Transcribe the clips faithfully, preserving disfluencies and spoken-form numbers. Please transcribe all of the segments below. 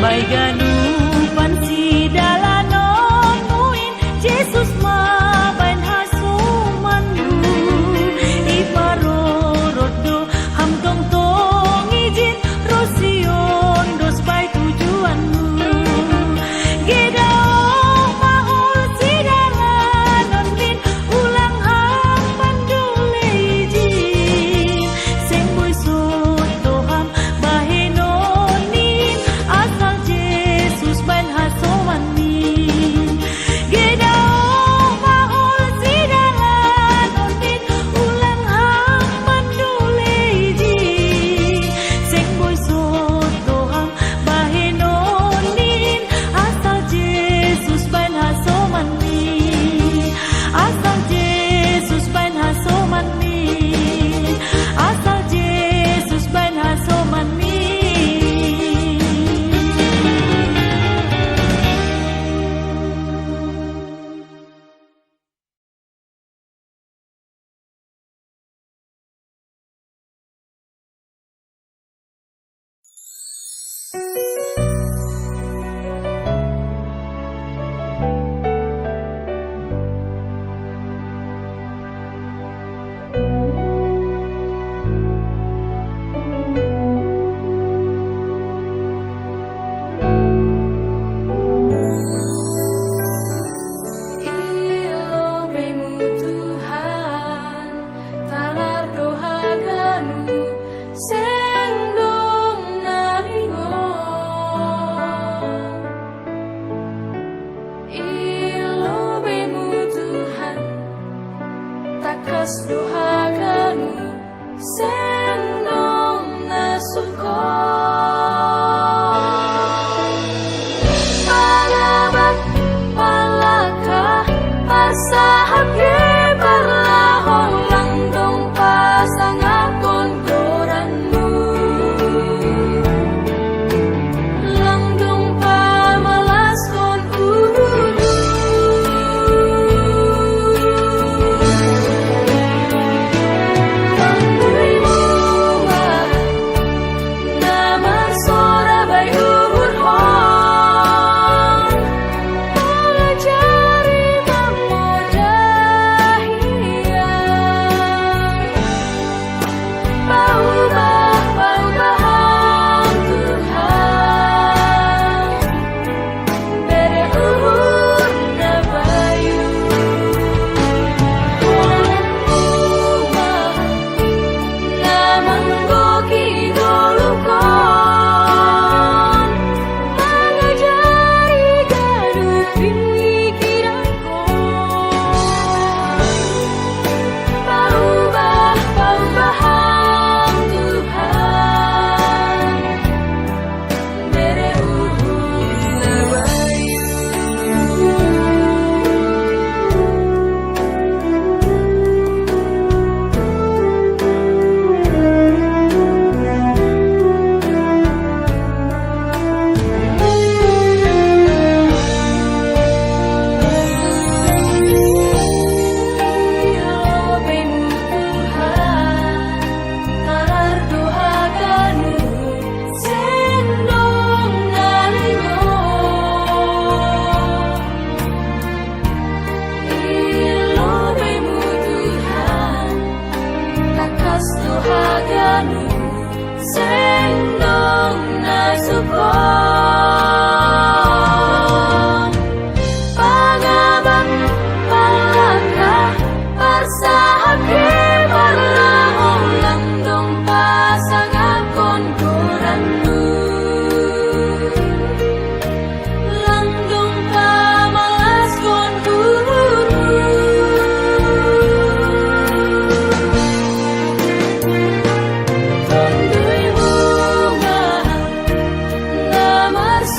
Bai ganupan sidalanon muin, Jesus mabaen hasomanmu. I parorot do ham tongtong ijin, ro Sion dos bai tujuanmu. Ge daoh mahol sidalanon min, ulang ham mandule ijin. Seng boi soto ham bahenon in, asal Jesus baen hasomanmi. Ge daoh mahol sidalanon min, ulang ham mandule ijin. Seng boi soto ham bahenon in, asal Jesus baen hasomanmi. Asal Jesus baen hasomanmi. Asal Jesus baen hasomanmi. Ilo baimu Tuhan, talar do haganu, seng dong na ringot. Ilo baimu Tuhan, takas do haganu, seng dong na sungkot. Pangabang, palangkah, parsahap ge parlahon, lang dong pasangapkon goranmu. Lang dong pamalaskon uhurmu. Tonduymu ma na marsorak bai uhurhon. Pangajari mamodah Ia. Paubah, paubah Ham Tuhan, bere uhur na bayu. Goranmu ma na manggohi ngoluhkon, mangajari ganup pingkiran. Paubah, paubah Ham Tuhan, bere uhur na bayu. Ilo baimu Tuhan, takas do haganu, seng dong na sungkot. Pangabang, palangkah, parsahap ge parlahon, lang dong pasangapkon goranmu. Lang dong pamalaskon uhurmu. Tonduymu ma na mars-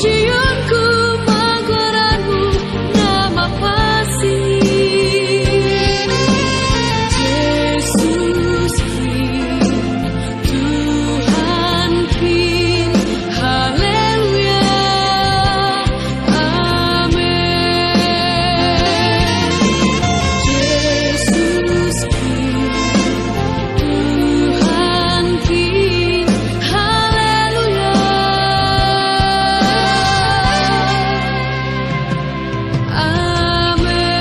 Ciumku pengeluaranmu nama pasti. Yesus Tuhan King, haleluya, amin. Yesus Tuhan King, haleluya, amin.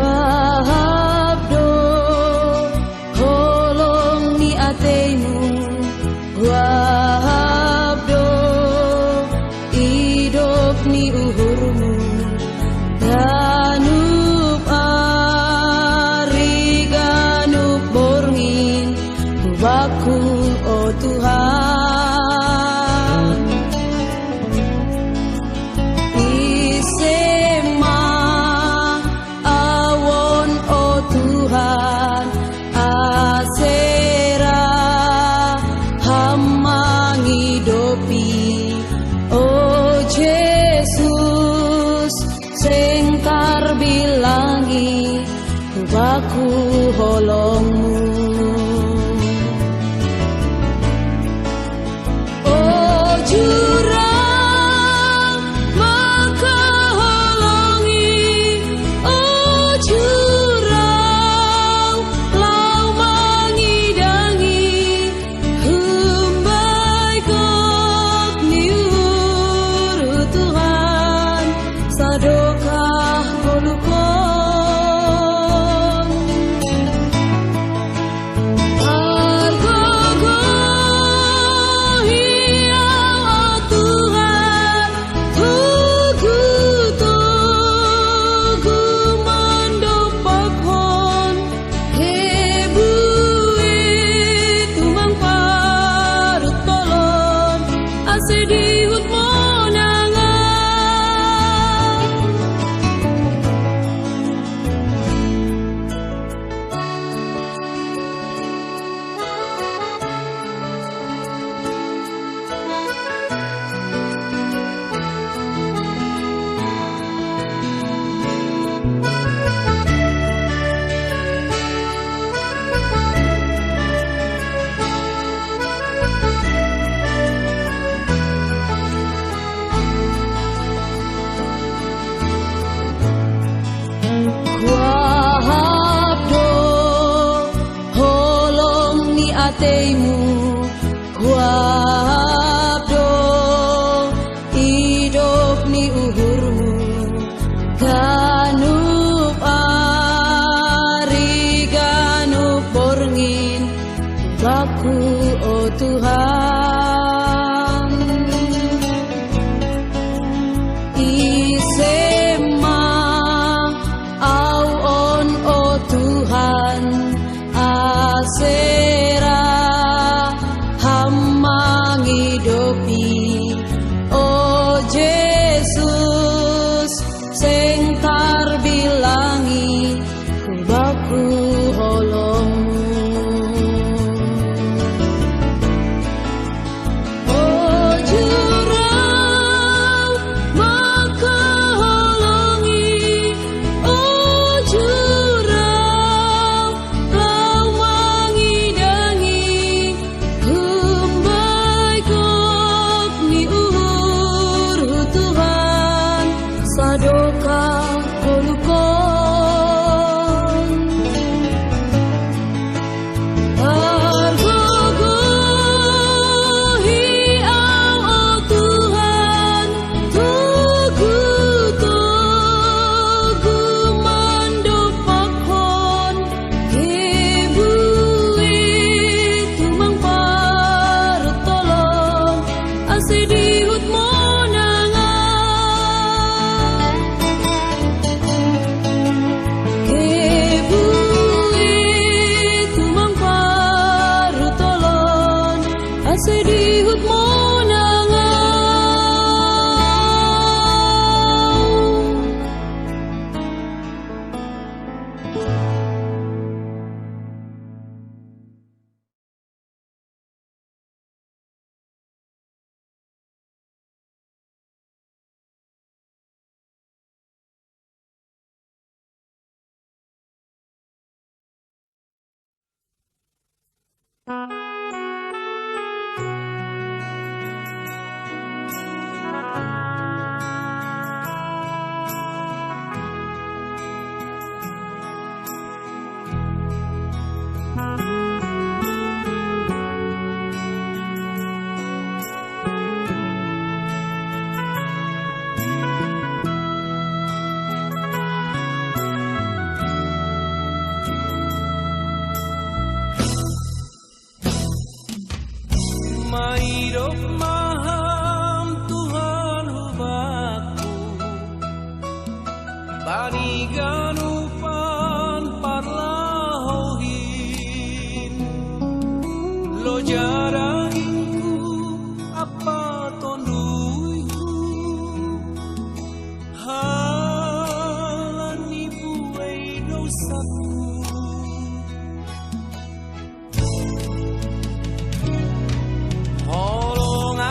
Kuahap do holong ni ateimu, kuahap do idop ni uhurmu, ganup ari ganup borngin, hubaku, o Tuhan. Ise ma au on, o Tuhan, asera ham mangidopi, o Jesus, seng tarbilangi, hubaku holongmu. O Jurang, makaholongi, o Jurang, lau mangidangi, humbai gok ni uhur, Tuhan, sadokah golukon. Argogo hiau, o Tuhan, tugu-tugu mandopaphon, he buit tumang parut tolon, ase dihut monangan. Kuahap do holong ni ateimu, kuahap do idop ni uhurmu, ganup ari ganup borngin, baku, o Tuhan. Ise ma au on, o Tuhan, asera ham mangidopi, o Jesus, seng tarbilangi, hubaku holongmu. Ihut mo nangau. Mairok maham Tuhan hubaku, bani ganupan parlahohin, loja dagingku, apa tonduiku, halani buai dosaku. Holong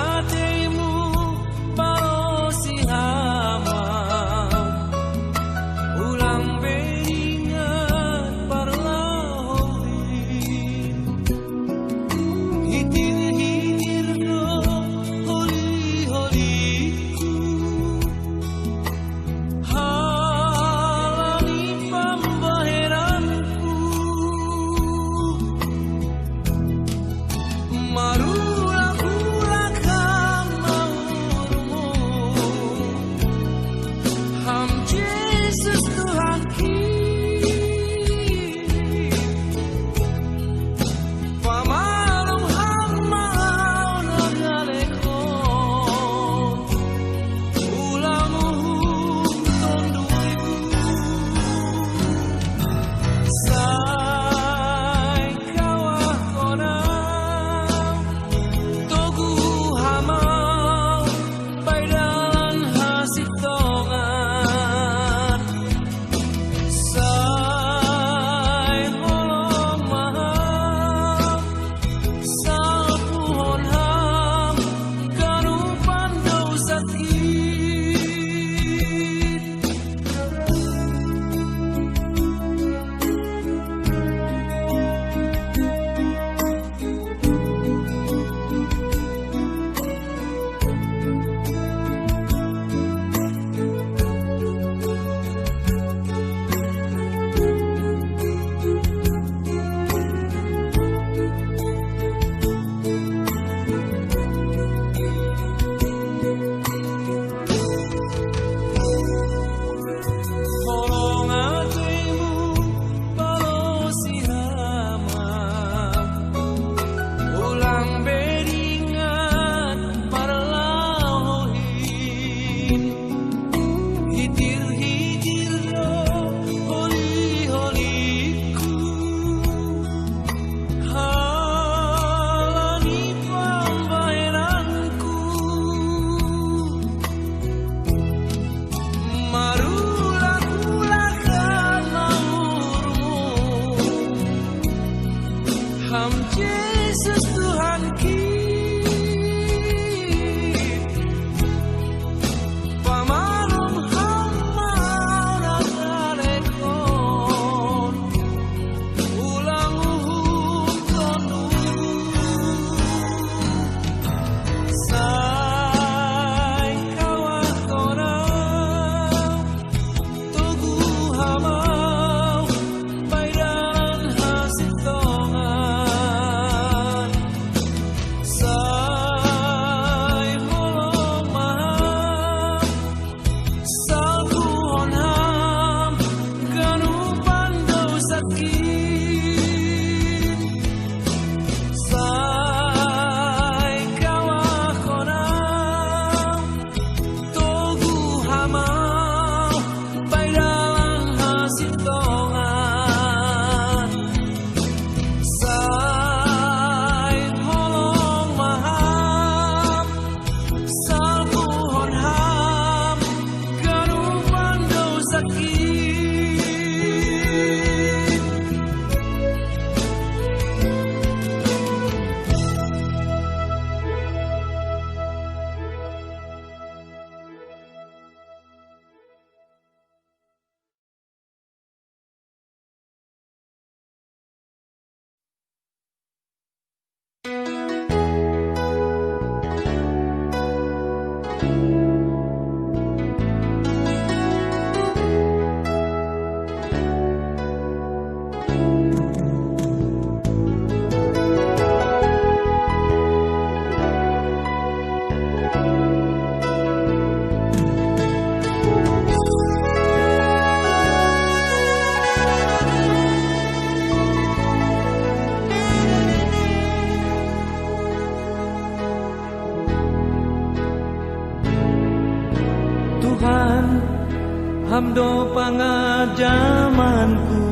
Ham do pangajamanku,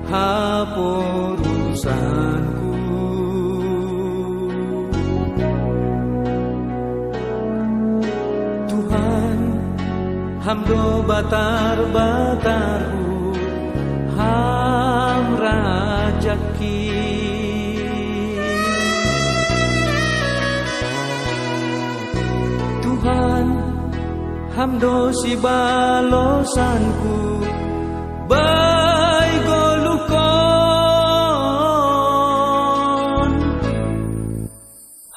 haporusanku. Tuhan, Ham do batar-batarku, Ham rajaki. Tuhan, Ham do sibalosanku, bai goluhkon.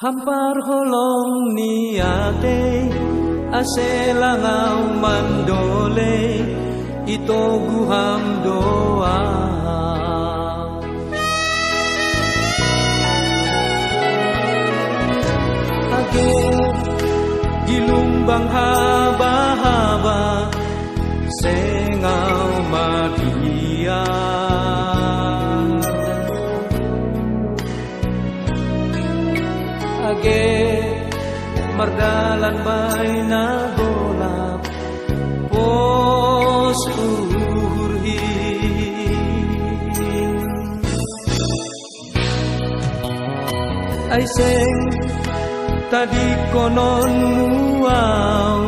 Ham parholong ni atei, ase langau mandolei, itogu Ham do au. Age gilumbang haba-haba, seng au madia. Age mardalan bai na golap, pos uhur hi. Ai seng tadingkonon Mu au,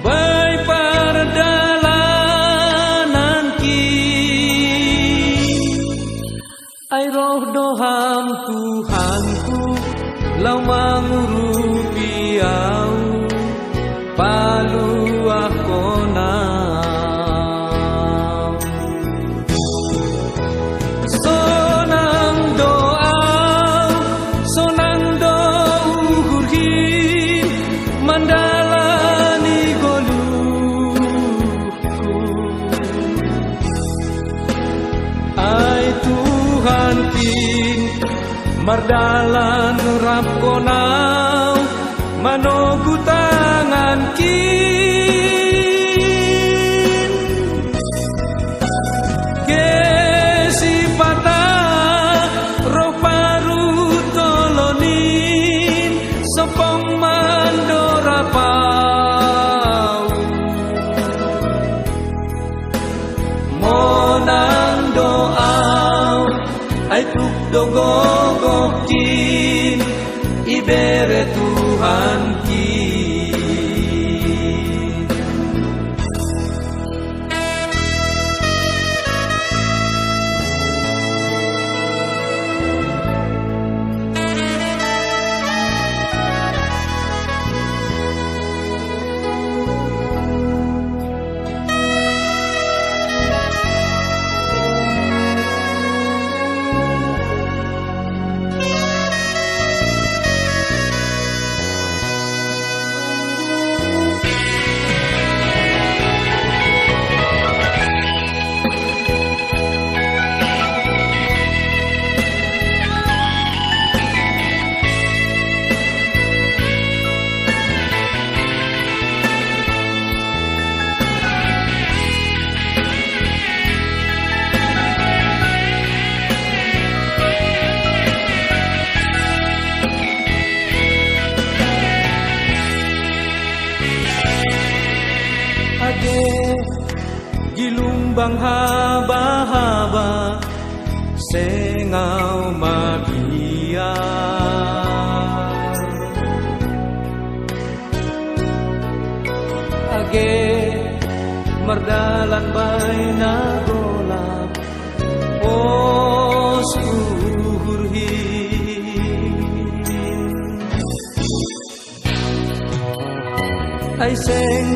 bai pardalananki. Ai roh do Ham Tuhanku, laho mangurupi au, paluahkon au. Sonang do au, sonang do uhurhi, mandalani goluh. Ai Tuhankin, mardalan rap Ho nau, manogu tangankin. Ge sipata roh paruhon tolonin, sompong mandorab au. Monang do au, ai tuk do gogohkin, ibere Tuhankin. Age gilumbang haba-haba, seng au madia. Age mardalan bai na golap, pos uhurhi. Ai seng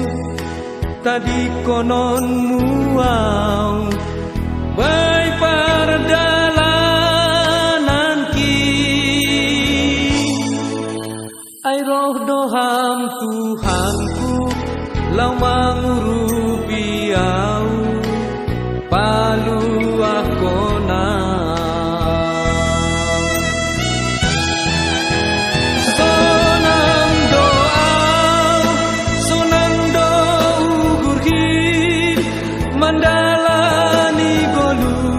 tadingkonon Mu au, bai pardalananki. Ai roh do Ham Tuhanku, laho mangurupi au, paluahkon au. Sonang do au, sonang do uhurhi, mandalani goluhku.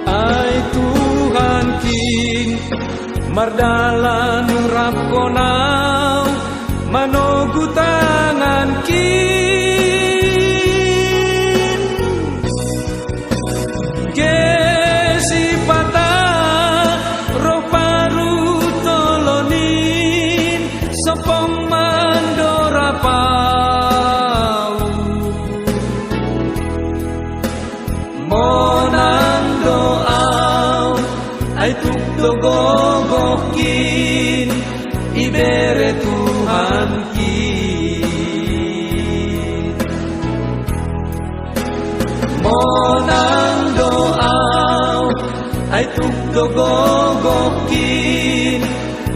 Ai Tuhankin, mardalan rap Ho Panogu tangan kin, kesipata roparu tolonin sopong mandorapau. Monang doau, ai tuk do gogohkin ibere Tuhankin. Monang doau, ai tuk do gogohkin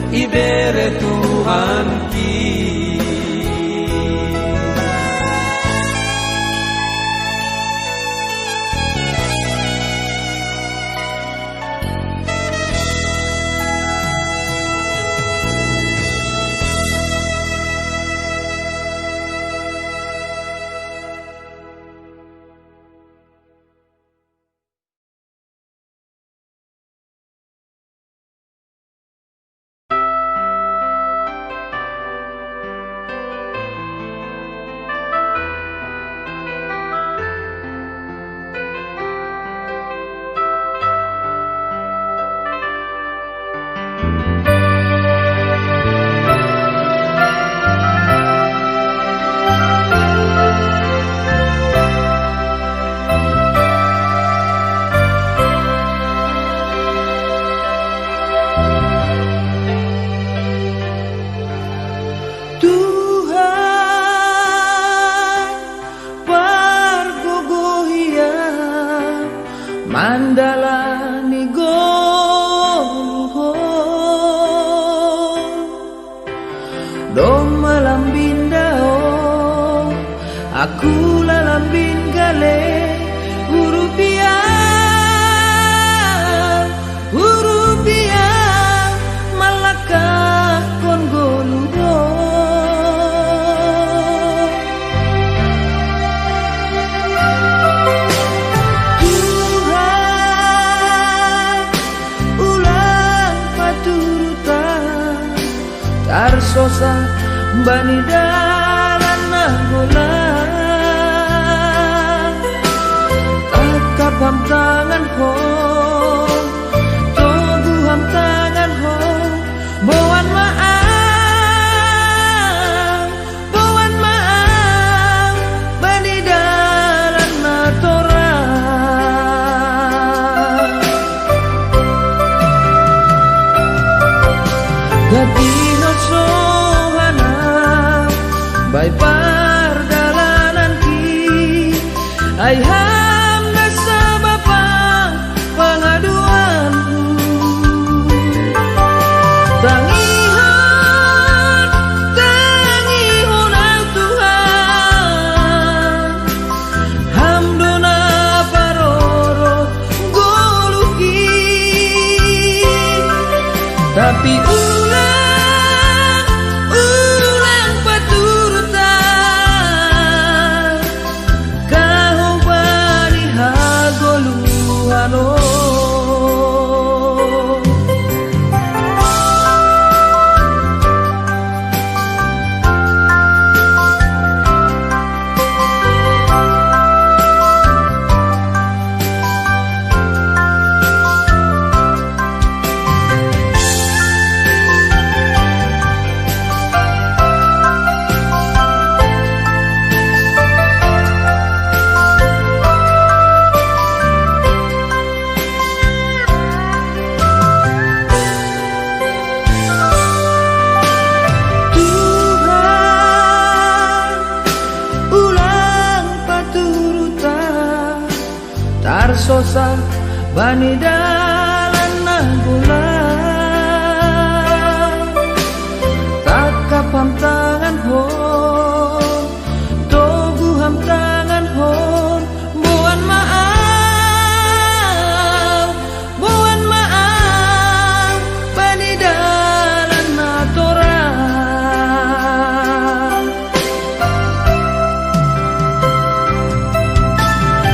ibere Tuhankin. Tuhan, pargogoh ia mandalani goluhon. Doma lambin dao, aku lalambin gale, urup ia, urup ia, malakahkon goluhon. Tuhan, ulang paturutan, tarsosa bani dalan na golah. Tangkap ham tangan ho, togu ham tangan ho, boan ma au, boan ma au bani dalan na torang. Gati ho sohana bai pardalananki, ai ham na sabab pangaduanku. Tangihon, tangihon au Tuhan, ham do na parorot goluhki. Tapi ulang, ulang paturutan, kahobani hagoluhan on. Tuhan, ulang paturutan, tarsosa bani dalan na golah. Tangkap ham tangan ho, togu ham tangan ho, boan ma au, boan ma au bani dalan na torang.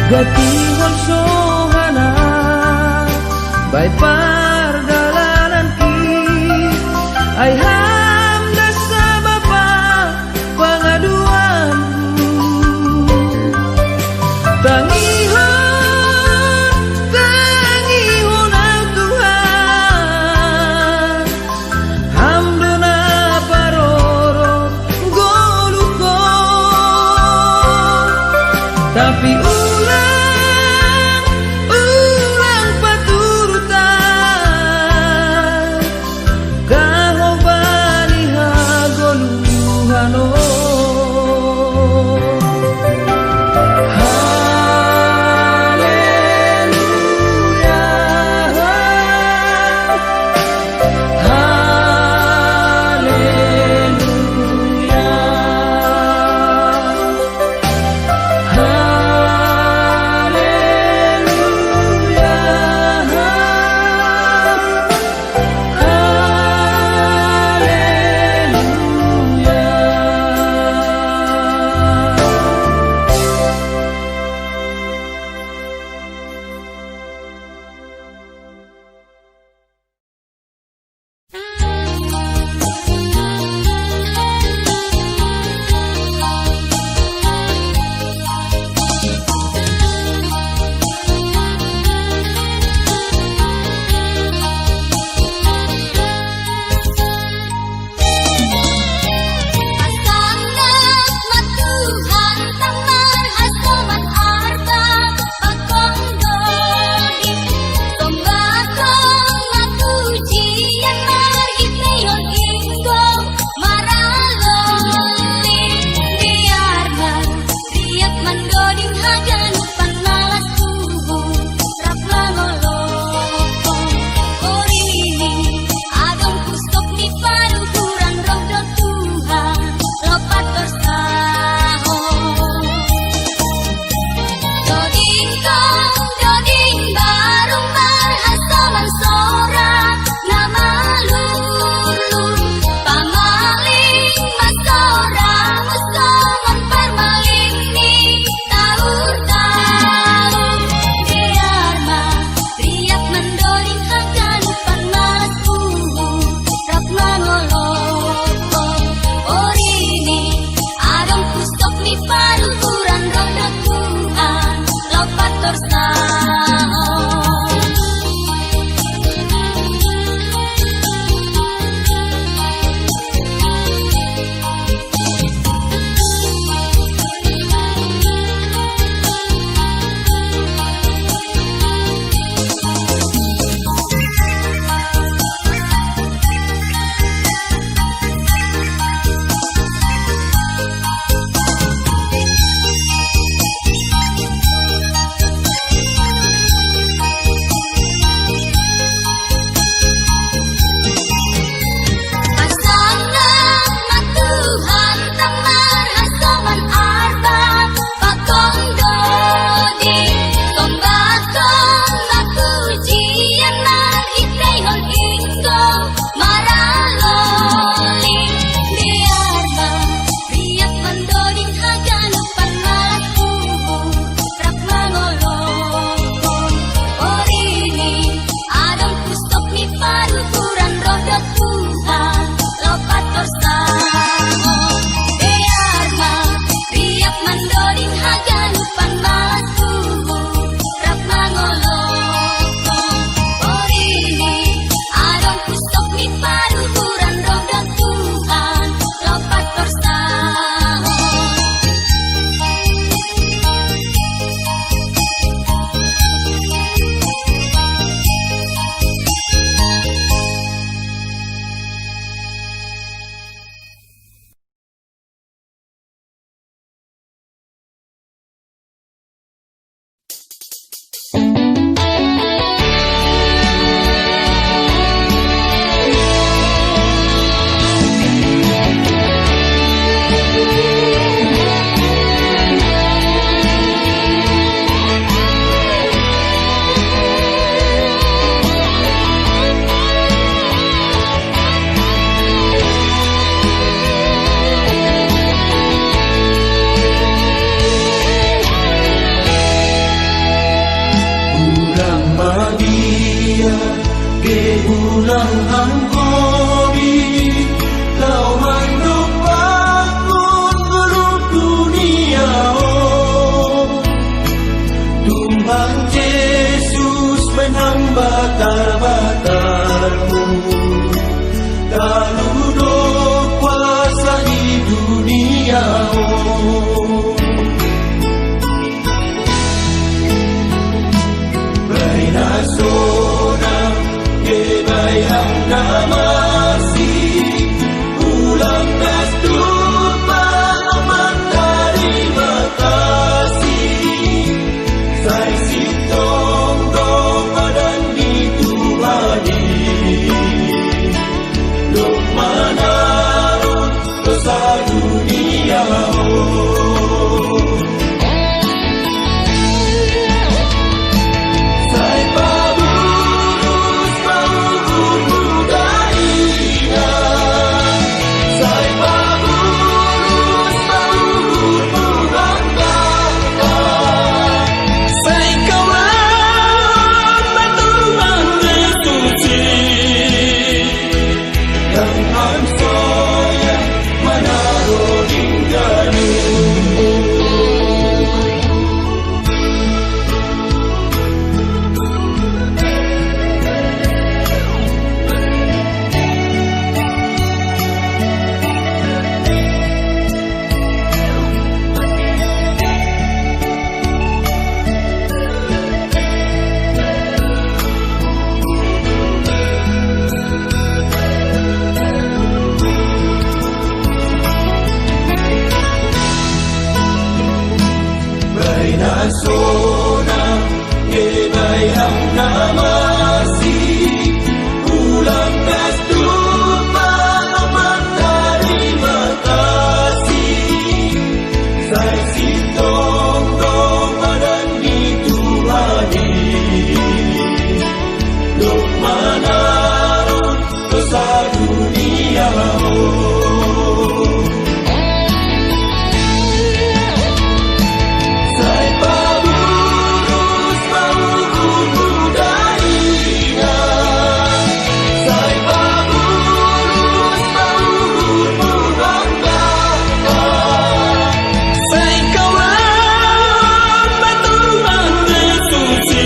Gati ho sohana bai pardalananki, ai ham na sabab Ke ulang hangkobi, lau mandok pakon ngolup dunia on. Tuhan Yesus menambah kabatarmu, lalu do kuasa di dunia on. Baina sonang, ke baina damasi, ulang das tupa amat tarima kasih. Sai sintong do padan di Tuhan i, dok manaron dosa dunia on. Sai paburus pauhur muda ina, sai paburus pauhur mubangga. Sai kawan batu mangga suci. Baina sonang, ke baina damasi, ulang das tupa amat tarima kasih. Sai sintong do padan di Tuhan i, dok manaron dosa dunia on. Sai paburus pauhur muda ina, sai paburus pauhur mubangga. Sai kawan batu mangga suci.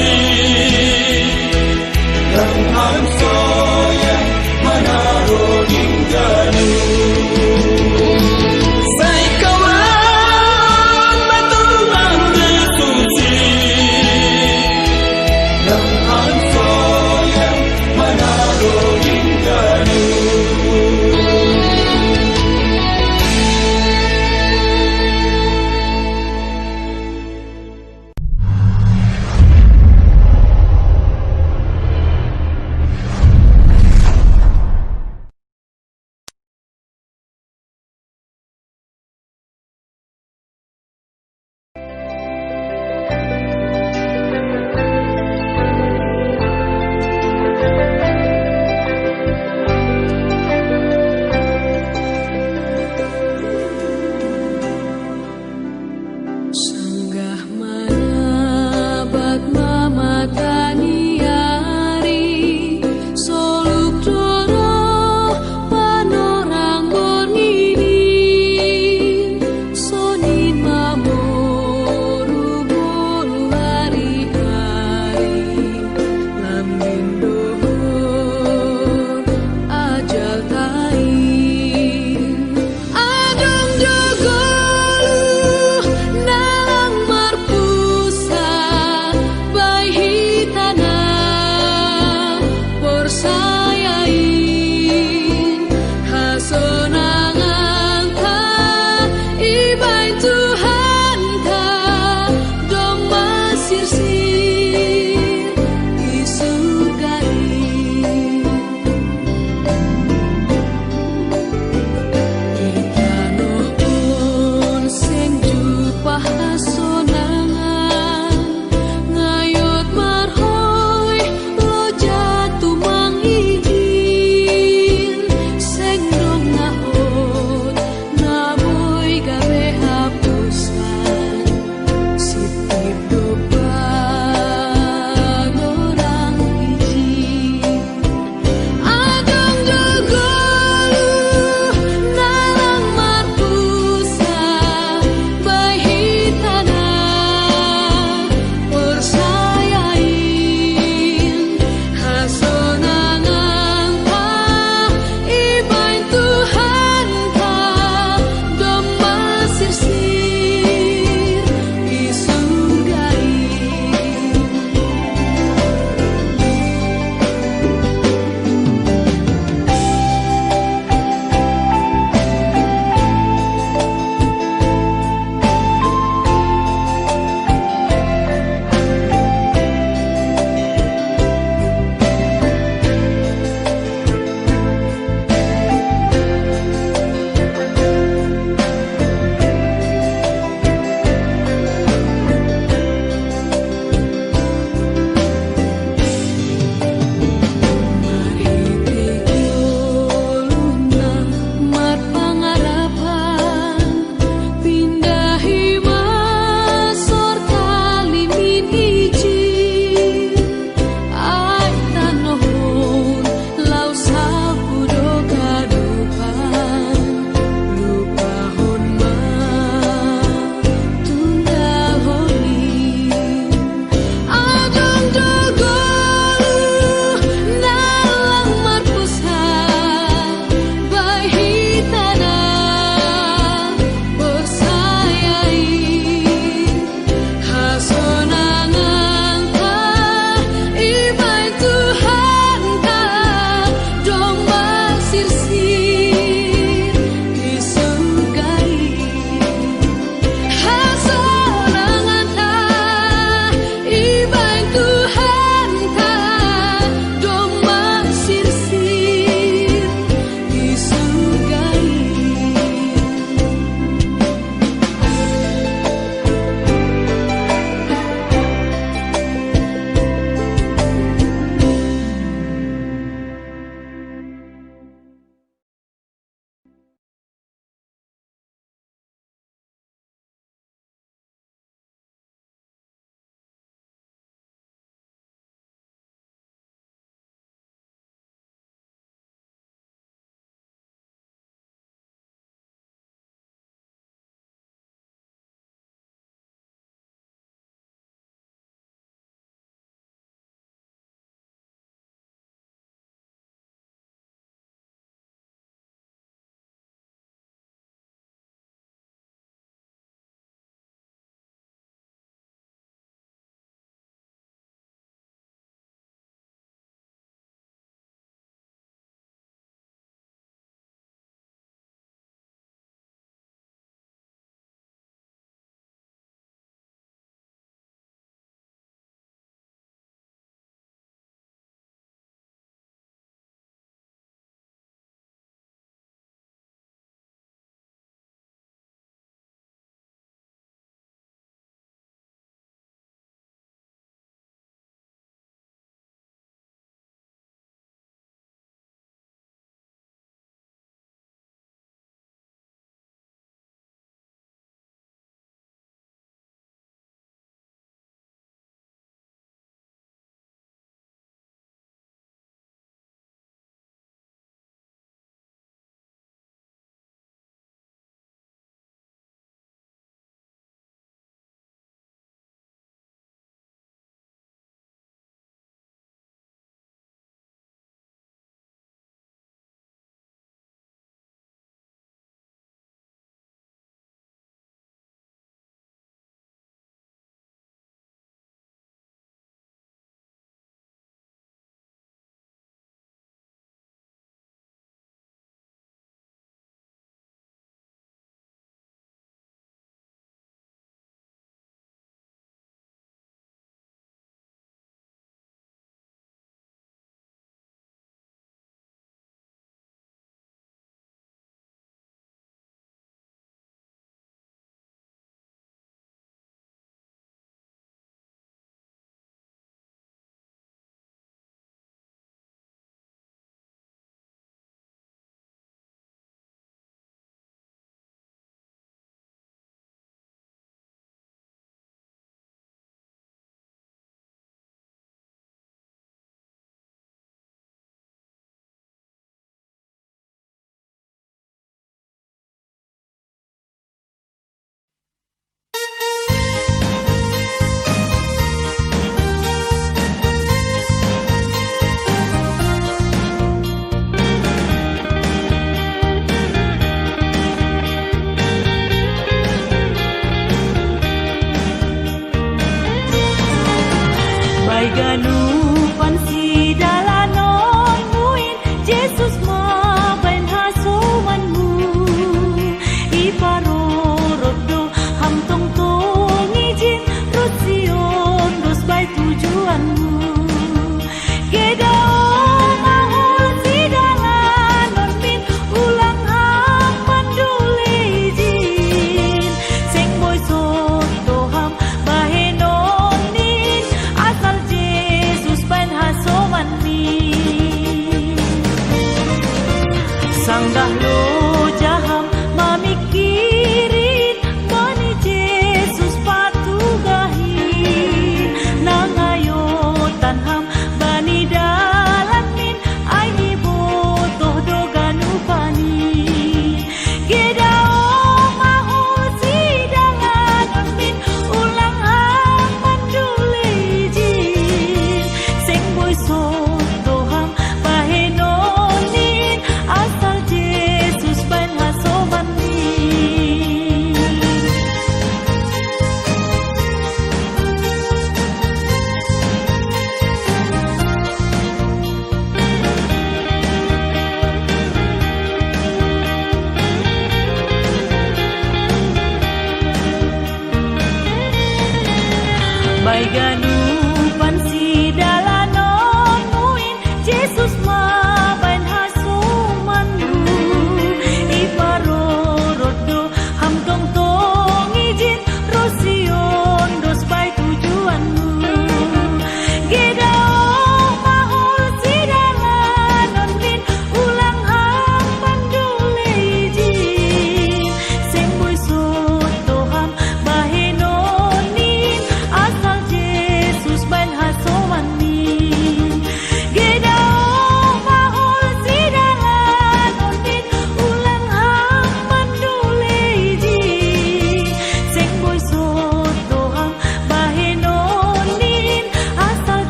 Sanggah manyabat mamatani ari, soluk do roh panorang borngin i, sonin mamoru bolu ari ai, lam gindohor ajal tain. Adong do goluh na lang marpusat, bai hita na porsaya in, hasonanganta ibahen Tuhanta domma sirsir i surga i. Di tanoh on seng jumpah hasonangan, ngayot marhoi loja tumang i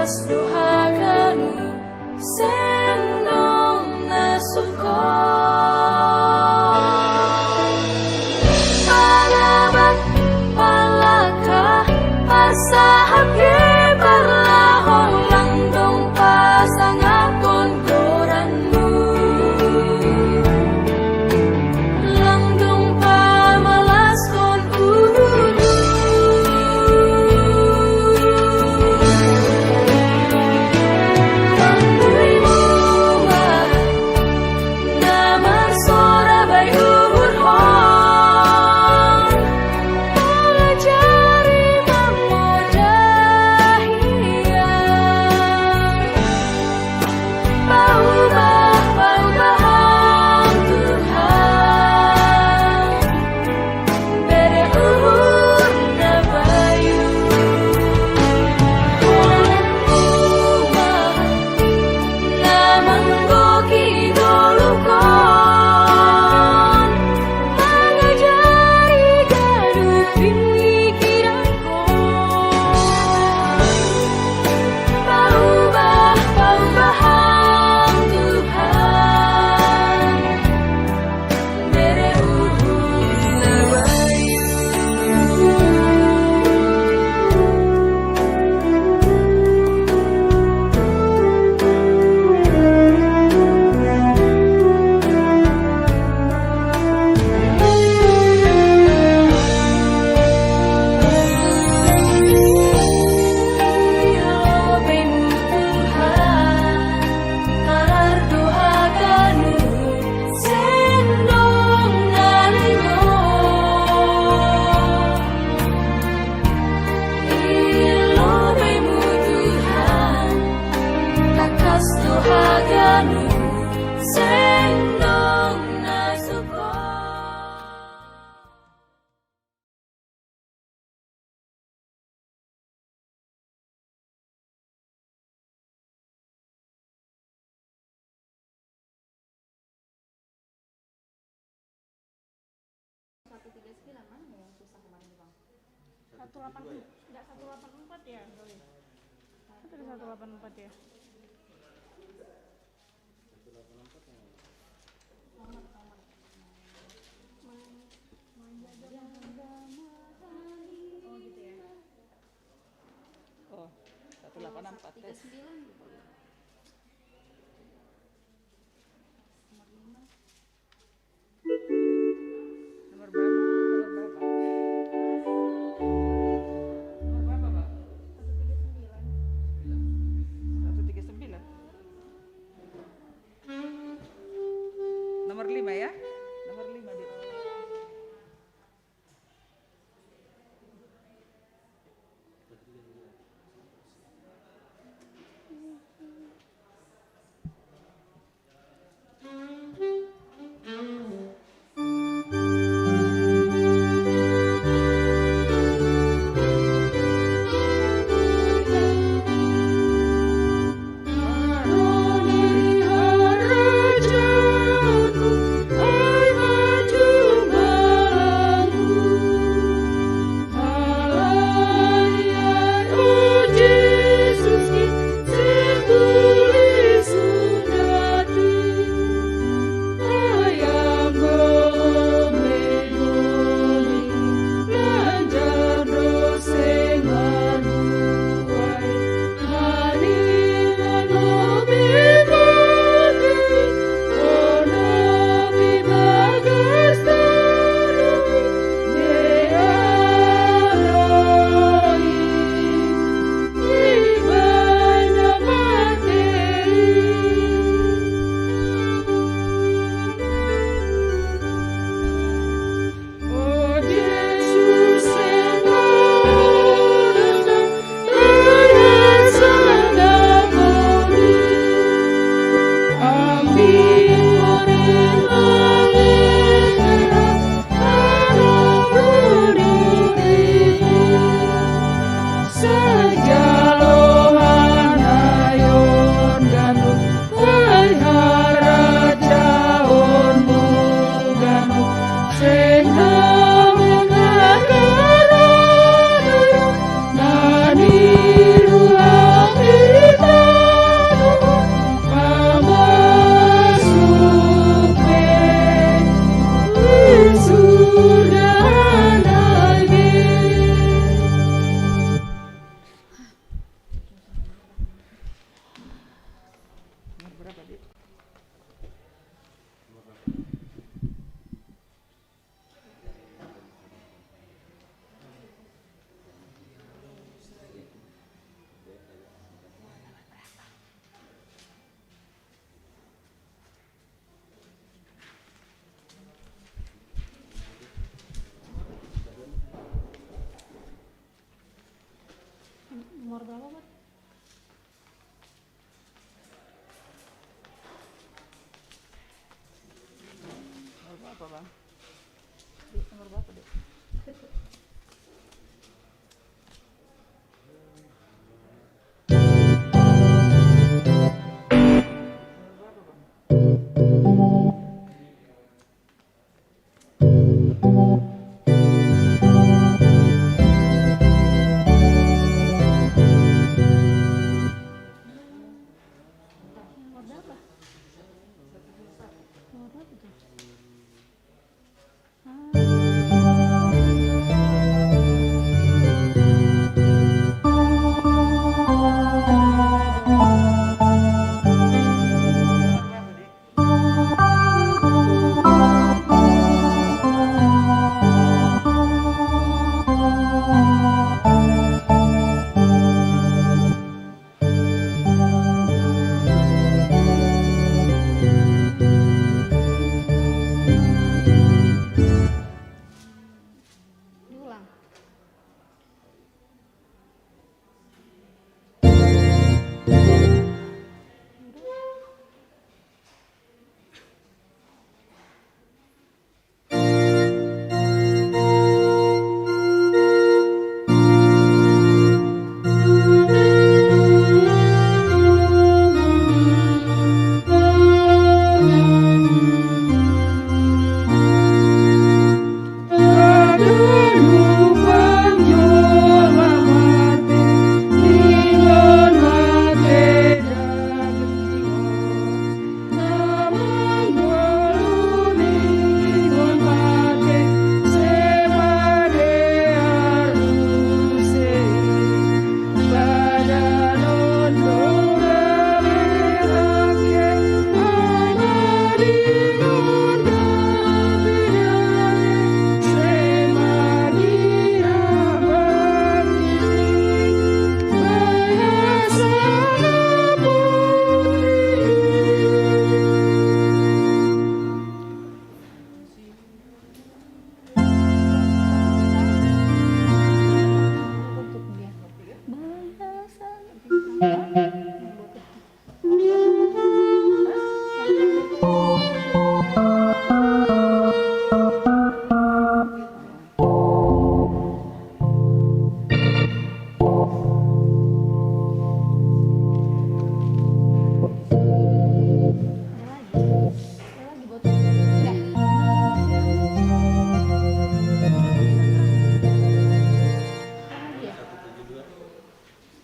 Duhakanu sendong nasukon. Palabat palaka pasahap ke parlahon langdong pasangapon goranmu. Langdong pamalaskon ulu. Tanduy muma na marsorabai uhurhon. Palajari mamodah ia. Paubah, paubahon Tuhan. Bere uhur na bayu. Ulang uma na manggoki dolukon. Mangajari ganup pingkirankon. Paubah, paubahon Tuhan. Bere uhur na bayu. Tuhan, tarduha ganup sendong na limo. Ilo bemu Tuhan, takas duha ganup sendong na sukon. Satu tiga sembilan mana yang susah kemarin, Bang? Satu delapan, enggak, satu delapan empat ya, Doi? Satu delapan empat ya? Oh, satu delapan empat tes. Nomor berapa? Nomor berapa? Nomor berapa, Pak? Satu tiga sembilan. Nomor lima ya. Nomor lima, Dit. Nomor berapa, Bang? Nomor berapa, Dek?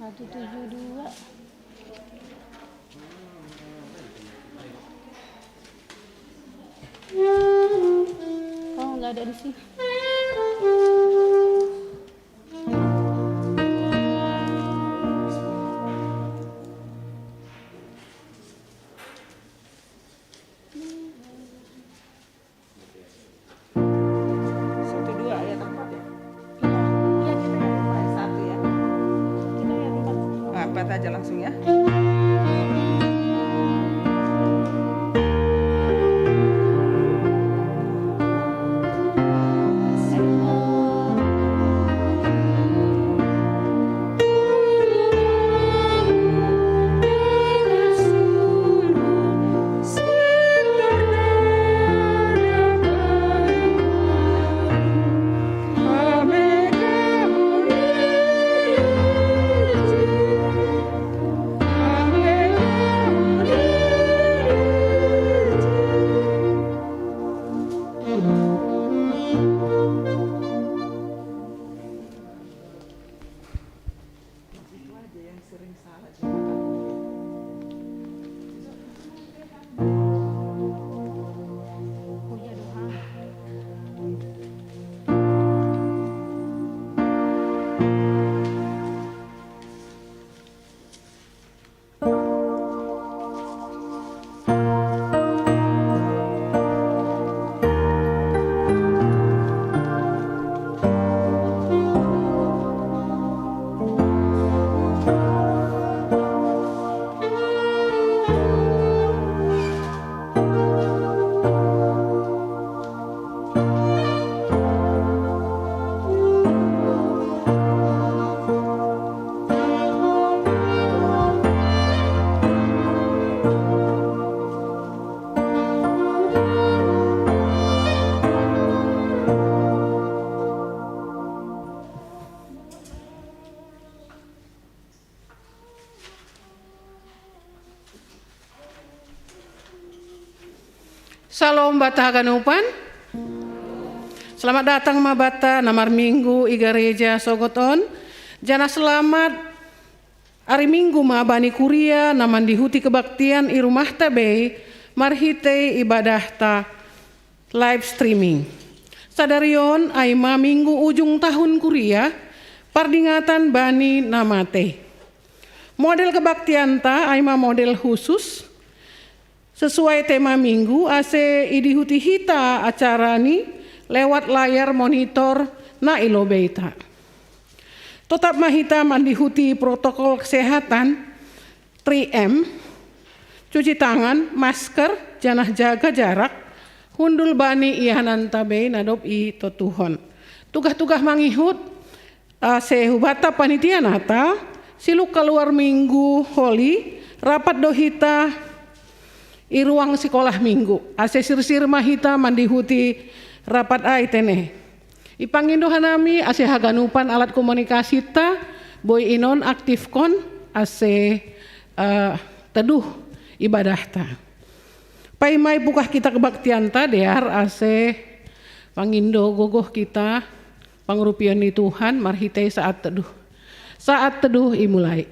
Satu tujuh dua. Oh, nggak ada di sini. Satu dua ya, tempat ya. Iya, iya, kita yang tempat. Satu ya. Kita yang tempat. Nah, empat aja langsung ya. Itu aja yang sering salah jemaat. Punya doa. Salom bata haganupan. Selamat datang ma bata na marminggu i gareja sogot on. Janah selamat ari Minggu ma bani kuria na mandihuti kebaktian i rumahta bei marhitei ibadahta live streaming. Sadari on ai ma Minggu ujung tahun kuria, pardingatan bani na matei. Model kebaktianta ai ma model khusus, sesuai tema Minggu, ase idihuti hita acara ni lewat layar monitor na i lobeita. Totap ma hita mandihuti protokol kesehatan, three M, cuci tangan, masker, janah jaga jarak, hundul bani iananta bei na dob itotuhon. Tugah-tugah mangihut, ase hubata panitia Natal, siluk kaluar Minggu holi, rapat do hita i ruang sikolah Minggu, ase sirsir ma hita mandihuti rapat ai tene. Ipangindo hanami ase haganupan alat komunikasinta boi inonaktifkon ase, eh, teduh ibadahta. Paima ipukah kita kebaktianta, dear ase pangindo gogoh kita pangurupion ni Tuhan marhitei saat teduh. Saat teduh imulai.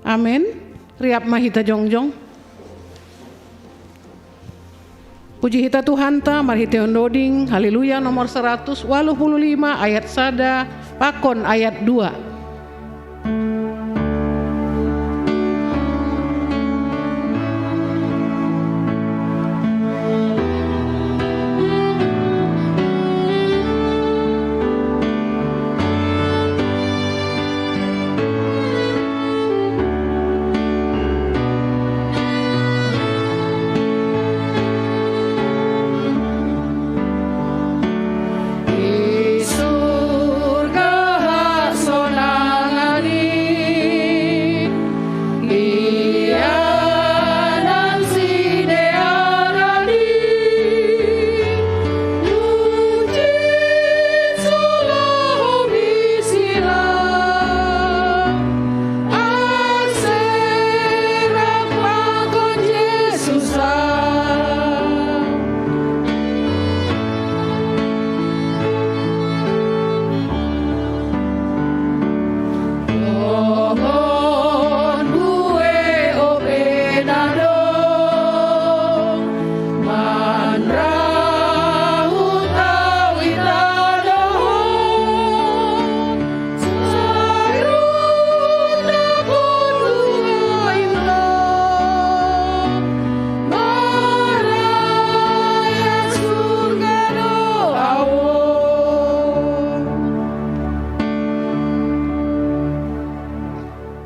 Amen. Riap ma hita jongjong. Puji hita Tuhanta marhitei ondoding Haleluya nomor seratus waluh puluh lima ayat sada pakon ayat dua.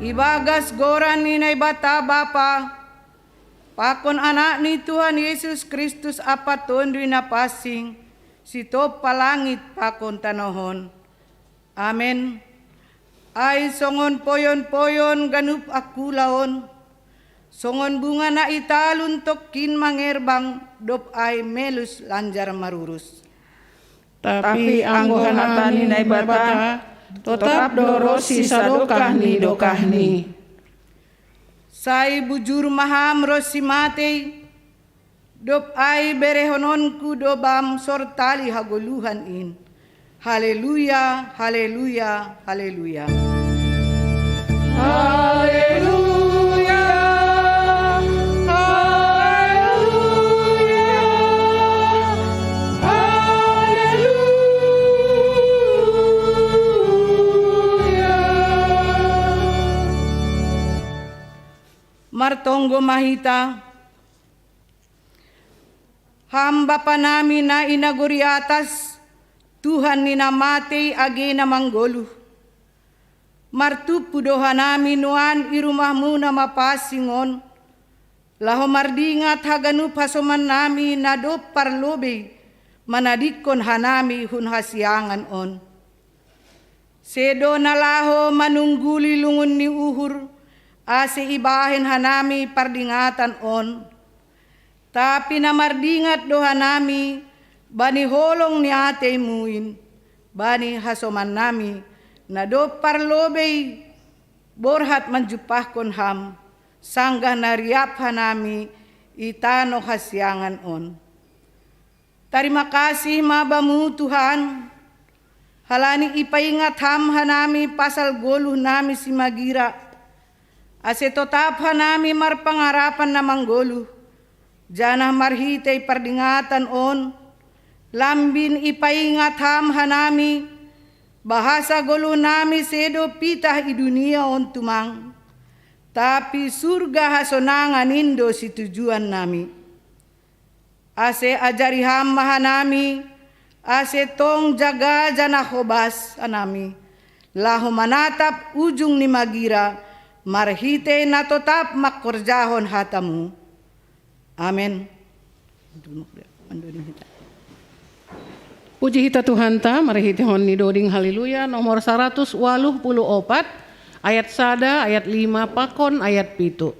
Ibagas goran ni Naibata Bapa, pakon Anak ni Tuhan Jesus Kristus ampa Tonduy Napansing, sitompa langit pakon tanoh on. Amen. Ai songon poyon-poyon ganup angkula on, songon bunga na italun tongkin mangerbang, dob ai melus lanjar marurus. Tapi anggo hata ni Naibata, totap do ronsi sadokah ni dokahni. Sai bujur ma ham ronsi matei, dob ai berehononku do bam sortali hagoluhan in. Haleluya, haleluya, haleluya. Haleluya, haleluya, haleluya. Martonggo ma hita. Ham Bapa nami na i nagori atas, Tuhan ni na matei age na manggoluh. Martumpu do hanami nuan i rumahmu na mapansing on, laho mardingat haganup hasoman nami na dob parlobei manadingkon hanami hun hasiangan on. Sedo na laho manungguli lungun ni uhur, ase ibahen hanami pardingatan on, tapi na mardingat do hanami bani holong ni atei-Mu in, bani hasomannami, na dob parlobei borhat manjumpahkon Ham, sanggah na riap hanami i tanoh hasiangan on. Tarima kasih ma Bamu, Tuhan, halani ipaingat Ham hanami pasal goluhnami simagira, ase totap hanami marpangarapan na manggoluh, janah marhitei pardingatan on, lambin ipaingat Ham hanami, bahasa goluhnami sedo pitah i dunia on tumang, tapi surga hasonangan in do situjuannami. Ase ajari Ham ma hanami, ase tong jaga janah hobas hanami, laho manatap ujung ni magira, marhitei na totap mangkorjahon hata-Mu. Amen. Puji hita Tuhanta, marhitehon ni doding Haleluya nomor saratus waluh puluh opat, ayat sada, ayat lima, pakon ayat pitu.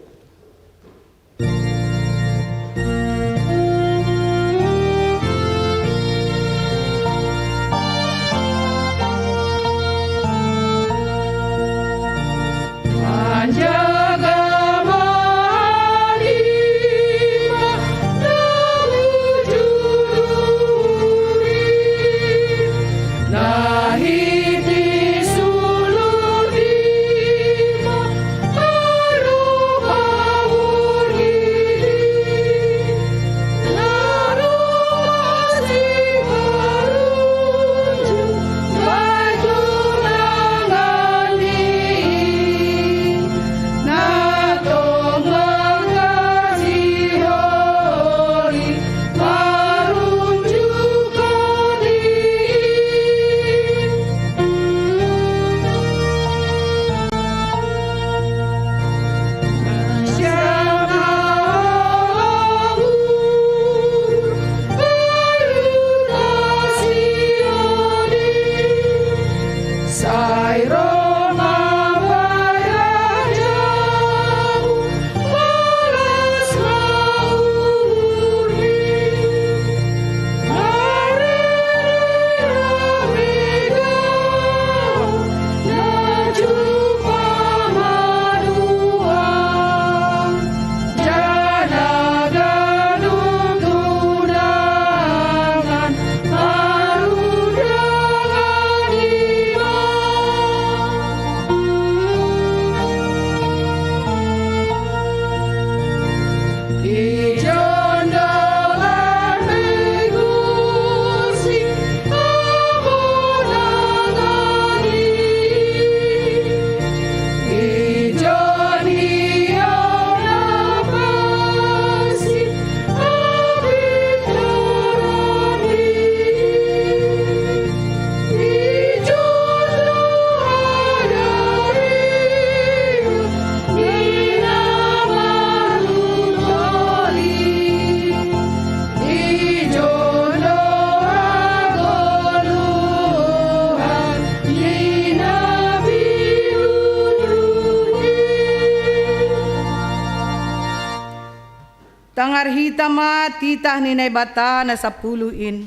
Tangar hita ma titah ni Naibata na sapuluh in.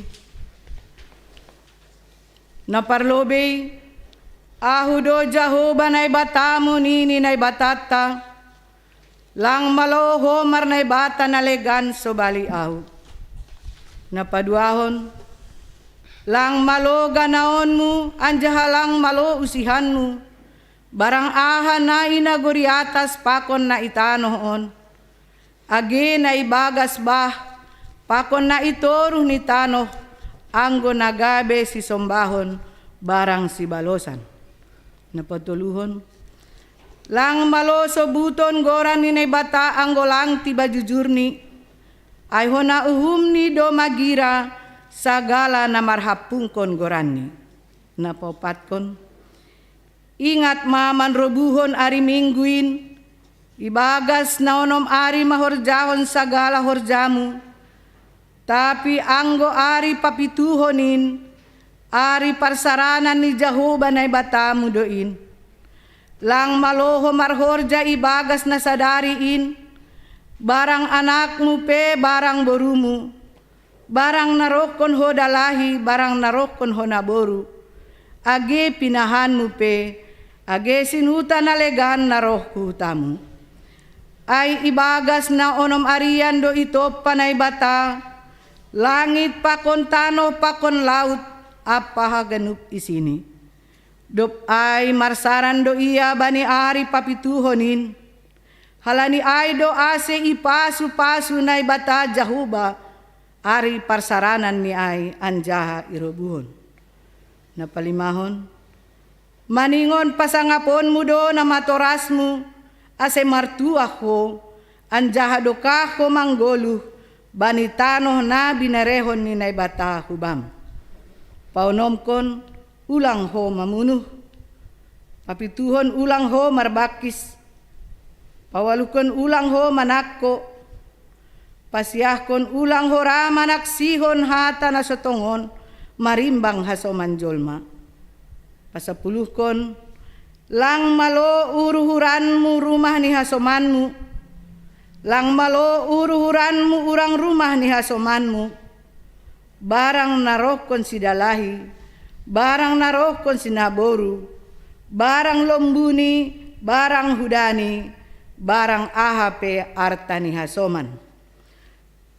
Na parlobei, Ahu do Jahowa Naibatamu, nini Naibatanta, lang malo ho marnaibata na legan sobali Ahu. Na paduahon, lang malo ganaonmu, anjaha lang malo usihanmu, barang aha na i nagori atas pakon na i tanoh on, age na ibagas bah pakon na i toruh ni tanoh, anggo na gabe sisombahon barang sibalosan. Na patoluhon, lang malo sobuton goran ni Naibata anggo lang tiba jujurni, ai hona uhumni do magira sagala na marhampungkon goranni. Na paopatkon, ingat ma manrobuhon ari Minggu in, ibagas na onom ari ma horjahon sagala horjamu, tapi anggo ari papituhon in, ari parsaranan ni Jahowa Naibatamu do in. Lang malo ho marhorja ibagas na sadari in, barang anakmu pe barang borumu, barang na rohkon ho dalahi, barang na rohkon ho naboru, age pinahanmu pe, age sinhuta na legan na roh hu hutamu. Ai ibagas na onom arian do itompa Naibata langit pakon tanoh pakon laut ampa haganup isini. Dob ai marsaran do ia bani ari papituhon in. Halani ai do ase ipasu-pasu Naibata Jahowa ari parsaranan ni ai anjaha irobuhon. Na palimahon, maningon pasangaponmu do na matorasmu, ase martuah ho, anjaha dokah ho manggoluh bani tanoh na binerehon ni Naibata hu bam. Paonomkon, ulang ho mamunuh. Papituhon, ulang ho marbangkis. Paualuhkon, ulang ho manangko. Pasiahkon, ulang ho ra manaksihon hata na so tongon marimbang hasoman jolma. Pasapuluhkon, lang malo uruhuranmu rumah ni hasomanmu. Lang malo uruhuranmu urang rumah ni hasomanmu. Barang na rohkon sidalahi, barang na rohkon sinaboru, barang lombuni, barang hudani, barang aha pe arta ni hasoman.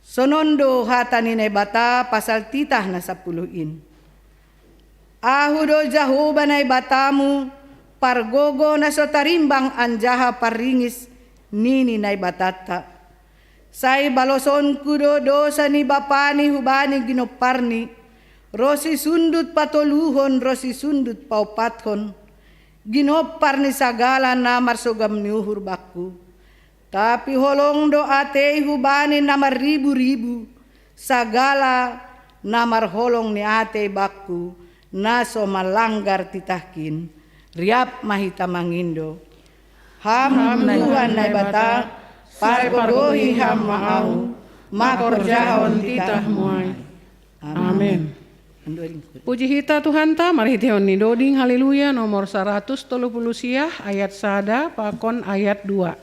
Sonon do hata ni Naibata pasal titah na sapuluh in. Ahu do Jahowa Naibatamu, pargogoh na so tarimbang anjaha parringis, nini Naibatanta. Sai balosonku do dosa ni bapani hubani ginomparni, ronsi sundut patoluhon ronsi sundut paompathon, ginompar ni sagala na marsogam ni uhur bangku. Tapi holong do atei hubani na marribu-ribu, sagala na marholong ni atei bangku, na so manlanggar titahkin. Riap ma hita mangindo. Ham Tuhan Naibata, pargogohi ham ma ahu, mangkorjahon titahmu ai. Amen. Puji hita Tuhanta marhitehon ni doding Haleluya nomor saratus tolu puluh siah, ayat sada pakon ayat dua.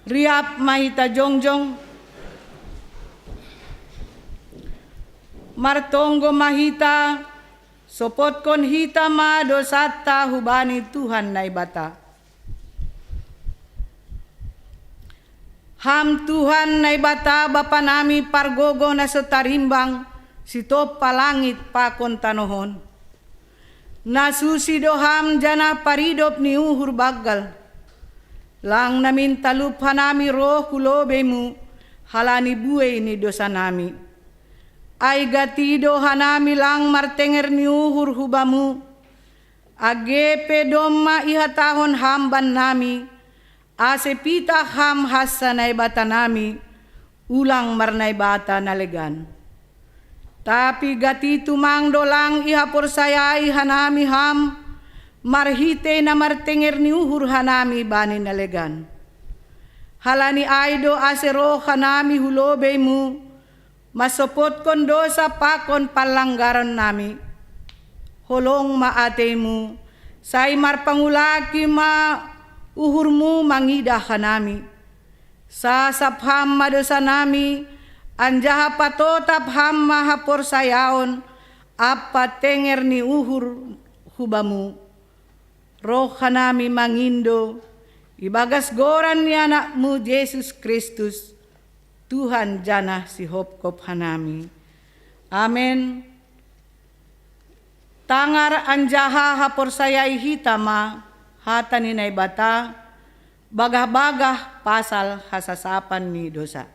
Riap ma hita jongjong. Martonggo ma hita, sopotkon hita ma dosanta hubani Tuhan Naibata. Ham Tuhan Naibata Bapa nami pargogoh na so tarimbang, sitompa langit pakon tanoh on. Na susi do Ham janah paridop ni uhur banggal. Lang na mintalup hanami roh hu lobeiMu, halani buei ni dosanami. Ai gati do hanami lang martenger ni uhur hu Bamu, age pe domma ihatahon Ham bannami, ase pitah Ham hansa Naibatanami, ulang marnaibata na legan. Tapi gati tumang do lang ihaporsayai hanami Ham, marhitei na martenger ni uhur hanami bani na legan. Halani ai do ase roh hanami hu lobeiMu, mansopotkon dosa pakon panlanggaronnami. Holong ma ateiMu, sai marpangulaki ma uhurMu mangidah hanami. Sasap Ham ma dosanami, anjaha patotap Ham ma haporsayaon ampa tenger ni uhur hu Bamu. Roh hanami mangindo ibagas goran ni AnakMu Jesus Kristus, Tuhan janah sihopkop hanami. Amen. Tangar anjaha haporsayai hita ma hata ni Naibata, bagah-bagah pasal hasasapan ni dosa.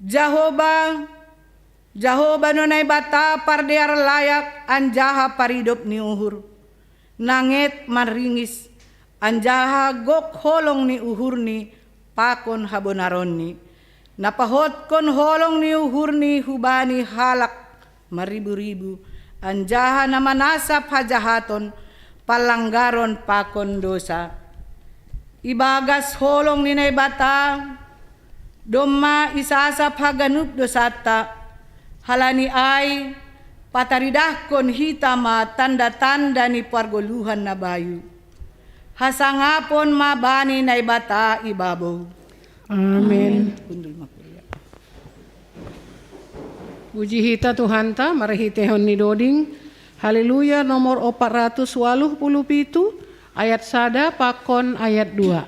Jahowa, Jahowa do Naibata pardear layak anjaha paridop ni uhur, na nget marringis, anjaha gok holong ni uhurNi pakon habonaronni, na pahotkon holong ni uhurNi hubani halak marribu-ribu, anjaha na manasap hajahaton, panlanggaron pakon dosa. Ibagas holong ni Naibata, domma isasap haganup dosanta, halani ai pataridahkon hita ma tanda-tanda ni pargoluhan na bayu. Hasangapon ma bani Naibata i babou. Amen. Hundul ma kuria. Puji hita Tuhanta marhiteihon ni doding. Haleluya nomor opat ratus waluh puluh pitu, ayat sada pakon ayat dua.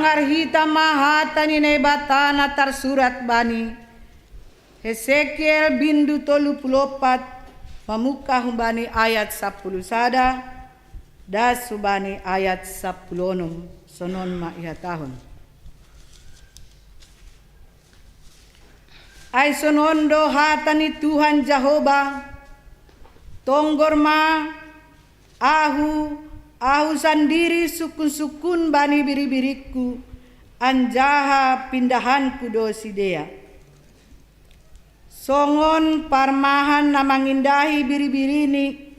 Mangarhita ma hata ni Naibata na tarsurat bani Hesekiel bindu tolu pulu opat, mamuka humbani ayat sapuluh sada, das humbani ayat sapuluh onom, sonon ma ihatahon. Ai sonon do hata ni Tuhan Jahowa: Tonggor ma, Ahu, Ahu sandiri sukun-sukun bani biri-biringku, anjaha pindahanku do sidea. Songon parmahan na mangindahi biri-birini,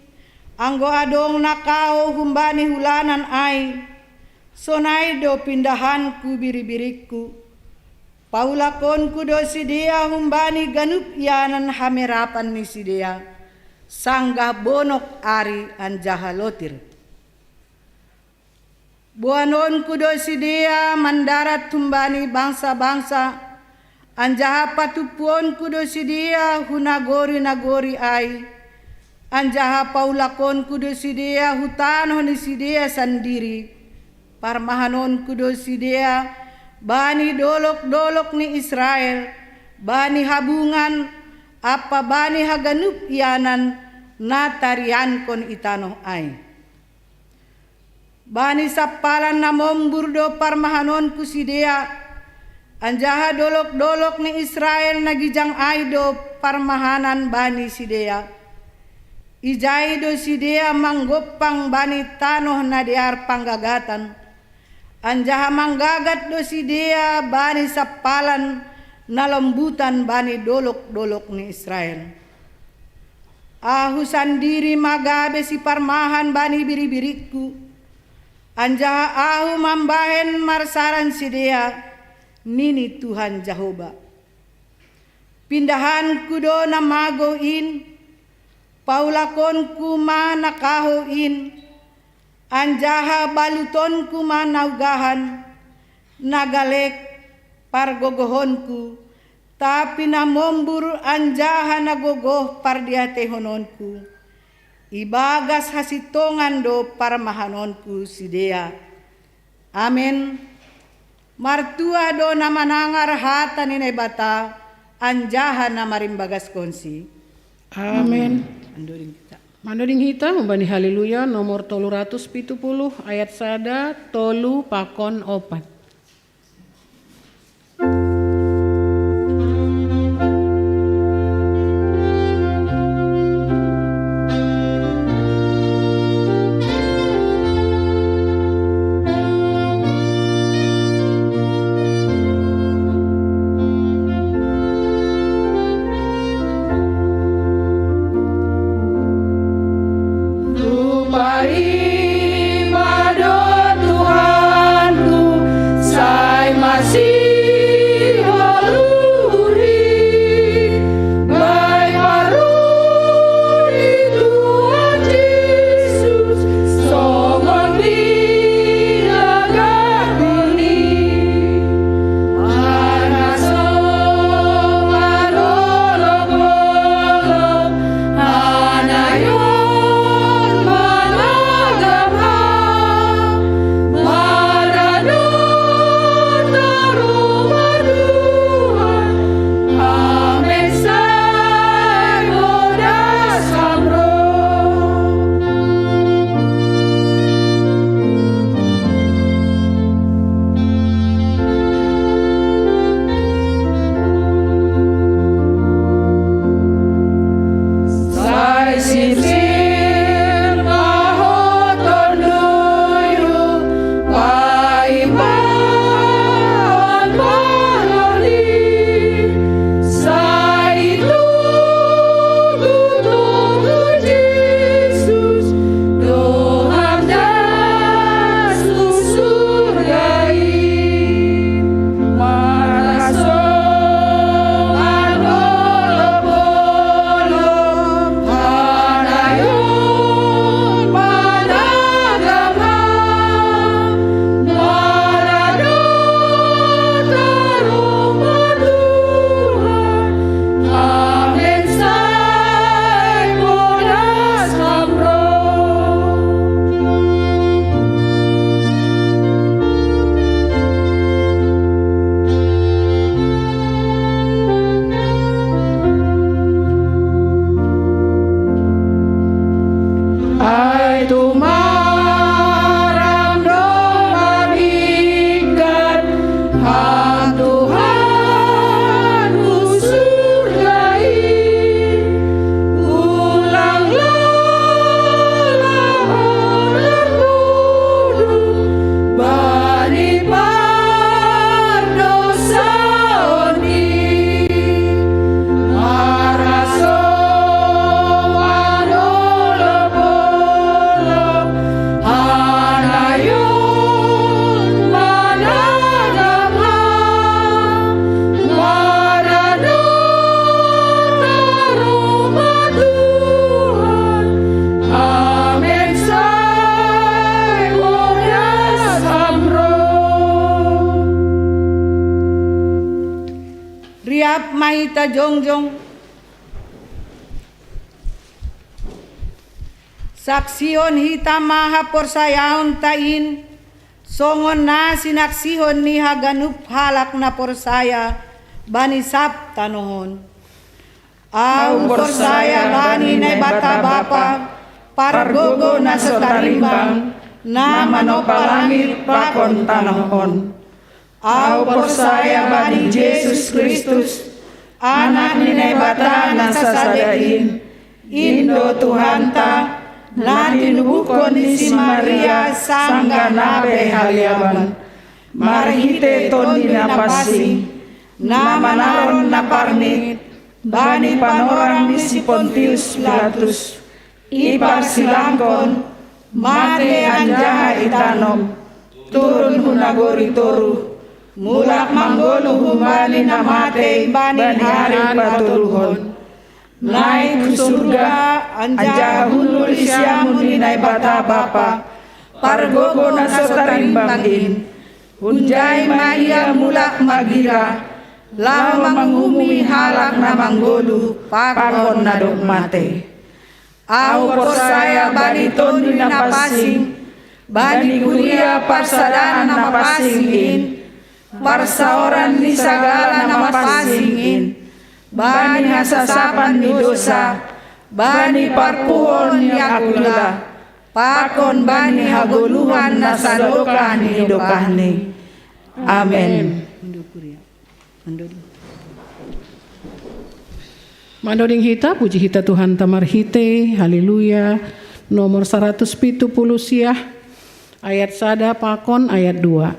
anggo adong na kaho humbani hulanan ai, sonai do pindahanku biri-biringku. Paulakonku do sidea humbani ganup ianan hamerapan ni sidea, sanggah bonok ari anjaha lotir. Boanonku do sidea mandarat humbani bangsa-bangsa, anjaha patumpuonku do sidea hu nagori-nagori ai, anjaha paulakonku do sidea hu tanoh ni sidea sandiri. Parmahanonku do sidea bani dolok-dolok ni Israel, bani habungan, ampa bani haganup ianan na tariankon i tanoh ai. Bani sampalan na mombur do parmahanonku sidea, anjaha dolok-dolok ni Israel na gijang ai do parmahanan bani sidea. Ijai do sidea manggompang bani tanoh na dear panggagatan, anjaha manggagat do sidea bani sampalan na lombutan bani dolok-dolok ni Israel. Ahu sandiri ma gabe siparmahan bani biri-biringku, anjaha Ahu mambahen marsaran sidea, nini Tuhan Jahowa. Pindahanku do na mago in, paulakonku ma na kaho in, anjaha balutonku ma na ugahan, na galek pargogohonku, tapi na mombur anjaha na gogoh pardiateihononku. Ibagas hasintongan do parmahanonku sidea. Amen. Martuah do na manangar hata ni Naibata, anjaha na marimbagaskonsi. Amen. Mandoding hita. Mandoding hita humbani Haleluya nomor tolu ratus pitu puluh, ayat sada, tolu pakon opat. Riap ma hita jongjong. Saksihon hita ma haporsayaonta in, songon na sinaksihon ni haganup halak na porsaya bani sab tanoh on. Ahu porsaya bani Naibata Bapa, pargogo na so tarimbang, na manompa langit pakon tanoh on. Ahu porsaya bani Jesus Kristus, Anak ni Naibata na sasada in, in do Tuhanta, na tinubuhkon ni si Maria sanggah na pe haleaban, marhite Tondi Napansing, na manaron na parmit bani panorang ni si Pontius Pilatus, iparsilangkon, mate anjaha itanom, turun hu nagori toruh, mulak manggoluh humbani na matei bani ari patoluhon. Naik hu surga, anjaha hundul di siamun ni Naibata Bapa, pargogo na so tarimbang in. Hunjai ma Ia mulak magira, laho manguhumi halak na manggoluh pakon na dob mate. Ahu porsaya bani Tondi Napansing, bani kuria parsadaan na pansing in, parsaoran ni sagala na pansing in, bani hasasapan ni dosa, bani parpuhoon ni angkula, pakon bani hagoluhan na sadokah ni dokahni. Amen. Mandoding hita, puji hita Tuhanta marhite, haleluya, nomor saratus pitu puluh siah, ayat sada pakon ayat dua.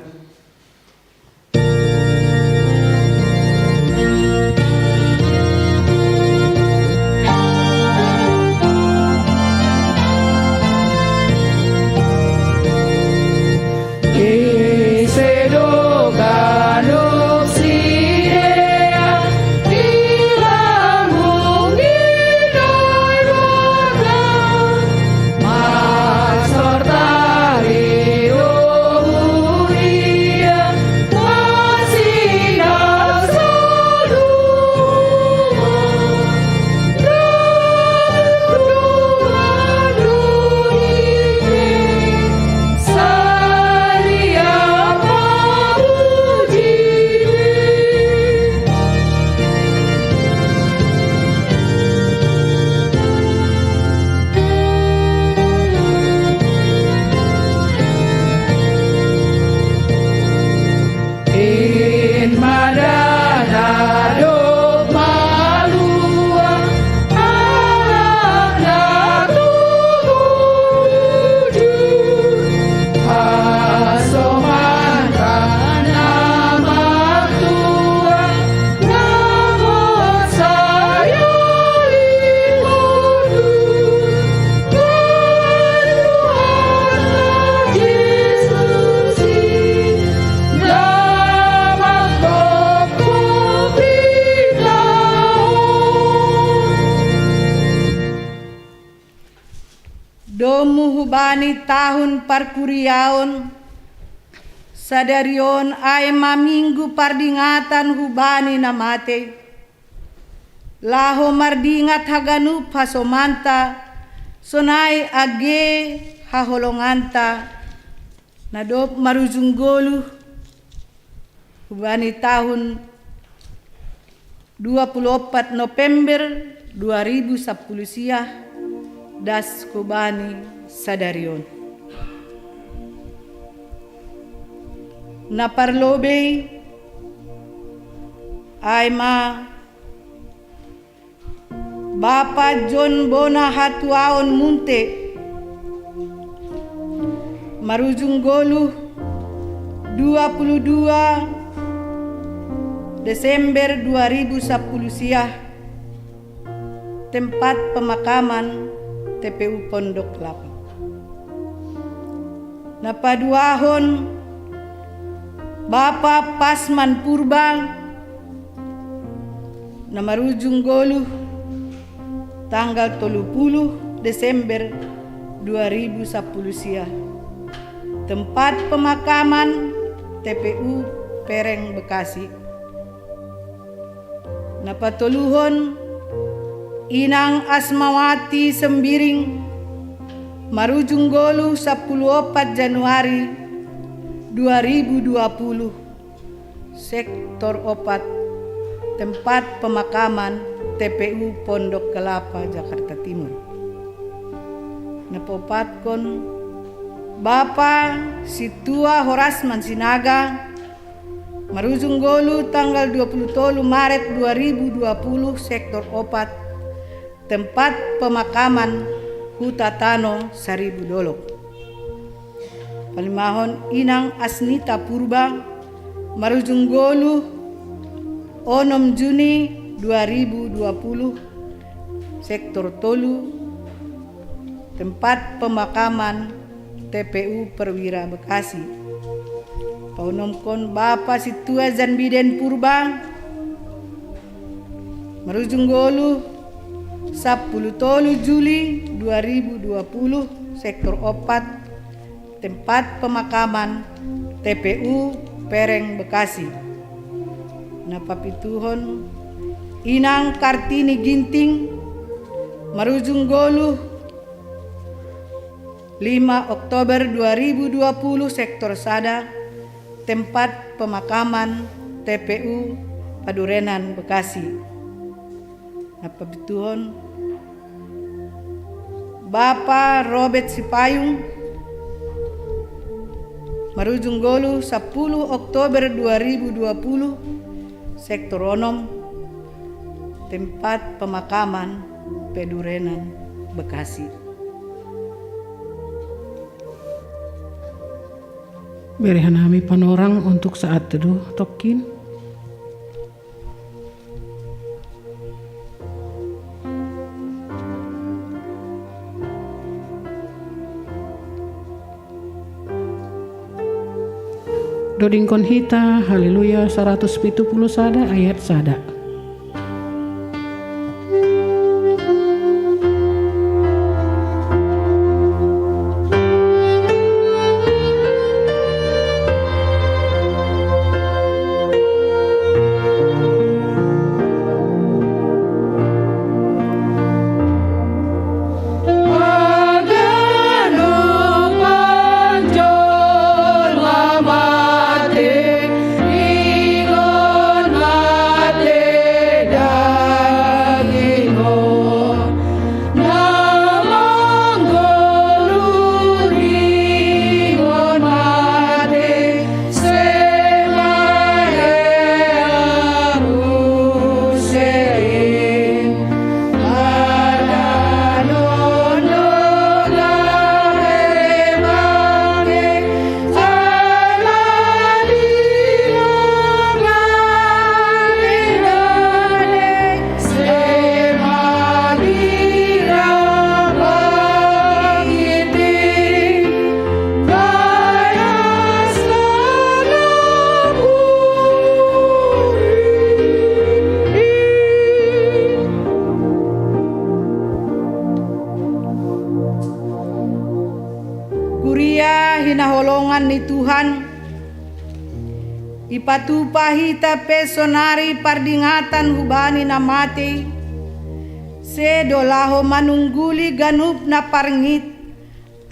Domu hubani tahun parkuriaon, sadari on ai ma minggu pardingatan hubani na matei, laho mardingat haganup hasomanta, sonai age haholonganta, na dob marujung goluh hubani tahun dua puluh opat November dua ribu sapuluh siah, das hubani sadari on. Na parlobei ai ma Bapa John Bona Hatuaon Munte, marujung goluh dua puluh dua Desember dua ribu sapuluh siah, tempat pemakaman T P U Pondok Kelapa. Na paduahon Bapa Pasman Purba, na marujung goluh tanggal tolu puluh Desember dua ribu sapuluh siah. Tempat pemakaman T P U Pereng Bekasi. Napatoluhon, Inang Asmawati Sembiring, marujung ngolu sappulu opat Januari dua ribu dua puluh, sektor opat, tempat pemakaman T P U Pondok Kelapa, Jakarta Timur. Napaopatkon, Bapa Situa Horasman Sinaga, marujung ngolu tanggal dua puluh tolu Maret dua ribu dua puluh, sektor opat, tempat pemakaman Huta Tano, Saribu Dolok. Palimahon, Inang Asnita Purba, marujung ngolu onom Juni dua ribu dua puluh, sektor tolu, tempat pemakaman T P U Perwira, Bekasi. Paonomkon, Bapa Situa Zanbiden Purba, marujung ngolu sappulu tolu Juli dua ribu dua puluh, sektor opat, tempat pemakaman T P U Pereng, Bekasi. Napapituhon, Inang Kartini Ginting, marujung ngolu lima Oktober dua ribu dua puluh, sektor sada, tempat pemakaman T P U Padurenan, Bekasi. Napapituhon, Bapa Robert Sipayung, marujung ngolu sappulu Oktober dua ribu dua puluh, sektor onom, tempat pemakaman Padurenan, Bekasi. Bere hanami panorang untuk saat teduh tokkin. Dodingkon hita Haleluya saratus pitu puluh sada ayat sada. Kuria hinaholongan ni Tuhan, ipatupa hita pe sonari pardingatan hubani na matei, sedo laho manungguli ganup na parngit,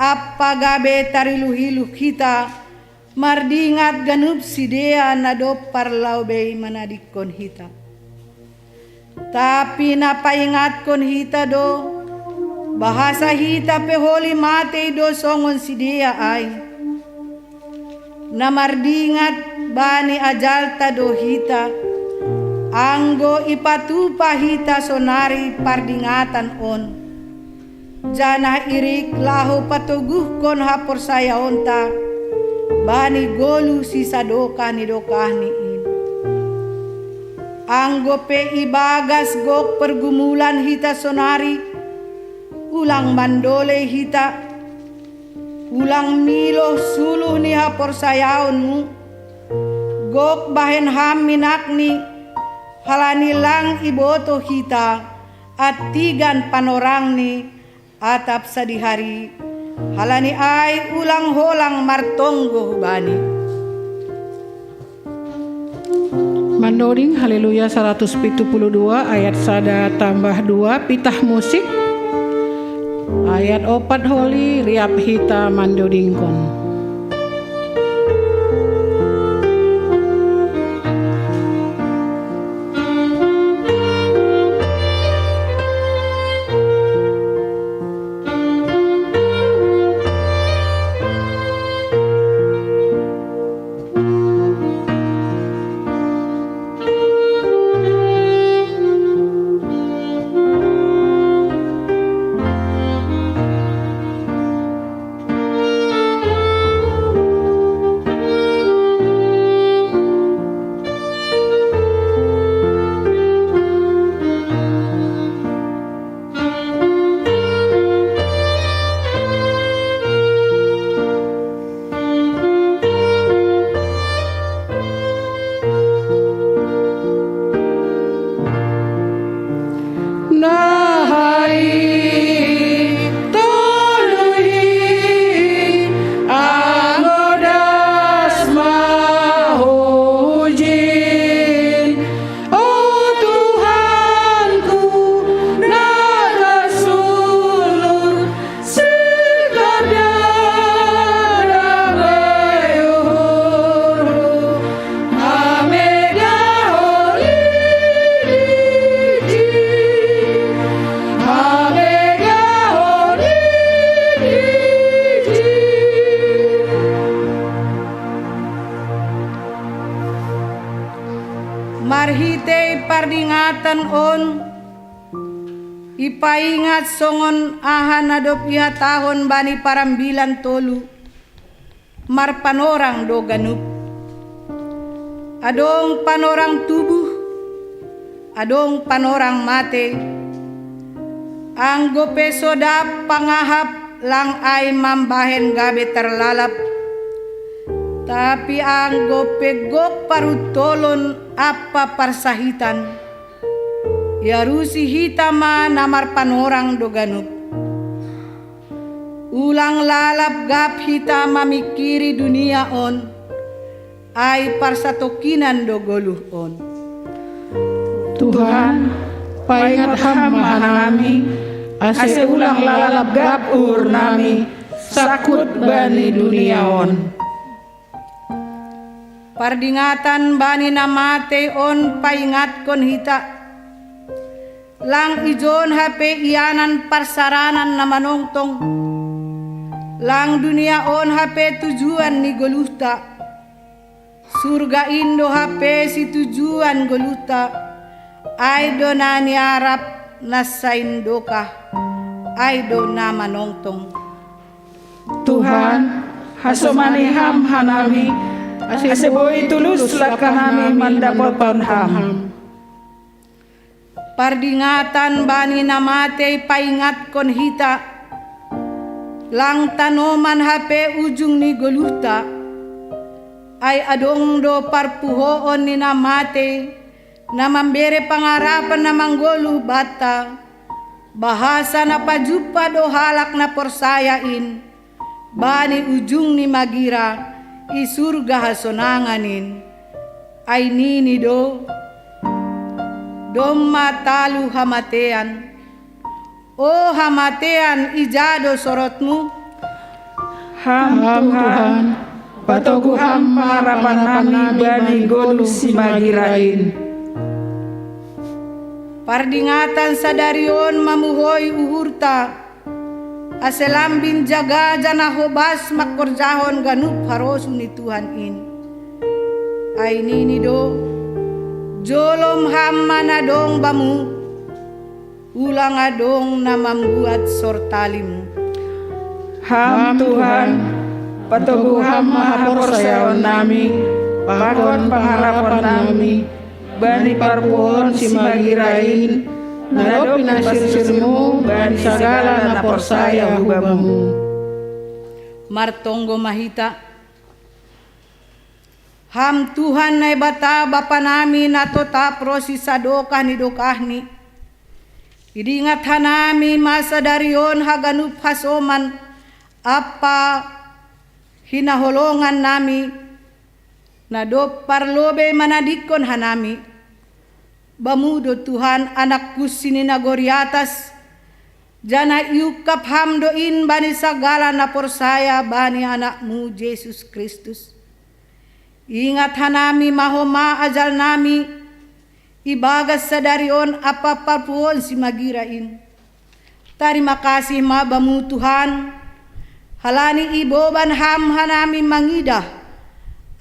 ampa gabe tariluhiluh hita, mardingat ganup sidea na dob parlao bei manadingkon hita. Tapi na paingatkon hita do, bahasa hita pe holi matei do songon sidea ai. Na mardingat bani ajalta do hita, anggo ipatupa hita sonari pardingatan on. Janah irik laho patoguhkon haporsayaonta bani goluh sisadokah ni dokahni in. Anggo pe ibagas gok pergumulan hita sonari, ulang mandolei hita, ulang miloh suluh ni haporsayaonmu, gok bahen ham minakni, halani lang ibotoh hita, antigan panorangni, atap sadihari, halani ai ulang holang martonggo hubani. Mandoding Haleluya saratus pitu puluh dua ayat sada tambah dua, pitah musik. Ayat opat holi riap hita mandodingkon. Nahai toluhi angodas mahujin, O Tuhanku, nakasulur Marhitei pardingatan on, ipaingat songon aha na dob ihatahon bani parambilan tolu, marpanorang do ganup. Adong panorang tubuh, adong panorang mate. Anggo pe so dap pangahap lang ai mambahen gabe tarlalap, tapi anggo pe gok paruntolon ampa parsahitan, iarusi hita ma na marpanorang do ganup. Ulang lalap gap hita mamingkiri dunia on, ai parsatongkinan do goluh on. Tuhan, paingat Ham ma hanami, ase ulang lalap gap uhurnami sangkut bani dunia on. Pardingatan bani na matei on paingatkon hita. Lang ijon hape ianan parsaranan na manongtong. Lang dunia on hape tujuan ni goluhta. Surga in do hape situjuan goluhta. Ai do na niarap na saindokah, ai do na manongtong. Tuhan, hasomani Ham hanami, ase boi tulus langkanami mandapothon Ham. Pardingatan bani na matei paingatkon hita, lang tanoman hape ujung ni goluhta, ai adong do parpuhoon ni na matei, na mambere pangarapan na manggoluh banta, bahasa na pajumpa do halak na porsaya in, bani ujung ni magira i surga hasonangan in. Ai nini do, domma talu hamatean. O hamatean, ija do sorotmu? Ham Tuhan, patogu Ham pangarapannami bani goluh simagira in. Pardingatan sadari on mamuhoi uhurta, ase lambin jagaja na hobas mangkorjahon ganup harosuh ni Tuhan in. Ai nini do, jolom Ham ma na dong bamu, ulang adong na mambuat sortalimu. Ham Tuhan, patogu Ham ma haporsayaonnami, pakon pangarapannami, bani parpuhoon simagira in, na dob pinasirsirmu bani sagala na porsaya hu Bamu. Martonggo ma hita. Ham Tuhan Naibata Bapanami na totap ronsi sadokah ni dokahni, idingat hanami ma sadari on haganup hasoman ampa hinaholongannami, Na dob parlobei manadingkon hanami, Bamu do Tuhan Anak kunsi ni nagori atas, janah iungkap Ham do in bani sagala na porsaya bani Anak-Mu Jesus Kristus. Ingat hanami ma homa ajalnami, ibagas sadari on ampa papuon simagira in. Tarima kasih ma Bamu Tuhan, halani iboban Ham hanami mangidah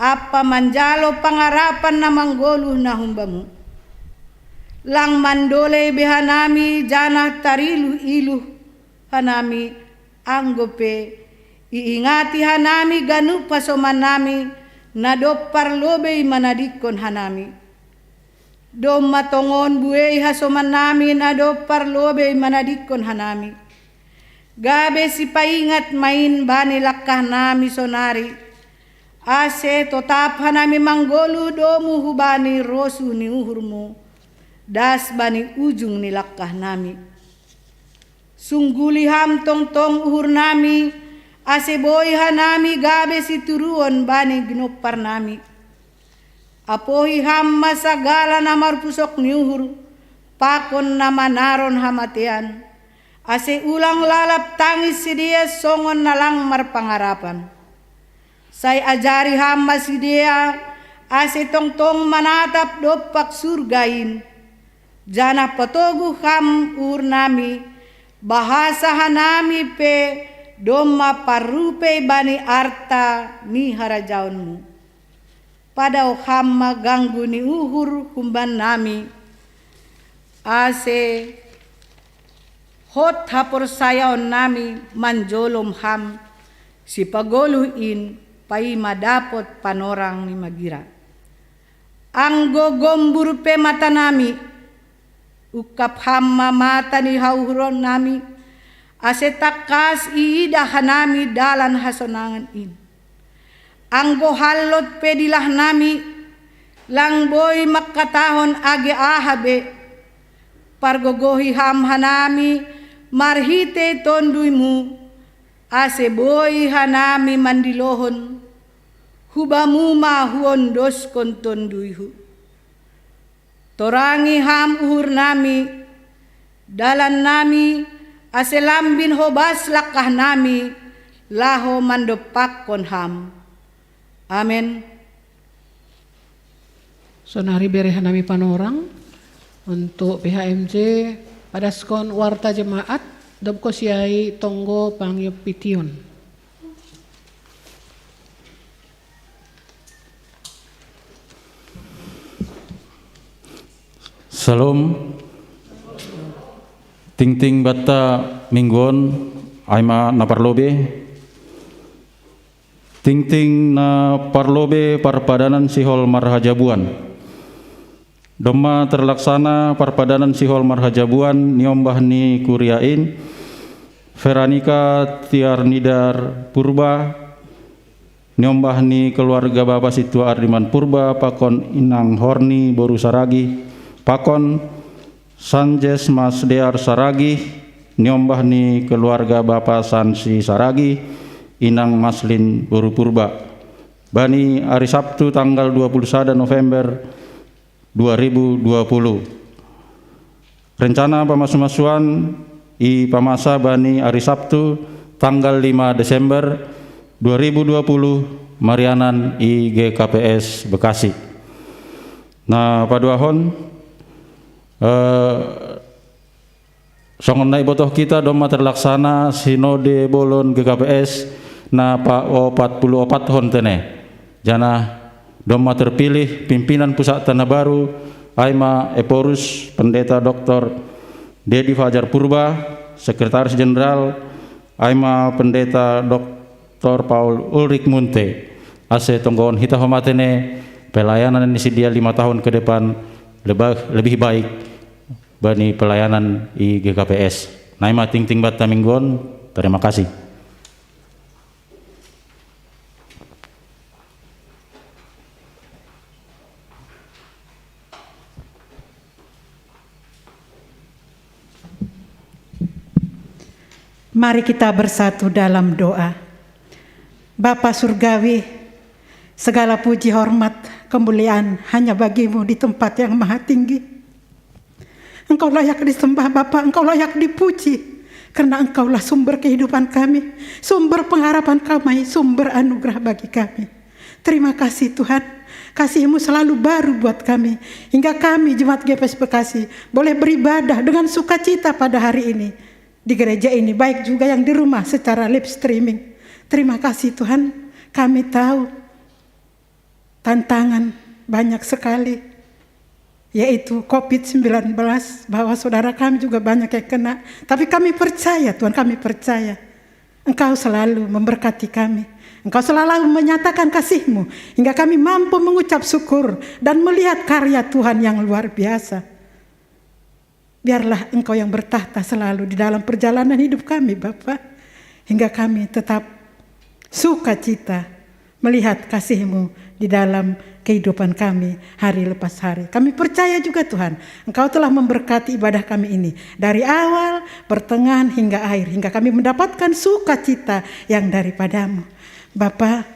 ampa manjalo pangarapan na manggoluh na hum Bamu. Lang mandolei be hanami janah tariluh-iluh hanami, anggo pe iingati hanami ganup hasomannami na dob parlobei manadingkon hanami. Domma tongon buei hasomannami na dob parlobei manadingkon hanami. Gabe sipaingat ma in bani langkahnami sonari, ase totap hanami manggoluh domu hubani rosuh ni uhur-Mu, das bani ujung ni langkahnami. Sungguli Ham tongtong uhurnami, ase boi hanami gabe situruon bani ginomparnami. Apohi Ham ma sagala na marpusok ni uhur pakon na manaron hamatean, ase ulang lalap tangis sidea songon na lang marpangarapan. Sai ajari Ham ma sidea, ase tongtong manatap dompak surga in, janah patoguh Ham uhurnami, bahasa hanami pe domma parrupei bani arta ni harajaon-Mu. Padao Ham ma ganggu ni uhur humbannami, ase hot haporsayaonnami manjolom Ham, Sipagoluh in, paima dapot panorang ni magira. Anggo gombur pe matanami, ungkap Ham ma mata ni hauhuronnami, ase tangkas iidah hanami dalan hasonangan in. Anggo hallot pe dilahnami, lang boi mangkatahon age aha be, pargogohi Ham hanami marhitei TonduyMu, ase boi hanami mandilohon, hu Bamu ma huondoskon tonduyhu. Torangi Ham uhurnami, dalannami, ase lambin hobas langkahnami, laho mandompakkon Ham. Amen. Sonari bere hanami panorang untuk P H M J, padaskon warta jemaat, dobko siai tonggo pangiop pition. Salom. Tingting banta minggu on, ai ma na parlobei. Tingting na parlobei parpadanan sihol marhajabuan. Domma terlaksana parpadanan sihol marhajabuan niombah ni kuria in, Veronika Tiarnidar Purba, niombah ni keluarga bapa sintua Ardiman Purba pakon inang Horni boru Saragih, pakon Sanjes Mas Dear Saragih, niombah ni keluarga bapa Sansi Saragih, inang Maslin boru Purba. Bani ari Sabtu tanggal dua puluh sada November dua ribu dua puluh. Rencana pamasumasuan i pamasa bani ari Sabtu tanggal lima Desember dua ribu dua puluh marianan i G K P S Bekasi. Na paduahon, eh, songon na ibotoh hita domma terlaksana sinode bolon G K P S na paopat puluh opathon tene. Janah domma terpilih pimpinan pusakta na baru, ai ma Ephorus Pendeta Doktor Dedi Fajar Purba, Sekretaris Jenderal, ai ma Pendeta Doktor Paul Ulrik Munte. Ase tonggohon hita homa tene pelayanan ni sidea lima tahun ke depan lebah-, lebih baik bani pelayanan i G K P S. Na i ma tingting banta minggu on. Terima kasih. Mari kita bersatu dalam doa. Bapa Surgawi, segala puji hormat Kemuliaan hanya bagi-Mu di tempat yang maha tinggi. Engkau layak disembah, Bapa, Engkau layak dipuji, karena Engkaulah sumber kehidupan kami, sumber pengharapan kami, sumber anugerah bagi kami. Terima kasih, Tuhan, kasih-Mu selalu baru buat kami, hingga kami, Jemaat G P S Bekasi, boleh beribadah dengan sukacita pada hari ini di gereja ini, baik juga yang di rumah secara live streaming. Terima kasih, Tuhan. Kami tahu tantangan banyak sekali, yaitu covid sembilan belas, bahwa saudara kami juga banyak yang kena. Tapi kami percaya, Tuhan, kami percaya Engkau selalu memberkati kami. Engkau selalu menyatakan kasih-Mu, hingga kami mampu mengucap syukur dan melihat karya Tuhan yang luar biasa. Biarlah Engkau yang bertahta selalu di dalam perjalanan hidup kami, Bapa, hingga kami tetap sukacita melihat kasih-Mu di dalam kehidupan kami hari lepas hari. Kami percaya juga, Tuhan, Engkau telah memberkati ibadah kami ini dari awal, pertengahan, hingga akhir, hingga kami mendapatkan sukacita yang daripada-Mu. Bapa,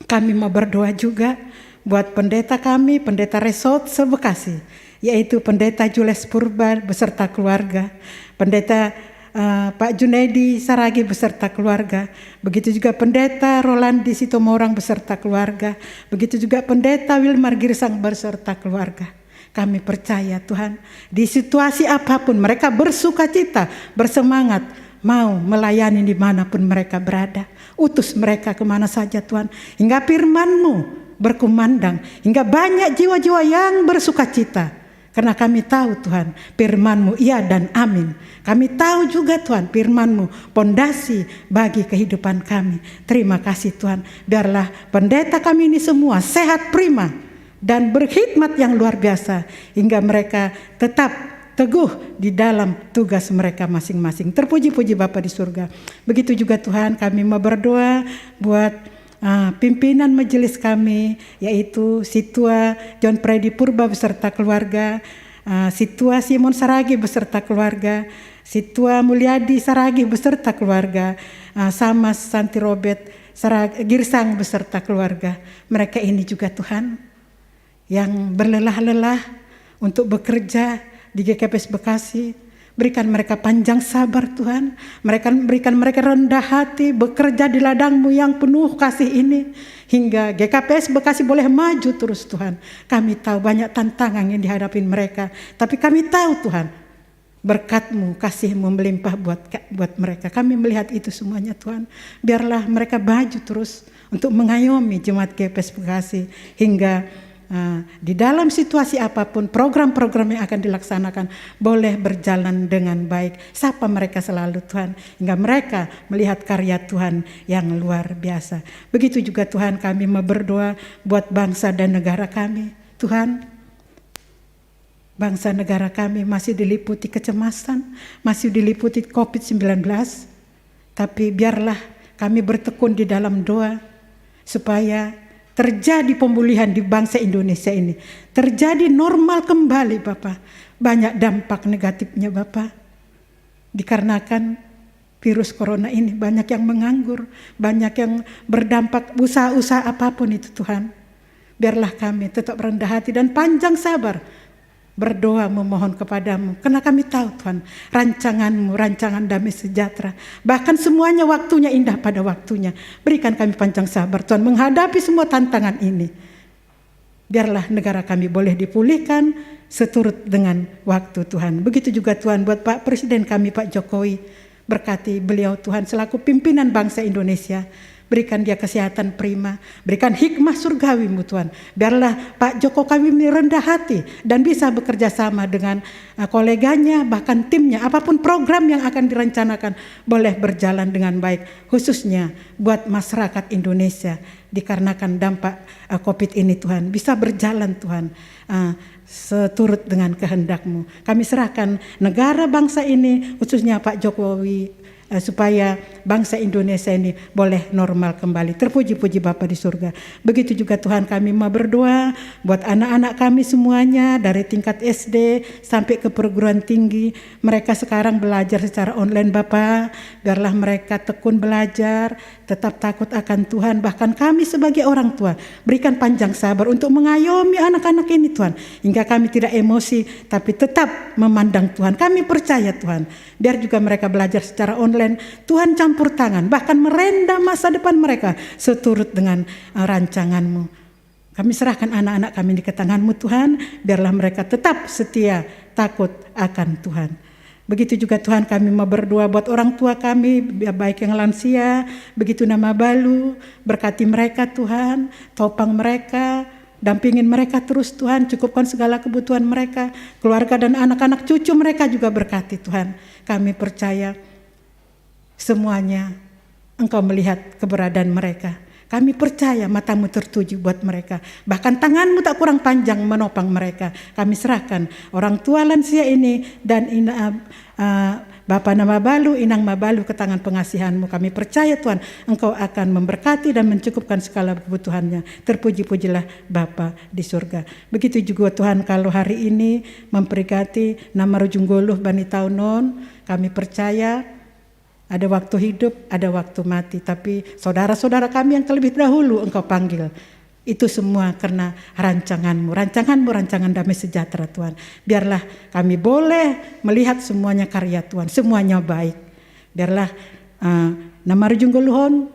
kami mau berdoa juga buat pendeta kami, Pendeta Resort se-Bekasi, yaitu Pendeta Jules Purba beserta keluarga, Pendeta, eh, Pak Junaidi Saragih beserta keluarga, begitu juga Pendeta Rolandi Situmorang beserta keluarga, begitu juga Pendeta Wilmar Girsang beserta keluarga. Kami percaya, Tuhan, di situasi apapun mereka bersukacita, bersemangat, mau melayani di mana pun mereka berada. Utus mereka ke mana saja, Tuhan, hingga firman-Mu berkumandang, hingga banyak jiwa-jiwa yang bersukacita. Karena kami tahu, Tuhan, firman-Mu iya dan amin. Kami tahu juga, Tuhan, firman-Mu pondasi bagi kehidupan kami. Terima kasih, Tuhan. Biarlah pendeta kami ini semua sehat prima dan berkhidmat yang luar biasa, hingga mereka tetap teguh di dalam tugas mereka masing-masing. Terpuji-puji Bapa di surga. Begitu juga, Tuhan, kami mau berdoa buat, ah, pimpinan majelis kami, yaitu Situa John Freddy Purba beserta keluarga, ah, Situa Simon Saragih beserta keluarga, Situa Mulyadi Saragih beserta keluarga, ah, sama Santi Robert Sarag-, Girsang beserta keluarga. Mereka ini juga, Tuhan, yang berlelah-lelah untuk bekerja di G K P S Bekasi. Berikan mereka panjang sabar, Tuhan. Mereka, berikan mereka rendah hati, bekerja di ladang-Mu yang penuh kasih ini, hingga G K P S Bekasi boleh maju terus, Tuhan. Kami tahu banyak tantangan yang dihadapi mereka, tapi kami tahu, Tuhan, berkat-Mu, kasih-Mu melimpah buat ka-, buat mereka. Kami melihat itu semuanya, Tuhan. Biarlah mereka maju terus untuk mengayomi jemaat G P S Bekasi, hingga, eh, di dalam situasi apapun, program-program yang akan dilaksanakan boleh berjalan dengan baik. Sapa mereka selalu, Tuhan, hingga mereka melihat karya Tuhan yang luar biasa. Begitu juga, Tuhan, kami mau berdoa buat bangsa dan negara kami. Tuhan, bangsa negara kami masih diliputi kecemasan, masih diliputi covid sembilan belas. Tapi biarlah kami bertekun di dalam doa, supaya terjadi pemulihan di bangsa Indonesia ini. Terjadi normal kembali, Bapa. Banyak dampak negatifnya, Bapa. Dikarenakan virus corona ini, banyak yang menganggur, banyak yang berdampak, usaha-usaha apapun itu, Tuhan. Biarlah kami tetap rendah hati dan panjang sabar, berdoa memohon kepada-Mu, karena kami tahu, Tuhan, rancangan-Mu, rancangan damai sejahtera. Bahkan semuanya waktunya indah pada waktunya. Berikan kami panjang sabar, Tuhan, menghadapi semua tantangan ini. Biarlah negara kami boleh dipulihkan seturut dengan waktu, Tuhan. Begitu juga, Tuhan, buat Pak Presiden kami, Pak Jokowi. Berkati beliau, Tuhan, selaku pimpinan bangsa Indonesia. Berikan dia kesehatan prima, berikan hikmah surgawi-Mu, Tuhan. Biarlah Pak Jokowi rendah hati dan bisa bekerja sama dengan, eh, koleganya, bahkan timnya. Apapun program yang akan direncanakan, boleh berjalan dengan baik, khususnya buat masyarakat Indonesia, dikarenakan dampak, eh, covid ini, Tuhan. Bisa berjalan, Tuhan, eh, seturut dengan kehendak-Mu. Kami serahkan negara bangsa ini, khususnya Pak Jokowi, eh, supaya bangsa Indonesia ini boleh normal kembali. Terpuji-puji Bapa di surga. Begitu juga, Tuhan, kami mau berdoa buat anak-anak kami semuanya, dari tingkat S D sampai ke perguruan tinggi. Mereka sekarang belajar secara online, Bapa. Biarlah mereka tekun belajar, Tetap takut akan Tuhan, bahkan kami sebagai orang tua, berikan panjang sabar untuk mengayomi anak-anak ini, Tuhan. Hingga kami tidak emosi, tapi tetap memandang Tuhan. Kami percaya, Tuhan. Biar juga mereka belajar secara online, Tuhan campur tangan, bahkan merenda masa depan mereka seturut dengan eh, rancangan-Mu. Kami serahkan anak-anak kami di ke tangan-Mu, Tuhan. Biarlah mereka tetap setia, takut akan Tuhan. Begitu juga, Tuhan, kami mau berdoa buat orang tua kami, baik yang lansia, begitu nama balu, berkati mereka, Tuhan, topang mereka, dampingin mereka terus, Tuhan, cukupkan segala kebutuhan mereka, keluarga dan anak-anak cucu mereka juga berkati, Tuhan. Kami percaya semuanya Engkau melihat keberadaan mereka. Kami percaya mata-Mu tertuju buat mereka. Bahkan tangan-Mu tak kurang panjang menopang mereka. Kami serahkan orang tua lansia ini dan ina, eh, Bapa nama balu, Inang Mabalu ke tangan pengasihan-Mu. Kami percaya, Tuhan, Engkau akan memberkati dan mencukupkan segala kebutuhannya. Terpuji-pujilah Bapa di surga. Begitu juga, Tuhan, kalau hari ini memperingati nama Rujungguluh Bani Taunon, kami percaya ada waktu hidup, ada waktu mati. Tapi saudara-saudara kami yang terlebih dahulu Engkau panggil, itu semua karena rancangan-Mu, rancangan-Mu, rancangan damai sejahtera, Tuhan. Biarlah kami boleh melihat semuanya karya Tuhan, semuanya baik. Biarlah eh, nama Rujungguluhon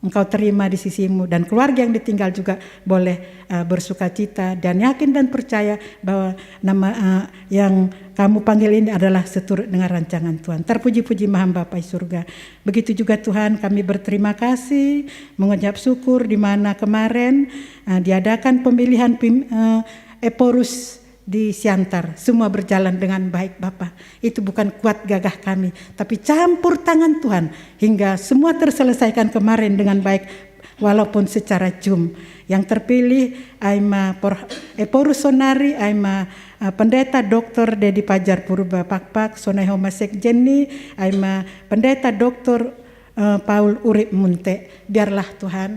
Engkau terima di sisi-Mu, dan keluarga yang ditinggal juga boleh eh, bersuka cita dan yakin dan percaya bahwa nama eh, yang Kamu panggil ini adalah seturut dengan rancangan Tuhan. Terpuji-puji maham Bapa di surga. Begitu juga, Tuhan, kami berterima kasih, mengucap syukur di mana kemarin eh, diadakan pemilihan pim, eh, Ephorus di Siantar. Semua berjalan dengan baik, Bapa. Itu bukan kuat gagah kami, tapi campur tangan Tuhan hingga semua terselesaikan kemarin dengan baik, walaupun secara Zoom. Yang terpilih ai ma Por, Ephorus Sonari, ai ma eh, Pendeta Doktor Dedi Pajar Purba Pakpak, sonai ho ma sekjen ni, ai ma Pendeta Doktor eh, Paul Urip Munte. Biarlah, Tuhan,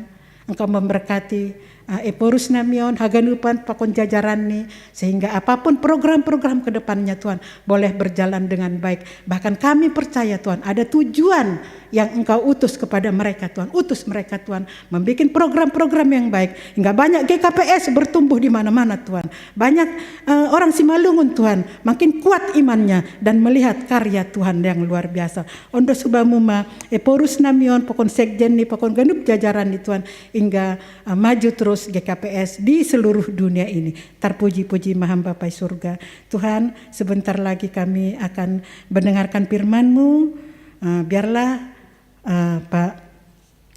Engkau memberkati eh, Ephorus Namion, Haganupan, pakon jajaran ni, sehingga apapun program-program ke depannya, Tuhan, boleh berjalan dengan baik. Bahkan kami percaya, Tuhan, ada tujuan yang Engkau utus kepada mereka, Tuhan. Utus mereka, Tuhan, membuat program-program yang baik, hingga banyak G K P S bertumbuh di mana-mana, Tuhan. Banyak eh, orang Simalungun, Tuhan, makin kuat imannya dan melihat karya Tuhan yang luar biasa. Ondo suba-Mu ma Ephorus Namion, pakon sekjen ni, pakon genep jajaran ni, Tuhan, hingga eh, maju terus G K P S di seluruh dunia ini. Terpuji-puji maham Bapa di surga. Tuhan, sebentar lagi kami akan mendengarkan firman-Mu. Eh, biarlah eh, Pak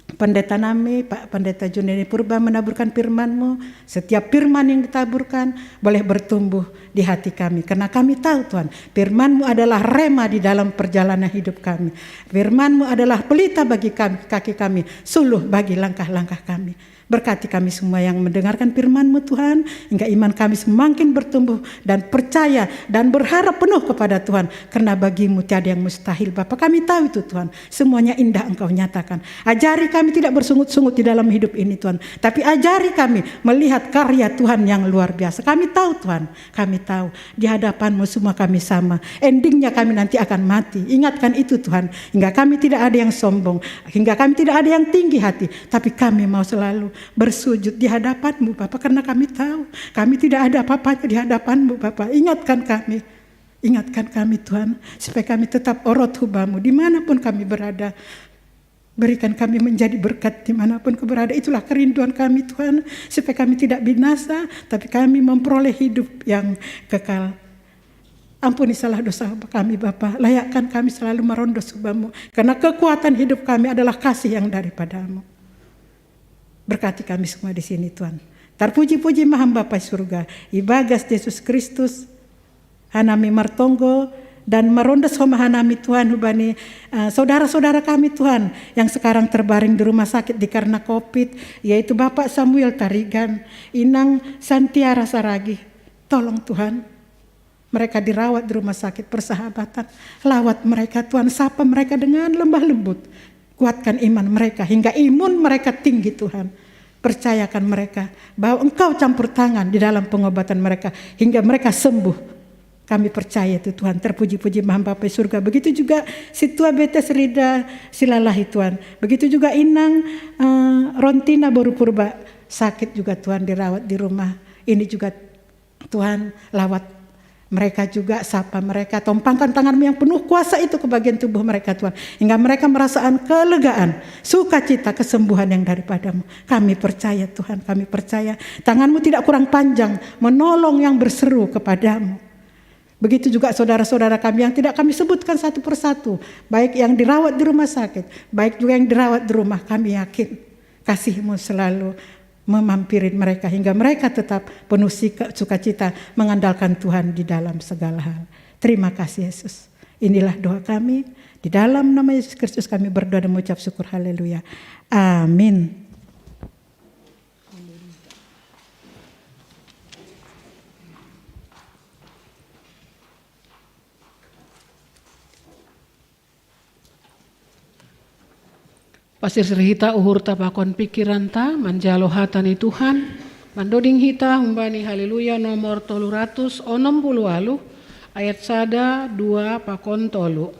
Pendeta nami, Pak Pendeta Junedi Purba menaburkan firman-Mu. Setiap firman yang ditaburkan boleh bertumbuh di hati kami. Karena kami tahu, Tuhan, firman-Mu adalah rema di dalam perjalanan hidup kami. Firman-Mu adalah pelita bagi kami, kaki kami, suluh bagi langkah-langkah kami. Berkati kami semua yang mendengarkan firman-Mu, Tuhan, hingga iman kami semakin bertumbuh dan percaya dan berharap penuh kepada Tuhan. Karena bagi-Mu tiada yang mustahil, Bapa. Kami tahu itu, Tuhan. Semuanya indah Engkau nyatakan. Ajari kami tidak bersungut-sungut di dalam hidup ini, Tuhan. Tapi ajari kami melihat karya Tuhan yang luar biasa. Kami tahu, Tuhan. Kami tahu di hadapan-Mu semua kami sama. Endingnya kami nanti akan mati. Ingatkan itu, Tuhan. Hingga kami tidak ada yang sombong. Hingga kami tidak ada yang tinggi hati. Tapi kami mau selalu bersujud di hadapan-Mu, Bapa. Karena kami tahu kami tidak ada apa-apanya di hadapan-Mu, Bapa. Ingatkan kami. Ingatkan kami, Tuhan, supaya kami tetap orot huba-Mu dimanapun kami berada. Berikan kami menjadi berkat dimanapun kami berada. Itulah kerinduan kami, Tuhan, supaya kami tidak binasa, tapi kami memperoleh hidup yang kekal. Ampuni salah dosa kami, Bapa. Layakkan kami selalu marondos huba-Mu. Karena kekuatan hidup kami adalah kasih yang daripada-Mu. Berkati kami semua di sini, Tuhan. Terpuji-puji maham Bapa surga. Ibagas Yesus Kristus, hanami martonggo dan marondos ho ma hanami, Tuhan, hubani eh, saudara-saudara kami, Tuhan, yang sekarang terbaring di rumah sakit dikarena covid, yaitu Bapak Samuel Tarigan, Inang Santiara Saragi. Tolong, Tuhan, mereka dirawat di rumah sakit persahabatan. Lawat mereka, Tuhan, sapa mereka dengan lemah lembut. Kuatkan iman mereka hingga imun mereka tinggi, Tuhan. Percayakan mereka bahwa Engkau campur tangan di dalam pengobatan mereka hingga mereka sembuh. Kami percaya itu Tuhan, terpuji-puji Maha Bapa surga. Begitu juga si tua Betes Rida Silalahi Tuhan. Begitu juga Inang uh, Rontina Boru Purba sakit juga Tuhan dirawat di rumah. Ini juga Tuhan lawat mereka juga, sapa mereka, tompangkan tanganmu yang penuh kuasa itu ke bagian tubuh mereka Tuhan. Hingga mereka merasakan kelegaan, sukacita, kesembuhan yang daripadamu. Kami percaya Tuhan, kami percaya tanganmu tidak kurang panjang menolong yang berseru kepadamu. Begitu juga saudara-saudara kami yang tidak kami sebutkan satu persatu, baik yang dirawat di rumah sakit, baik juga yang dirawat di rumah, kami yakin kasihmu selalu memampirin mereka hingga mereka tetap penuh sukacita mengandalkan Tuhan di dalam segala hal. Terima kasih Yesus. Inilah doa kami. Di dalam nama Yesus Kristus kami berdoa dan mengucap syukur. Haleluya. Amin. Pasir sirihita uhur tapakon pikiran ta manjalo hata ni Tuhan. Mandoding hita humbani Haleluya nomor tolu ratus onom puluh walu, ayat sada, dua pakon tolu.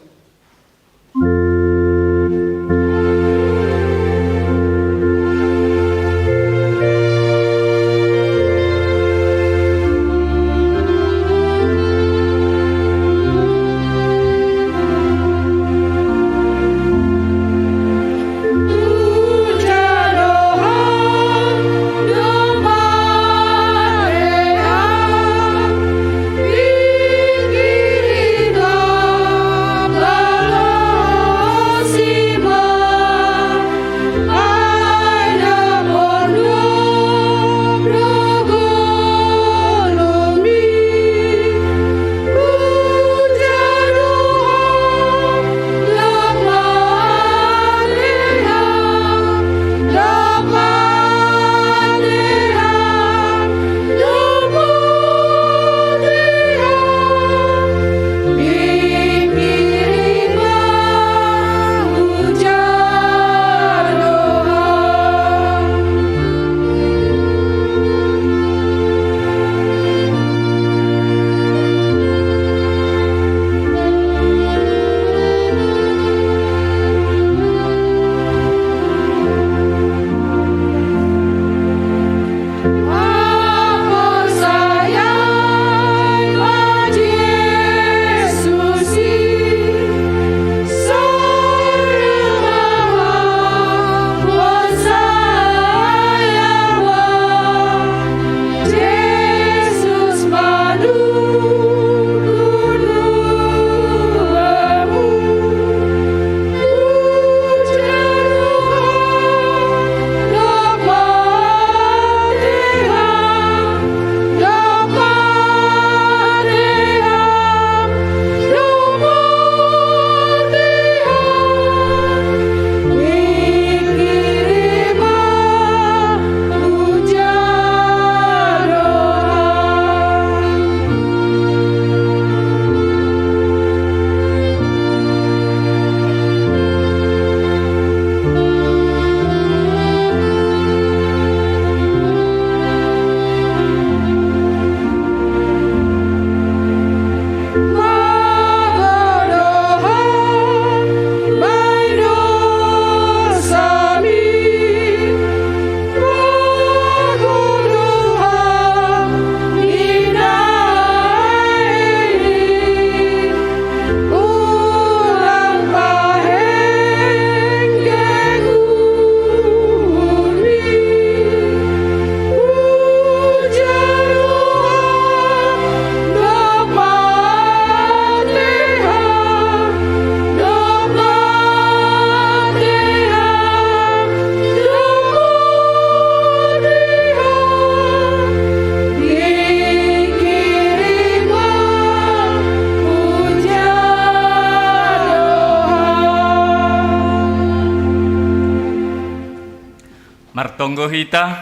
Martonggo hita.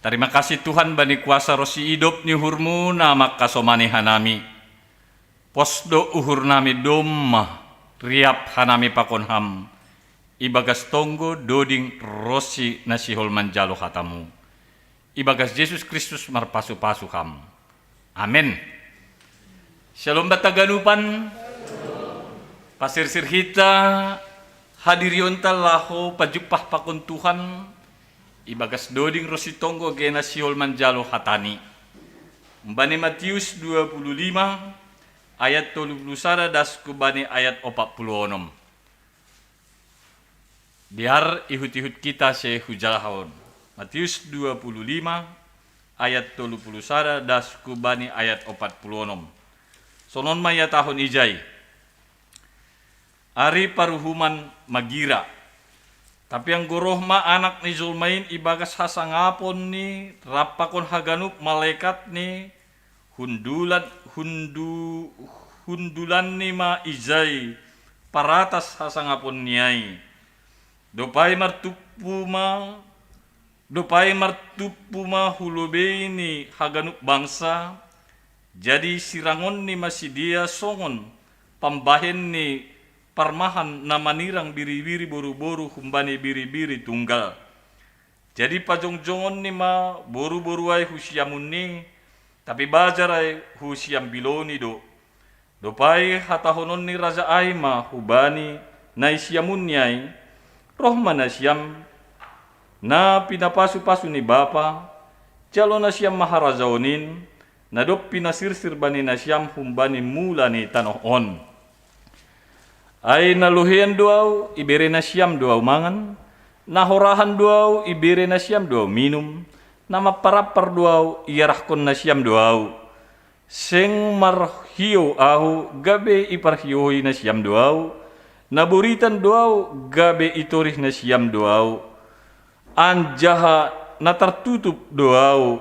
Tarima kasih Tuhan bani kuasa ro si idop ni uhurmu na mangkasomani hanami. Pos do uhur nami domma, riap hanami pakon ham, ibagas tonggo, doding ro si na sihol manjalo hatamu. Ibagas Jesus Kristus marpasu-pasu ham. Amen. Shalom banta haganupan. Pasirsir hita hadirionta laho pajumpah pakon Tuhan ibagas doding ro sitonggo gena sihol manjalo hatani. Umbani Matius dua puluh lima ayat tolu puluh sada das kubani ayat opat puluh onom. Biar ihut-ihut kita se hujalahon. Matius dua puluh lima ayat tolu puluh sada das kubani ayat opat puluh onom. Sonon ma iatahon ijai. Ari paruhuman magira. Tapi anggo roh ma Anak ni jolma in ibagas hasangapon ni rap pakon haganup malaikat ni, hundulan hundu hundulanni ma ijai paratas hasangapon ni ai. Dopai martumpu ma dopai martumpu ma hu lobei ni haganup bangsa. Jadi sirangonni ma sidea songon pambahen ni parmahan na manirang biri-biri boru-boru humbani biri-biri tunggal. Jadi pajongjongonni ma boru-boru ai hu siamunni, tapi bajar ai hu siambiloni do. Dopai hatahonon ni raja ai ma hubani na i siamunni ai, roh ma nasiam na pinapasu-pasu ni Bapa, jalo nasiam ma harajaon in, na dob pinasirsir bani nasiam humbani mula ni tanoh on. Ai na lohean do au, ibere nasiam do au mangan, na horahan do au, ibere nasiam do au minum, na mamparampar do au, iarahkon nasiam do au. Seng marhiou ahu, gabe iparhioi nasiam do au, na boritan do au, gabe itorih nasiam do au, anjaha na tartutup do au,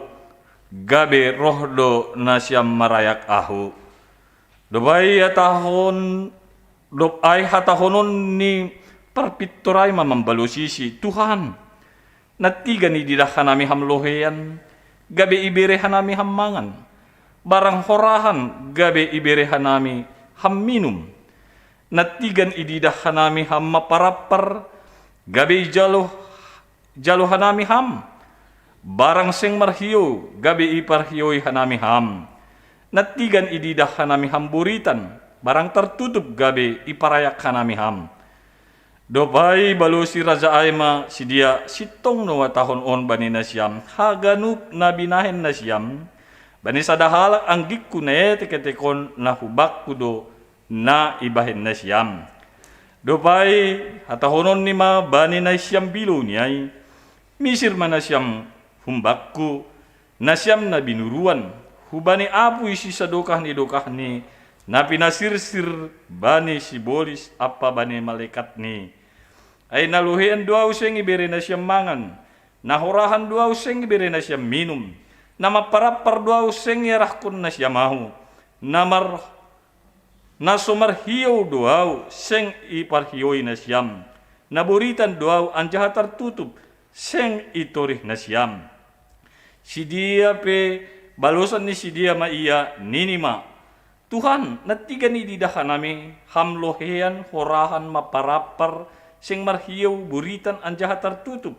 gabe roh do nasiam marayak ahu. Dob ai hatahon dob ai hatahonon ni parpintor ai ma mambalosisi, Tuhan, nantigan ididah hanami ham lohean, gabe ibere hanami ham mangan, barang horahan, gabe ibere hanami ham minum. Nantigan ididah hanami ham maparampar, gabe ijalo jalo hanami ham, barang seng marhiou, gabe iparhioi hanami ham. Nantigan ididah hanami ham boritan, barang tartutup, gabe iparayak hanami ham. Dob ai balosi raja ai ma sidea, sintong do hatahon on bani nasiam, haganup na binahen nasiam bani sada halak anggingku na etek-etek on, na hubakku do na ibahen nasiam. Dob ai hatahononni ma bani na i siambiloni ai, misir ma nasiam humbakku, nasiam na binuruan, hubani apuy sisadokah ni dokahni, na pinasirsir bani sibolis ampa bani malaekatni. Ai na lohean do au seng ibere nasiam mangan, na horahan do au seng ibere nasiam minum, na mamparampar do au seng iarahkon nasiam ahu, na mar na so marhiou do au seng iparhioi nasiam, na boritan do au anjaha tartutup seng itorih nasiam. Sidea pe balosan ni sidea ma ia, nini ma, Tuhan, nantigan ididah hanami ham lohean, horahan, mamparampar, seng marhiou, boritan anjaha tartutup,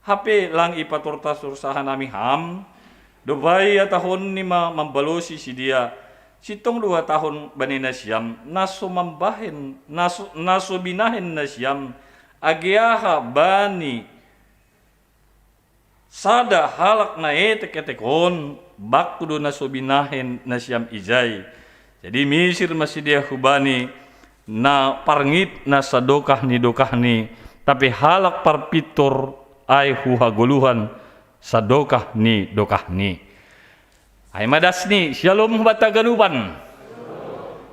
hape lang ipatorta-torta hanami ham? Dob ai hatahonni ma mambalosi sidea, sintong do hatahon bani nasiam, na so mambahen na so, na so binahen nasiam, age aha bani sada halak na etek-etek on, bakku do na so binahen nasiam ijai. Jadi misir ma sidea hubani na parngit na sadokah ni dokahni, tapi halak parpintor ai hu hagoluhan sadokah ni dokahni. Ai ma dasni, syalom hubanta haganupan.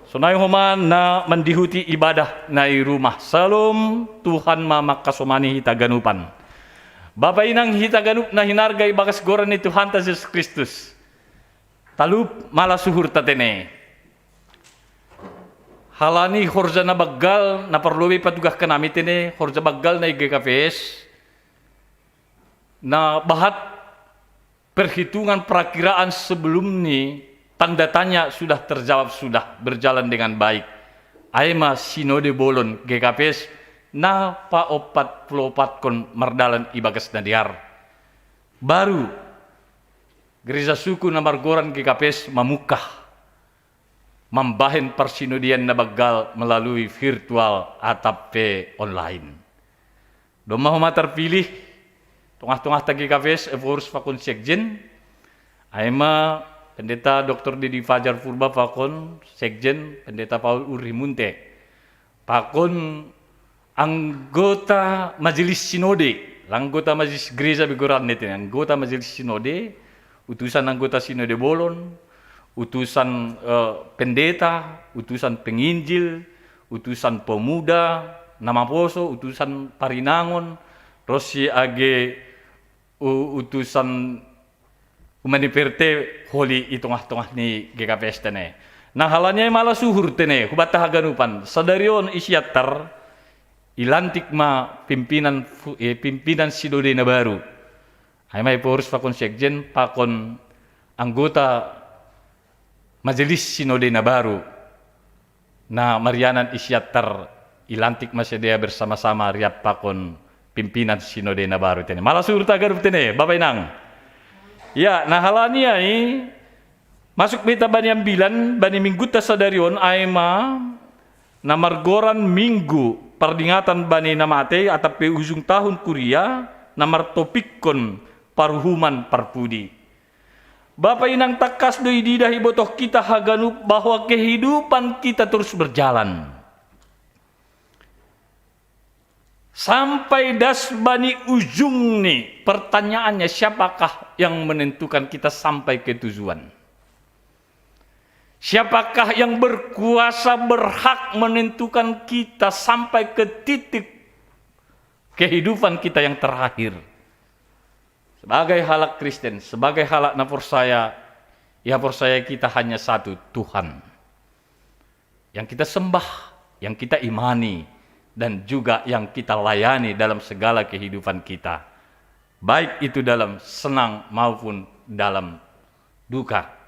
Sonai homa na mandihuti ibadah na i rumah. Syalom, Tuhan ma mangkasomani hita haganupan. Bapa inang hita haganup na hinarga ibagas goran ni Tuhanta Jesus Kristus. Talup ma las uhurta tene. Halani horja na banggal, na parlobei patugahkan hami tene, horja banggal na i G K P S, na bahat perhitungan perakiraan sebelum ni tanda tanya sudah terjawab, sudah berjalan dengan baik. Ai ma sinode bolon G K P S na paompat puluh opatkon mardalan ibagas na dear. Baru Gereja suku na margoran G K P S mamukah mambahen parsinodian na banggal melalui virtual atap pe online. Domma homa tarpilih tongah-tongahta G K P S, Ephorus pakon sekjen, ai ma Pendeta Doktor Dedi Fajar Purba pakon sekjen, Pendeta Paul Urhi Munte pakon anggota majelis sinode, anggota majelis gereja be goranna tene, anggota majelis sinode, utusan anggota sinode bolon, utusan eh, pendeta, utusan penginjil, utusan pemuda, na maposo, utusan parinangon, ros si age u- utusan umani perte holi i tongah-tongah ni G K P S tene. Nah, halani ai mala suhur tene hubanta haganupan, sadari on i Siantar ilantik ma pimpinan fu- eh, pimpinan sinode na baru. Ai ma Ephorus pakon sekjen pakon anggota majelis sinode na baru na marianan i Siantar, ilantik ma sidea bersama-sama riap pakon pimpinan sinode na baru tene. Mala suhur haganup tene, Bapa Inang. Ya, nah, halani ai masuk ma hita bani ambilan, bani minggunta sadari on, ai ma na margoran Minggu Pardingatan bani na Mate atap pe ujung tahun kuria, na martopikkon paruhuman parpudi. Bapa Inang, tangkas do ididah, ibotoh hita haganup bahwa kehidupan kita terus berjalan. Sampai das bani ujungni, pertanyaannya, siapakah yang menentukan kita sampai ke tujuan? Siapakah yang berkuasa, berhak menentukan kita sampai ke titik kehidupan kita yang terakhir? Sebagai halak Kristen, sebagai halak na porsaya, ya, porsaya kita hanya satu, Tuhan. Yang kita sembah, yang kita imani, dan juga yang kita layani dalam segala kehidupan kita, baik itu dalam senang maupun dalam duka.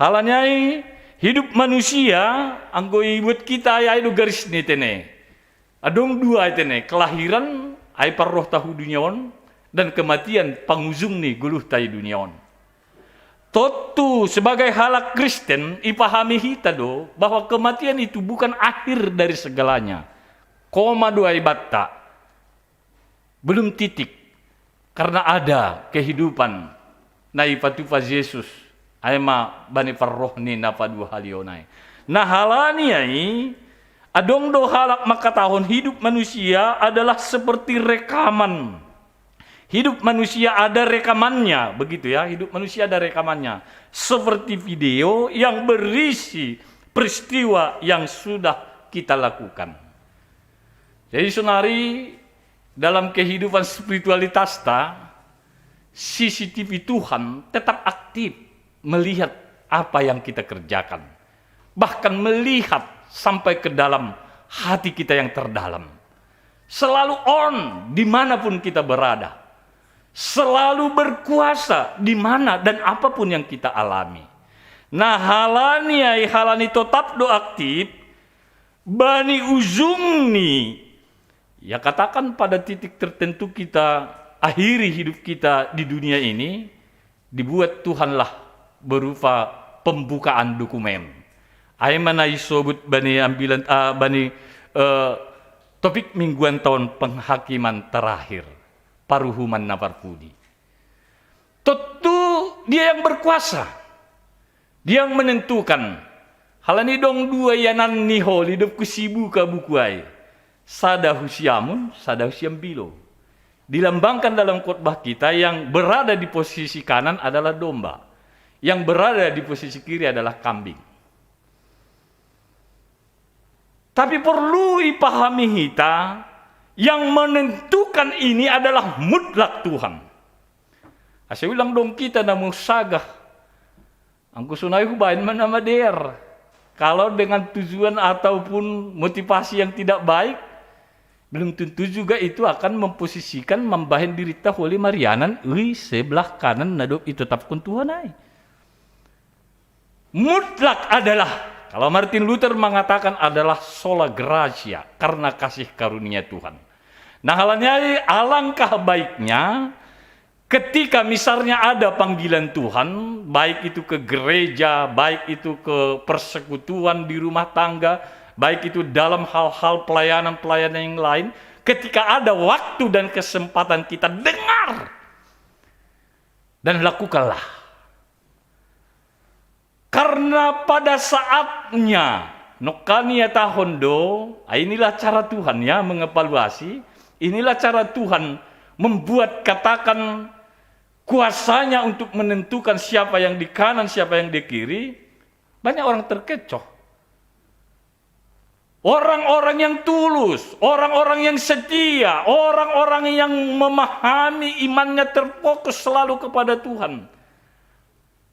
Halani ai hidup manusia, anggo ibuat hita ai, ai do garisni tene. Adong dua ai tene, kelahiran, ai parrohta hu dunia on, dan kematian, pangujungni goluhta i dunia on. Tontu sebagai halak Kristen, ipahami hita do bahwa kematian itu bukan akhir dari segalanya. Koma do ai banta, belum titik, karena ada kehidupan na ipatupa Jesus, ai ma bani parroh ni na paduahalionai. Nah, halani ai adong do halak mangkatahon hidup manusia adalah seperti rekaman. Hidup manusia ada rekamannya, begitu ya, hidup manusia ada rekamannya. Seperti video yang berisi peristiwa yang sudah kita lakukan. Jadi saonari dalam kehidupan spiritualitasta, C C T V Tuhan tetap aktif melihat apa yang kita kerjakan. Bahkan melihat sampai ke dalam hati kita yang terdalam. Selalu on dimanapun kita berada. Selalu berkuasa di mana dan apapun yang kita alami. Nah, halani ai, halani totap do aktif, bani ujungni, ya, katakan pada titik tertentu kita akhiri hidup kita di dunia ini, dibuat Tuhanlah berupa pembukaan dokumen. Ai ma na isobut bani ambilan, ah, bani eh, topik mingguanta on, penghakiman terakhir, paruhuman na parpudi. Tontu Dia yang berkuasa, Dia yang menentukan. Halani dong dua iananni holi dob husibuka buku ai, sada husiamun, sada husiambilo. Dilambangkan dalam khotbah kita, yang berada di posisi kanan adalah domba, yang berada di posisi kiri adalah kambing. Tapi perlu ipahami hita, yang menentukan ini adalah mutlak Tuhan. Asa unang dong hita na marsagah, anggo sonai hubaen ma na madear. Kalau dengan tujuan ataupun motivasi yang tidak baik, belum tentu juga itu akan memposisikan, mambahen dirinta holi marianan i sebelah kanan na dob itetapkon Tuhan ai. Mutlak adalah, kalau Martin Luther mengatakan, adalah sola gratia, karena kasih karunia Tuhan. Nah, halani ai alangkah baiknya Ketika misalnya ada panggilan Tuhan, baik itu ke gereja, baik itu ke persekutuan di rumah tangga, baik itu dalam hal-hal pelayanan-pelayanan yang lain, ketika ada waktu dan kesempatan, kita dengar dan lakukanlah. Karena pada saatnya, nokkani ya tahun do, ah, inilah cara Tuhan ya mengevaluasi, inilah cara Tuhan membuat, katakan, kuasanya untuk menentukan siapa yang di kanan, siapa yang di kiri. Banyak orang terkecoh. Orang-orang yang tulus, orang-orang yang setia, orang-orang yang memahami imannya terfokus selalu kepada Tuhan.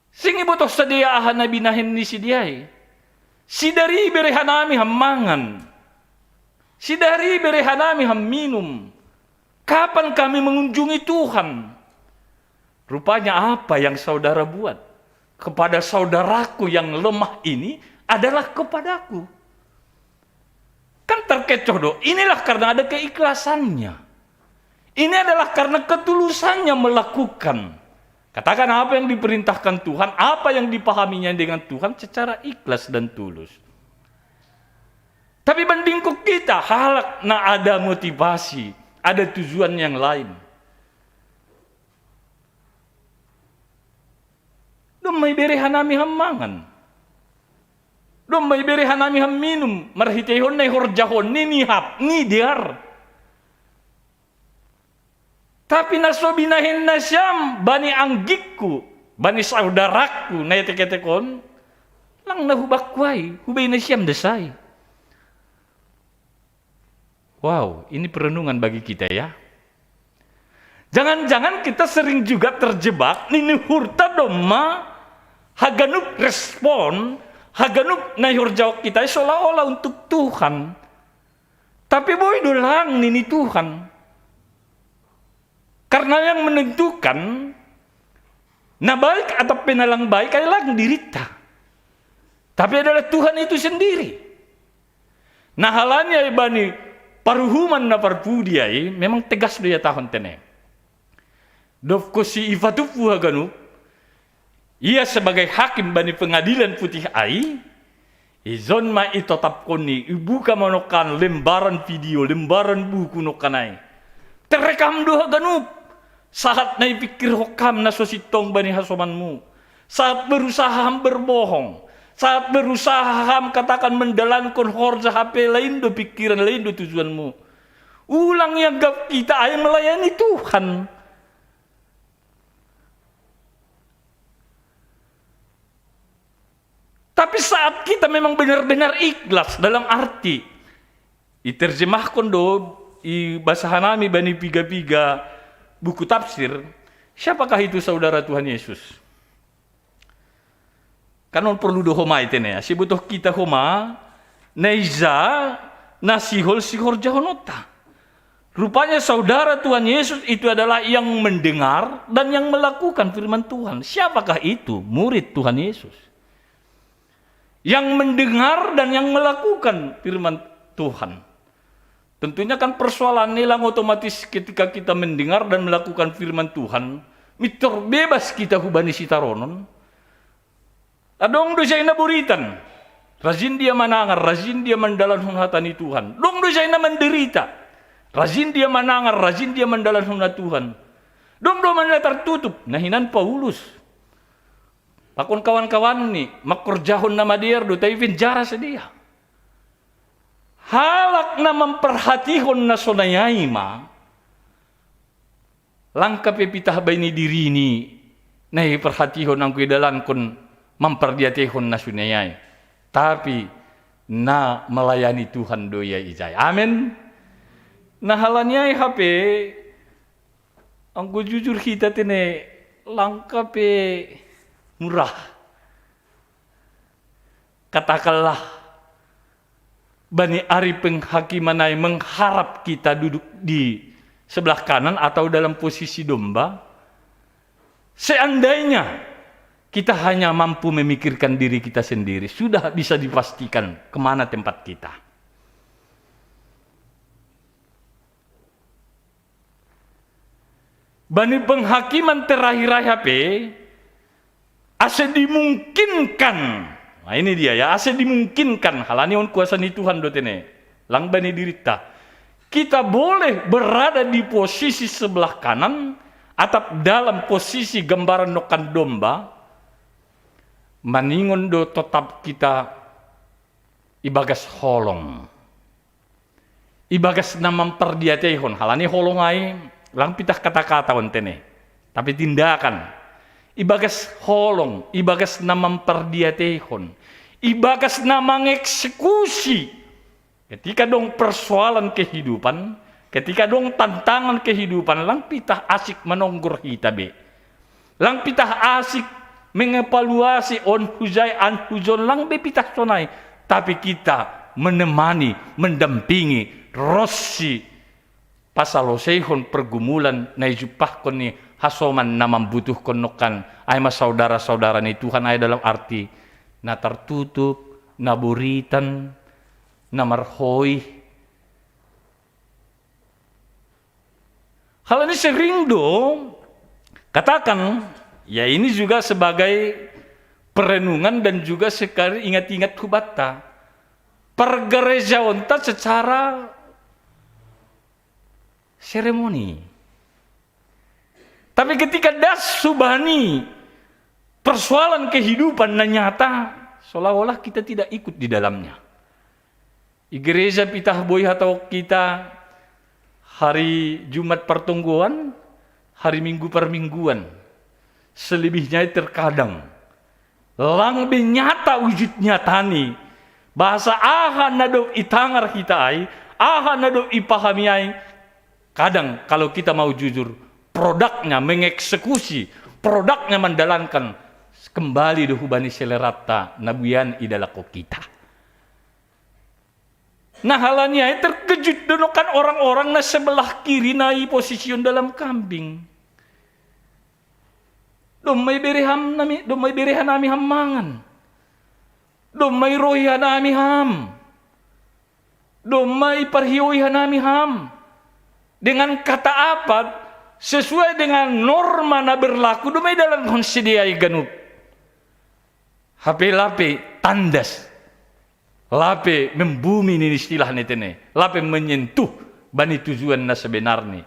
Sing ibotoh sadia aha nabinahen ni sidiai. Sidari bere hanami ham mangan. Sidari bere hanami ham minum. Kapan kami mengunjungi Tuhan? Rupanya apa yang saudara buat kepada saudaraku yang lemah ini adalah kepadaku. Kan terkecoh do. Inilah karena ada keikhlasannya. Ini adalah karena ketulusannya melakukan. Katakan apa yang diperintahkan Tuhan, apa yang dipahaminya dengan Tuhan secara ikhlas dan tulus. Tapi bandingku kita, halak na ada motivasi, ada tujuan yang lain. Domma ibere hanami ham mangan. Domma ibere hanami ham minum, marhiteihon na ihorjahon ni, ni hap, ni dear. Tapi na so binahen nasiam bani anggikku, bani saudarakku na etek-etek on, lang na hubakku ai, hubai nasiam da sai. Wow, ini perenungan bagi kita ya. Jangan-jangan kita sering juga terjebak, ninuhurta domma haganup respon, haganup na ihorjahon kita seolah-olah untuk Tuhan. Tapi boi do lang nini Tuhan. Karena yang menentukan na baik atau pe na lang baik ai lang dirita. Tapi adalah Tuhan itu sendiri. Na halani ai bani paruhuman na parpudi ai memang tegas do ihatahon tene. Dob konsi ipatuppu haganup, ia sebagai hakim bani pengadilan putih ai, ijon ma itotapkonni, ibuka ma nongkan lembaran video, lembaran buku nongkan ai. Terrekam do haganup, sahat na ipingkirhon ham na so sintong bani hasomanmu. Saat berusaha ham berbohong, saat berusaha ham katakan mendalankon horja hape lain do pikiran, lain do tujuanmu. Ulang ianggap kita ai melayani Tuhan. Tapi saat kita memang benar-benar ikhlas dalam arti iterjemahkon do, ibasa hanami bani piga-piga buku tafsir, siapakah itu saudara Tuhan Yesus? Kan on porlu do homa i tene, sibotoh kita homa, na ija na sihol sihorjahononta. Rupanya saudara Tuhan Yesus itu adalah yang mendengar dan yang melakukan firman Tuhan. Siapakah itu? Murid Tuhan Yesus. Yang mendengar dan yang melakukan firman Tuhan. Tentunya kan persoalan ini lang otomatis ketika kita mendengar dan melakukan firman Tuhan, mintor bebas kita hubani sitaronon. Adong do ija i na buritan, rajin dia manangar, rajin dia mandalanhon hata ni Tuhan. Adong do ija i na manderita, rajin dia manangar, rajin dia mandalanhon hata Tuhan. Adong do ma na tartutup, na hinan Paulus pakon kawan-kawanni, mangkorjahon na madear do, tapi penjara sadia. Halak na mamparhatihon na sonai ai ma, lang hape pitah baini dirini, na iparhatihon anggo idalankon mampardiateihon na sonai ai. Tapi na melayani Tuhan do ia ijai. Amen. Na halani ai hape, anggo jujur hita tene, lang hape murah. Katakanlah, bani ari penghakiman ai mengharap kita duduk di sebelah kanan atau dalam posisi domba. Seandainya kita hanya mampu memikirkan diri kita sendiri, sudah bisa dipastikan kemana tempat kita. Bani penghakiman terakhir ai hape, ase dimungkinkan. Nah, ini dia ya, ase dimungkinkan. Halani on kuasa ni Tuhan do tene. Lang bani dirita. Kita boleh berada di posisi sebelah kanan, atap dalam posisi gambaran nongkan domba, maningon do totap kita ibagas holong. Ibagas na mampardiateihon, halani holong ai, lang pitah kata-kata on tene. Tapi tindakan. Ibagas holong, ibagas na mampardiateihon. Ibagas na mangeksekusi. Ketika dong persoalan kehidupan, ketika dong tantangan kehidupan, lang pitah asik manonggor hita be. Lang pitah asik mengevaluasi on hujai an hujon lang be pitah sonai. Tapi kita menemani, mendampingi, ros si pasaloseihon pergumulan na ijumpahkon ni hasoman na mambutuhkon nongkan. Ai ma saudara-saudara ni Tuhan ai dalam arti na tartutup, na boritan, na marhoih. Halani sering do, katakan, ya ini juga sebagai perenungan dan juga sekali ingat-ingat hubata. Pergerejaonta secara seremoni. Tapi ketika das subani persoalan kehidupan na nyata, seolah-olah kita tidak ikut di dalamnya. I gereja pitah boi hatau kita hari Jumat partonggoan, hari Minggu parmingguan. Selebihnya terkadang lang be nyata wujud nyatani. Bahasa aha na dob itangar hita ai, aha na dob ipahami ai. Kadang kalau kita mau jujur, produknya mengeksekusi, produknya mendalankan kembali do hubani seleratta na buyan idalako kita. Nah, halani ai terkejut do nongkan orang-orang na sebelah kiri na i posision dalam kambing. Domma ibere ham nami, domma ibere hanami ham mangan. Domma irohi hanami ham. Domma iparhioi hanami ham. Dengan kata apat, sesuai dengan norma na berlaku, domma idalankon sidea i ganup. Hape lape tandas. Lape membumi nini istilah ni tene. Lape menyentuh bani tujuan na sebenarni.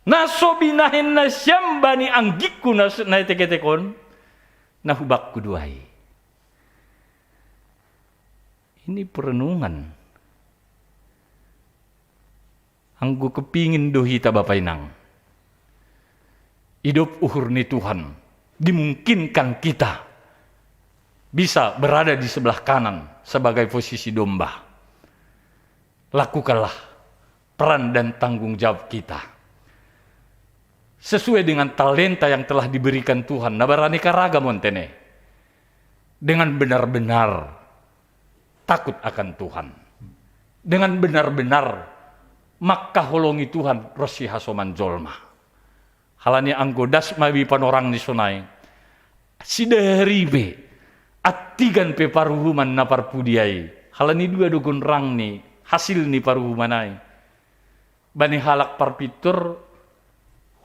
Na so binahen nasiam bani anggingku na, na iteketekon, na hubakku do ai. Ini perenungan. Anggo kepingin do hita Bapa Inang. Idop uhur ni Tuhan, dimungkinkan kita bisa berada di sebelah kanan sebagai posisi domba. Lakukanlah peran dan tanggung jawab kita sesuai dengan talenta yang telah diberikan Tuhan. Na beraneka ragam on tene. Dengan benar-benar takut akan Tuhan. Dengan benar-benar mangkaholongi Tuhan ro si hasoman jolma. Halani anggo das ma i panorang ni sonai. Sidari pe, attigan pe paruhuman na parpudi ai. Halani dua do gonrangni, hasil ni paruhuman ai. Bani halak parpintor,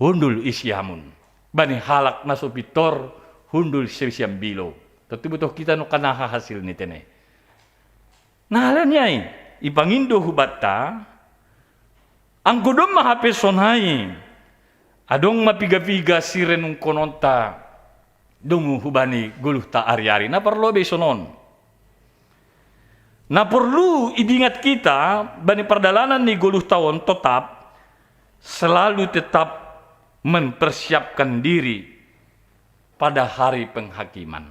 hundul i siamun. Bani halak na so pintor, hundul si siambilo. Tontu botoh kita nongkan aha hasil ni tene. Nah, halani ai, ipangindo hubanta, anggo domma hape sonai, adong ma piga-piga sirenungkononta domu hubani goluhta ari-ari, na parlobei sonon. Na porlu idingat kita bani pardalanan ni goluhta on totap, selalu tetap mempersiapkan diri pada hari penghakiman.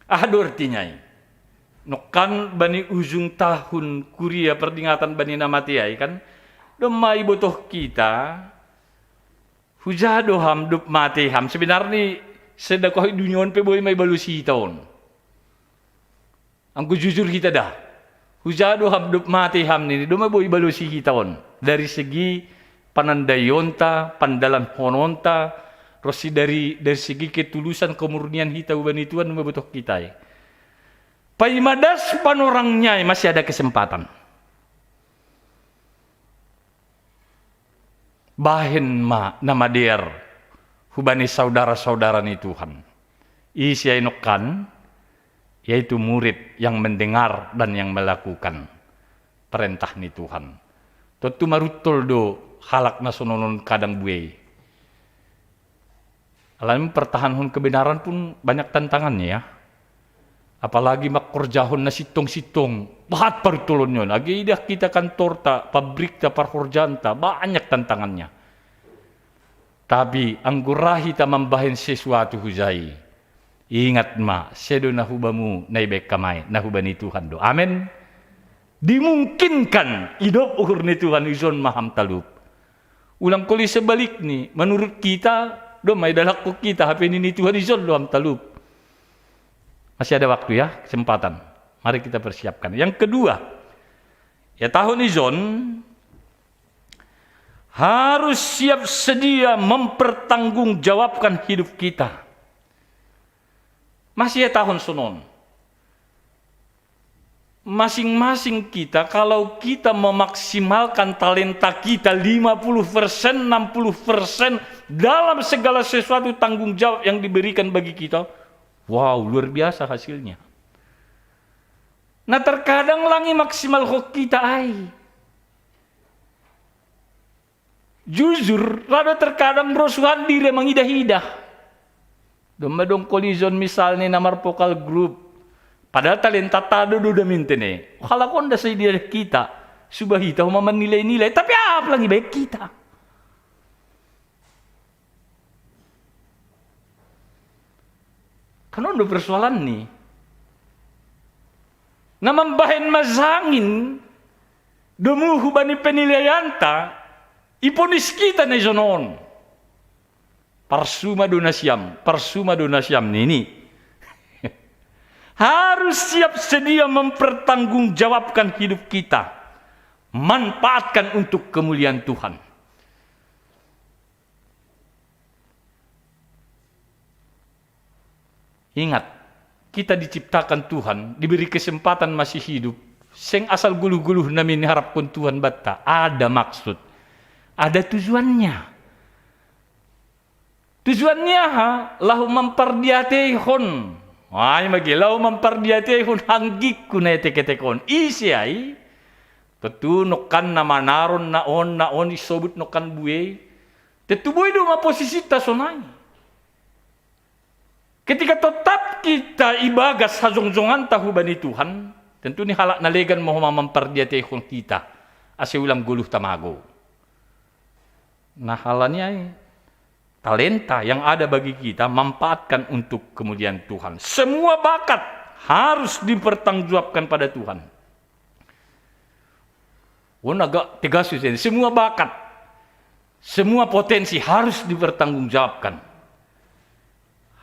Aha do artinya i? Nongkan bani ujung tahun kuria peringatan bani na mate ai kan, domma ibotoh kita, huja do ham dob mate ham, sebenarni sedakoh i dunia on pe boi ma ibalosi hita on. Anggo jujur hita da. Huja do ham dob mate ham nini, domma boi ibalosi hita on. Dari segi panandaionta, pandalanhononta, ro si dari, dari segi ketulusan kemurnian hita hubani Tuhan domma botoh kita i. Paima das panorangnya i masih ada kesempatan. Bahen ma na madear hubani saudara-saudara ni Tuhan. Ise ai nongkan, yaitu murid yang mendengar dan yang melakukan perintah ni Tuhan. Tontu maruntol do halak na sononon kadang buei. Alani mempertahankan kebenaran pun banyak tantangannya, ya. Apalagi mangkorjahon na sintong-sintong, bahat paruntolonnya on. Age idah hita kantorta, pabrikta, parhorjaanta, banyak tantangannya. Tapi anggo ra hita mambahen sesuatu hujai, ingat ma, sedo na hubamu na ibaen hami, na hubani Tuhan do. Amen. Dimungkinkan, idop uhur ni Tuhan, ijon ma ham talup. Ulang koli sebalikni, menurut kita, domma idalakkon hita, hape nini Tuhan, ijon do ham talup. Masih ada waktu, ya, kesempatan. Mari kita persiapkan. Yang kedua, ya, tahun ijon harus siap sedia mempertanggungjawabkan hidup kita. Masih ya tahun sonon. Masing-masing kita, kalau kita memaksimalkan talenta kita lima puluh persen, enam puluh persen dalam segala sesuatu tanggung jawab yang diberikan bagi kita, wow, luar biasa hasilnya. Nah, terkadang lang i maksimalhon hita ai. Jujur, ra do terkadang ro suhan diri mangidah-idah. Domma dong koli ijon misalna na marvokal grup. Padahal talentanta do do damin tene. Halak on da sai diadah hita. Suba hita homa manilai-nilai, tapi aha pe lang ibaen hita. Kan on do persoalanni. Na mambahen ma jangin domu hubani penilaianta, iponis hita na ijon on. Parsuma do nasiam, parsuma do nasiam nini. Harus siap sedia mempertanggungjawabkan hidup kita. Manfaatkan untuk kemuliaan Tuhan. Ingat, kita diciptakan Tuhan, diberi kesempatan masih hidup. Seng asal goluh-goluh nami niharapkon Tuhan banta. Ada maksud. Ada tujuannya. Tujuannya aha? Laho mampardiateihon. Ai mage, laho mampardiateihon hanggingku na etek-etek on. Ise ai? Tontu nongkan na manaron na on, na on isobut nongkan buei. Tontu boi do ma posisinta sonai. Ketika totap kita ibagas hajongjonganta hubani Tuhan, tentu ni halak na legan ma homa mampardiateihon hita, ase ulang goluh tamagou. Nah, halani ai, talenta yang ada bagi kita manfaatkan untuk kemuliaan Tuhan. Semua bakat harus dipertanggungjawabkan pada Tuhan. On agak tegas use, semua bakat, semua potensi harus dipertanggungjawabkan.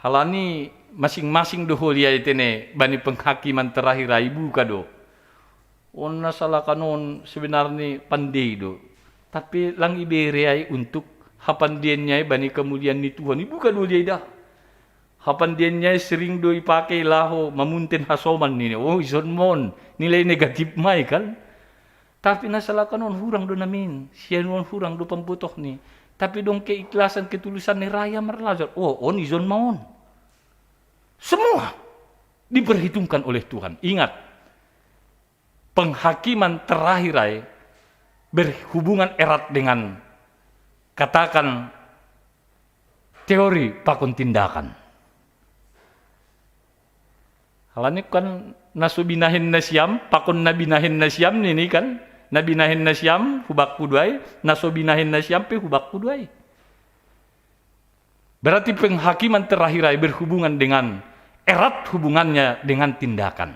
Halani masing-masing do holi ai tene bani penghakiman terakhir ai buka do. On na salakan on sebenarni pandei do, tapi lang ibere ai untuk hapandeanni ai bani kemuliaan ni Tuhan, ibuka do holi ai da. Hapandeanni ai sering do ipake laho mamunten hasoman nini. Oh, ison ma on, nilai negatif ma i kan. Tapi na salakan on hurang do namin, sian on hurang do pambotohni. Tapi dong keikhlasan, ketulusanni, ra ia marlajar. Oh, on ison ma on. Semua diperhitungkan oleh Tuhan. Ingat, penghakiman terakhir ai berhubungan erat dengan, katakan, teori pakon tindakan. Halani kan na so binahen nasiam pakon na binahen nasiam nini kan, na binahen nasiam hubakku do ai, na so binahen nasiam pe hubakku do ai. Berarti penghakiman terakhir ai berhubungan dengan, erat hubungannya dengan tindakan.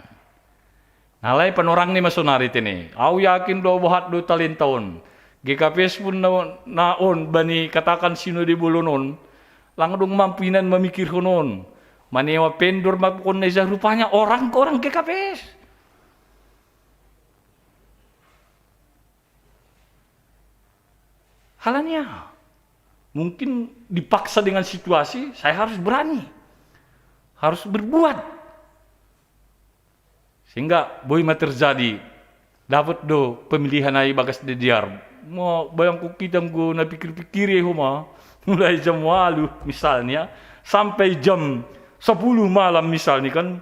Nah, alai panorangni ma sonari tene. Au yakin do, bohat do talenta on. G K P S pun na, na on bani katakan sinode bolon on. Lang dong mampu hinan mamikirhon on. Manewa vendor ma pokokna ija rupanya orang ke orang G K P S. Halani aha? Mungkin dipaksa dengan situasi, saya harus berani, harus berbuat. Sehingga boi ma terjadi, dapot do pemilihan ai bagas dedear, Mo bayangku kita nggo na pikir-pikir ya homa, mulai jam walu misalnya sampai jam sepuluh malam misalnya kan,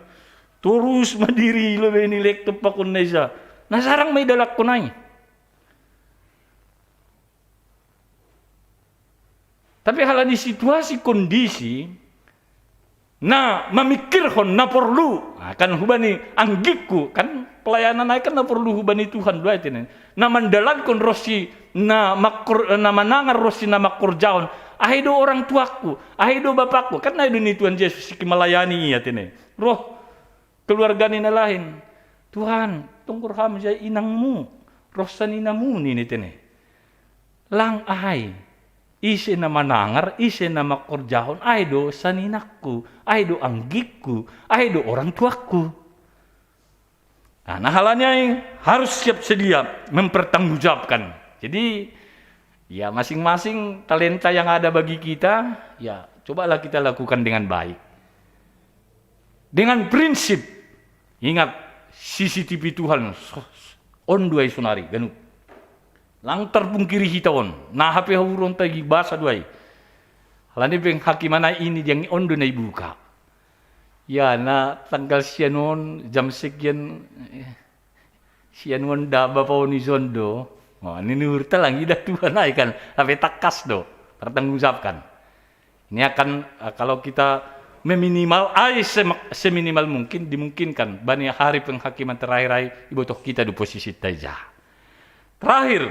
terus madiri lo ini laptop pakon na isa. Na sarang mai dalakko nai. Tapi halani situasi kondisi, na mamikirhon na porlu, nah, kan hubani anggikku, kan pelayanan ai kan na porlu hubani Tuhan doa itu nih. Na mandalankon rosi na makor, na manangar rosi na makorjahon. Ahe do orang tuaku, ahe do bapakku, kan na do ni Tuhan Yesus siki melayani ia tene. Roh keluargani na lain. Tuhan, tonggor ham jai inangmu, roh saninamu nini tene. Lang ahe, ise na manangar, ise na makorjahon, ahe do saninakku, ahe do anggikku, ahe do orang tuaku. Nah, nah halani ai harus siap sedia mempertanggungjawabkan. Jadi ya masing-masing talenta yang ada bagi kita, ya cobalah kita lakukan dengan baik. Dengan prinsip, ingat, C C T V Tuhan ondo ai sonari ganup. Lang terpungkiri hita on, na hape hauron tagi basa do ai. Halani penghakiman ai ini diang ondo na ibuka. Ya na tanggal sianon jam sekian, eh, sianon da bapa on izondo. Oh, ini hurta lang ida Tuhan ai kan, hape takkas do, pertanggungjawabkan. Ini akan, eh, kalau kita meminimal ai sem-, seminimal mungkin dimungkinkan bani hari penghakiman terakhir ai ibotoh kita do posisi taija. Terakhir,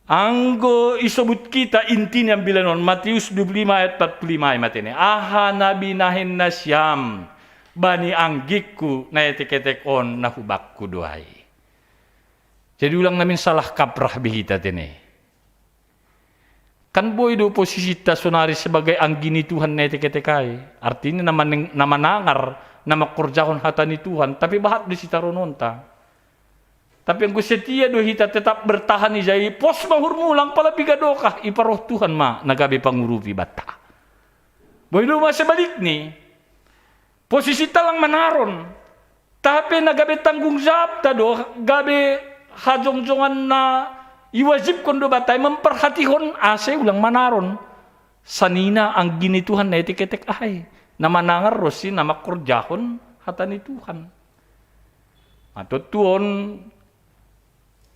anggo isobut kita inti ni ambilan on, Matius dua puluh lima ayat empat puluh lima ai matene, aha na binahen nasiam bani anggikku na etek-etek on na hubakku do ai. Jadi ulang namin salah kaprah be hita tene. Kan boi do posisita sonari sebagai anggi ni Tuhan na etek-etek ai. Artina na maneng-, na manangar, na makorjahon hata ni Tuhan, tapi bahat do sitarononta. Tapi anggo setia do hita tetap bertahan ijai, pos ma uhurmu lang pala piga dokah, iparoh Tuhan ma na gabe pangurupi banta. Boi do ma sebalikni. Posisita lang manaron. Tapi na gabe tanggung jawabta do, gabe hajongjongan na iwajibkon do banta i memperhatihon ase ulang manaron sanina anggi ni Tuhan na etek-etek ai, na manangar ronsi na mangkorjahon hata ni Tuhan. Matontuon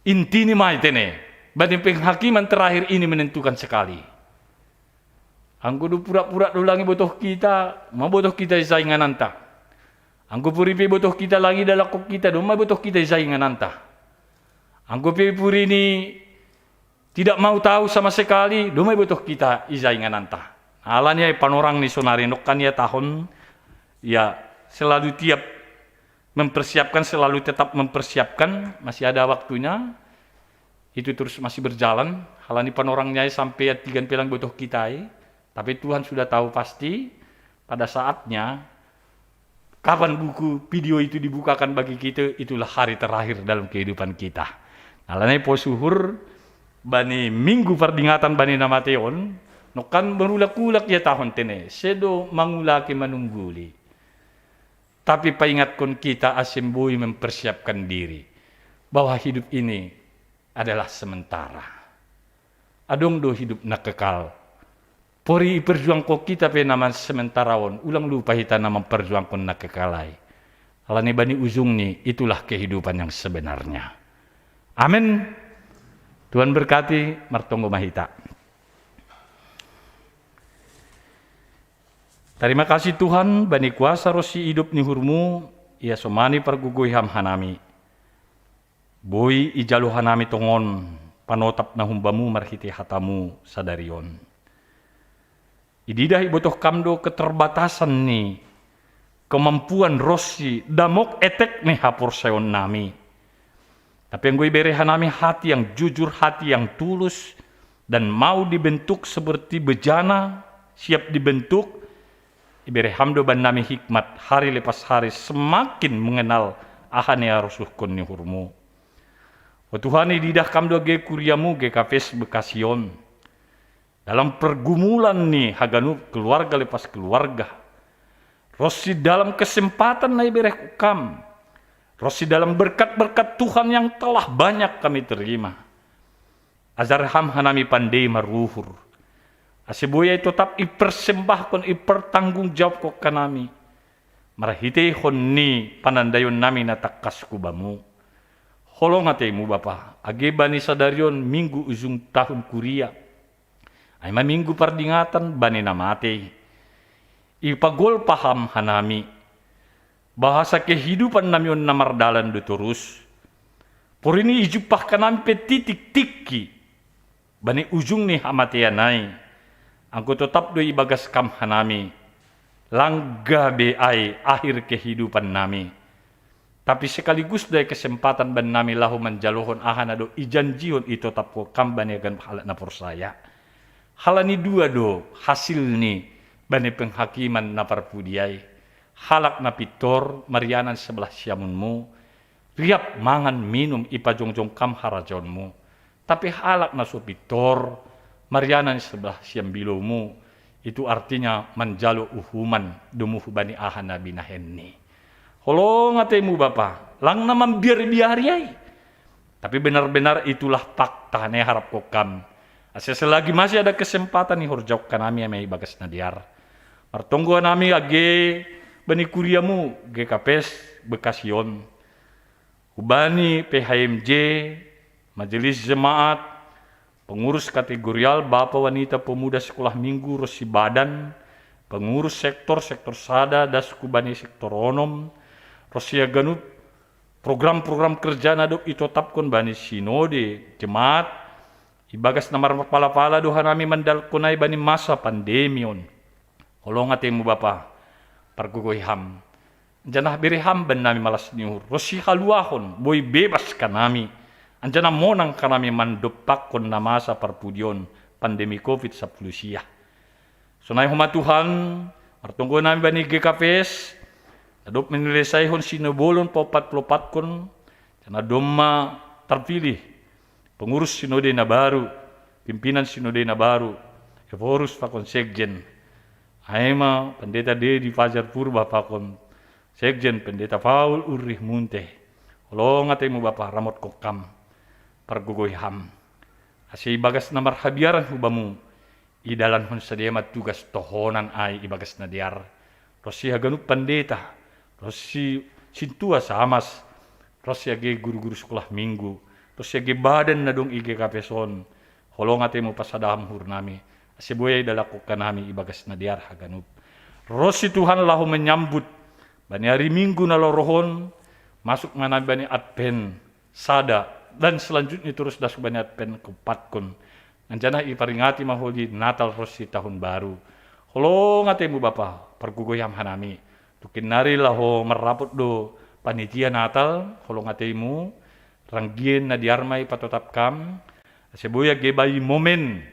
intini ma i tene, bani penghakiman terakhir ini menentukan sekali. Anggo do pura-pura do lang ibotoh kita, mabotoh kita ija ingananta. Anggo puri pe ibotoh kita lang idalakkon kita, do mabotoh kita ija ingananta. Anggo pe puri ni tidak mau tahu sama sekali, do mabotoh kita ija ingananta. Alani ai panorang ni sonari nongkan ia tahun, ia selalu tiap mempersiapkan, selalu tetap mempersiapkan, masih ada waktunya. Itu terus masih berjalan. Halani panorangnya ai sampai ia tigan pe lang ibotoh kita ai. Tapi Tuhan sudah tahu pasti pada saatnya kapan buku video itu dibukakan bagi kita, itulah hari terakhir dalam kehidupan kita. Alani ai pos uhur bani minggu pardingatan bani na mate on, nongkan merulak-ulak ia tahun tene, sedo mangulaki manungguli. Tapi paingatkon kita ase boi mempersiapkan diri bahwa hidup ini adalah sementara. Adong do hidup na kekal. Pori iperjuangkon kita pe na sementara on, ulang lupa hita na memperjuangkon na kekal ai. Alani bani ujungni itulah kehidupan yang sebenarnya. Amin. Tuhan berkati, martonggo ma hita. Tarima kasih Tuhan, bani kuasa ronsi idop ni uhurmu, ia somani pargogoi ham hanami. Boi ijalo hanami tongon panotap na humbamu marhite hatamu sadari on. Ididah ibotoh kam do keterbatasan ni kemampuan ronsi damok etek ni haporsayaon nami. Tapi anggo ibere hanami hati yang jujur, hati yang tulus, dan mau dibentuk seperti bejana, siap dibentuk, ibere ham do bannami hikmat hari lepas hari semakin mengenal aha ni harosuhkon ni uhurmu. O Tuhan, ididah kam do age kuriamu G K P S Bekasi on. Dalam pergumulan ni haganup keluarga lepas keluarga. Ronsi dalam kesempatan na iberehkon kam. Ronsi dalam berkat-berkat Tuhan yang telah banyak kami terima. Ajar ham hanami pandei maruhur. Ase boi ai totap ipersembahkon, ipertanggung jawabkon hanami. Marhiteihon ni panandaion nami na tangkas hu bamu. Holong ateimu Bapa, age bani sadarion minggu ujung tahun kuria. Ai ma minggu pardingatan bani na matei. Ipagolpa ham hanami. Bahasa kehidupan nami on na mardalan do torus. Porini ijumpah hanami pe titik tingki. Bani ujung ni hamatean ai. Anggo totap do ibagas kam hanami. Lang gabe ai akhir kehidupan nami. Tapi sekaligus do ai kesempatan bani nami laho manjalohon aha na do ijanjihon itotapkon kam bani haganup halak na porsaya. Halani dua do hasilni bani penghakiman na parpudi ai. Halak na pintor marianan sebelah siamunmu, riap mangan minum ipajongjong kam harajaonmu. Tapi halak na so pintor marianan sebelah siambiloumu, itu artinya manjalo uhuman domu hubani aha na binahenni. Holong ateimu Bapa, lang na mambiar-biari ai. Tapi benar-benar itulah fakta na iharapkon kam. Ase selagi masih ada kesempatan ihorjahon hanami ai ma ibagas na dear. Martonggo hanami age bani kuriamu G K P S Bekasi on. Hubani P H M J, Majelis Jemaat, pengurus kategorial, bapa, wanita, pemuda, sekolah minggu, ronsi badan, pengurus sektor, sektor sada, das hubani sektor onom, ronsi haganup program-program kerja na dob itotapkon bani sinode jemaat, ibagas na marpalapala do hanami mandalanhon ai bani masa pandemi on. Holong ateimu Bapa, pargogoi ham. Anjaha bere ham bani nami malas ni uhur, ronsi haluahon, boi bebas hanami. Anjaha monang hanami mandompakhon na masa parpudi on pandemi covid sampulu sia. Sonai homa Tuhan, martonggo nami bani G K P S, na dob menyelesaihon sinobolon paopat-lopatkon, na domma tarpilih pengurus sinode na baru, pimpinan sinode na baru, Ephorus pakon sekjen. Ai ma Pendeta Dedi Fajar Purba pakon sekjen Pendeta Paul Ulrich Munte. Holong ateimu Bapa, ramotkon kam, pargogoi ham. Ase ibagas na marhabiaran hu bamu, idalanhon sidea ma tugas tohonan ai ibagas na dear. Ronsi haganup pandeta, ronsi sintua samas, ronsi age guru-guru sekolah minggu, ronsi age badan na dong i G K P S on. Holong ateimu pasada ham uhur nami, ase boi ai idalanhon hanami ibagas na dear haganup. Ronsi Tuhan laho menyambut bani ari Minggu na laho ro on, masuk ma hanami bani Advent sada, dan selanjutnya terus das hubani Advent keepatkon. Anjaha iperingati ma holi Natal ronsi tahun baru. Holong ateimu Bapa, pargogoi ham hanami. Tungkin nari laho marrapot do panitia Natal, holong ateimu, ranggien na dear ma i patotap kam, ase boi age bani momen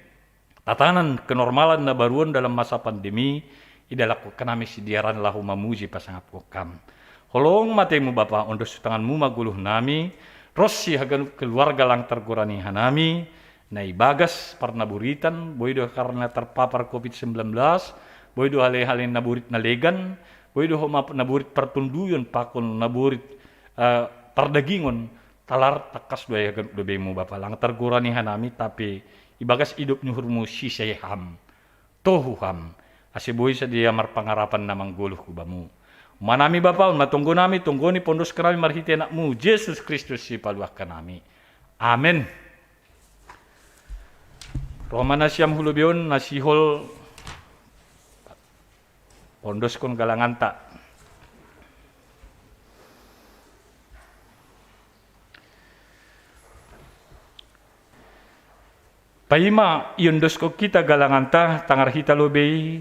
tatanan kenormalan na baru on dalam masa pandemi, idalanhon hanami sidearan laho mamuji pasangapkon kam. Holong ma ateimu Bapa, ondos tu tanganmu ma goluh nami, ronsi haganup keluarga lang targorani hanami, na ibagas parnaburitan, boi do karna tarpapar covid sembilan belas, boi do hale-hale naburit na legan, boi do homa naburit partonduyon pakon naburit eh, pardagingon, talar tangkas do ai haganup lobeimu Bapa, lang targorani hanami, tapi ibagas idop ni uhurmu sisea ham, tohu ham, ase boi sidea marpangarapan na manggoluh hu bamu. Uma nami Bapa, on ma tonggo nami, tonggo ni pondoskon nami marhite Anakmu Jesus Kristus Sipaluahon nami. Amen. Ro ma nasiam hu lobei on, na sihol pondoskon galanganta. Paima iondoskon hita galanganta, tangar hita lobei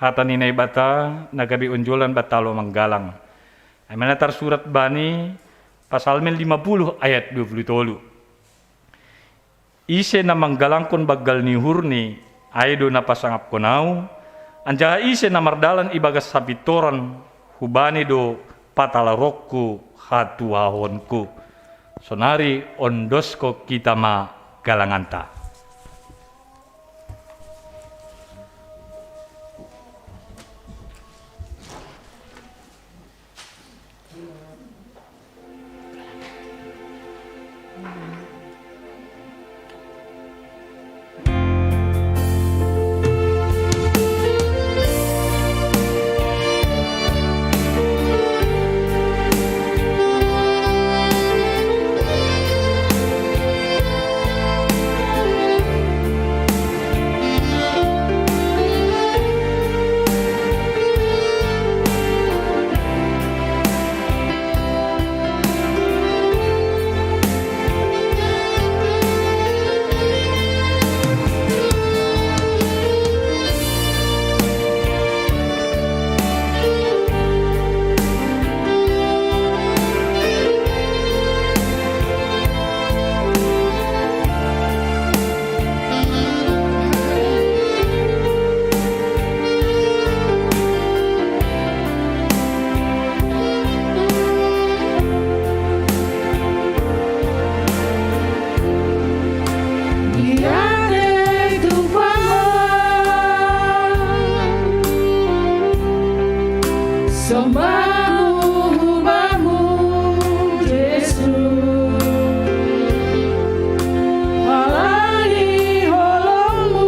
hata ni Naibata na gabe onjolan banta laho manggalang. Ai ma na tarsurat bani Psalmen lima puluh ayat dua puluh tolu. Ise na manggalangkon banggal ni uhurni, ai do na pasangapkon ahu, anjaha ise na mardalan ibagas hapintoran, hubani do patalaronku hatuaonku. Sonari ondoskon hita ma galanganta. Sombahku hubamu, Jesus, halali holongmu,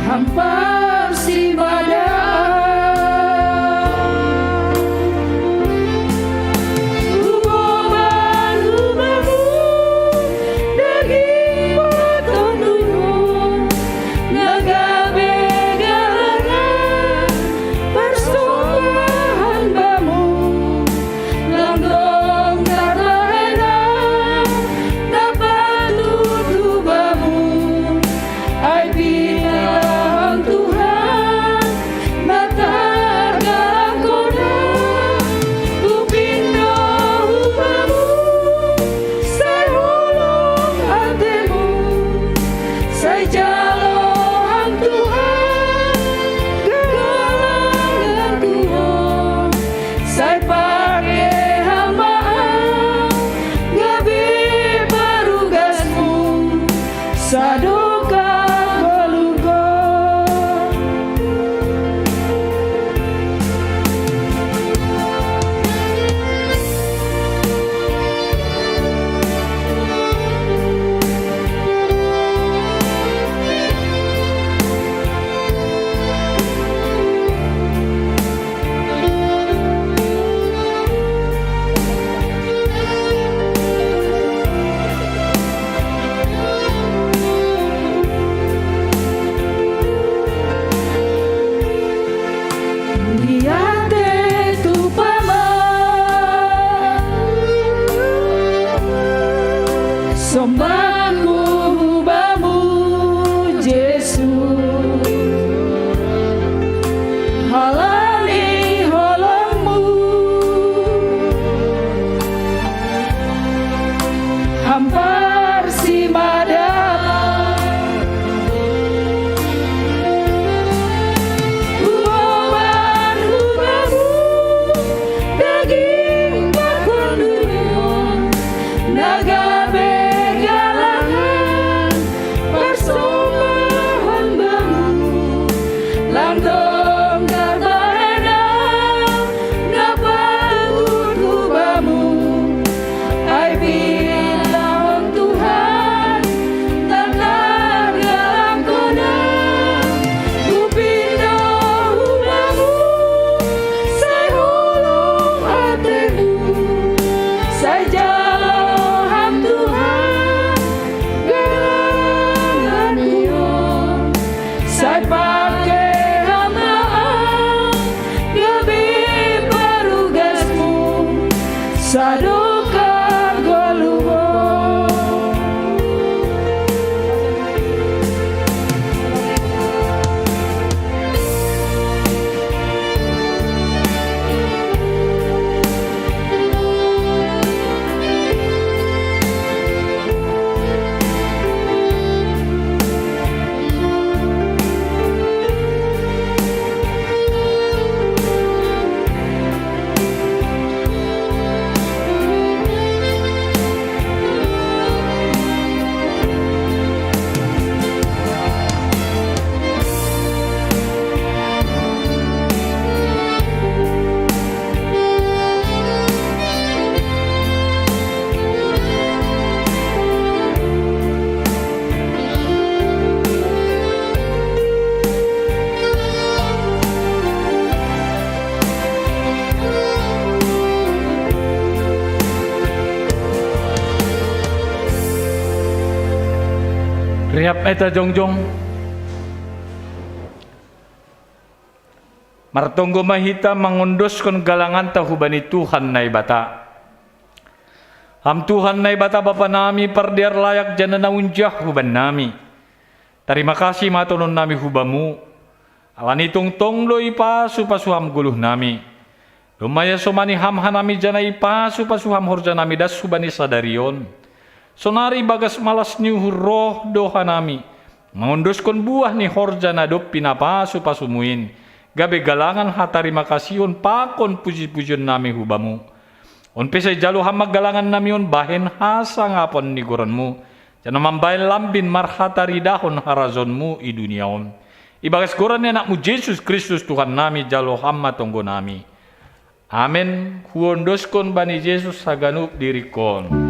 hampar si mada. Huboban hubamu, daging patonduyun, nagabe galangan, parsombahan bamu, langdong tarbaena, na patut hubamu, ai pinahan Tuhan, na targalang kona, hupindo hubamu, sai holong atemu, sai jalo hang Tuhan, galangan tuho, sai pake hang ma au, gabe parugasmu, sadokah goluh on. Diate tu pama, sombahku hubamu, Jesus, halali holongmu, hampar si mada. Huboban hubamu, daging patonduyun, nagabe galangan, parsombahan bamu, langdong tarbaena, na patut hubamu, ai pinahan Tuhan, na targalang kona, hupindo hubamu, sai holong atemu, sai jalo hang Tuhan, galangan tuho, sai pake hang ma au, gabe parugasmu, sadokah goluh on. Rihap ma hita jongjong. Martonggo ma hita mangondoskon galanganta hubani Tuhan Naibata. Ham Tuhan Naibata Bapa nami, pardear layak janah na unjah hubannami, tarima kasih ma tongtong nami hu-Bamu, ala ni tongtong do ipasu-pasu Ham goluh nami. Domma iasomani Ham hanami janah ipasu-pasu Ham horja nami das hubani sadari on. Sonari ibagas malas ni uhur roh do hanami mangondoskon buah ni horja na dob pinapasu-pasuMu in, gabe galangan hatarima kasihon pakon puji-pujion nami hu-Bamu. On pe sai jalo Ham ma galangan nami on bahen hasangapon ni goranMu, janah mambahen lambin marhataridahon harajaonMu i dunia on. Ibagas goran ni Anakmu Jesus Kristus Tuhan nami, jalo Ham ma tonggo nami. Amen. Huondoskon bani Jesus haganup dirikon.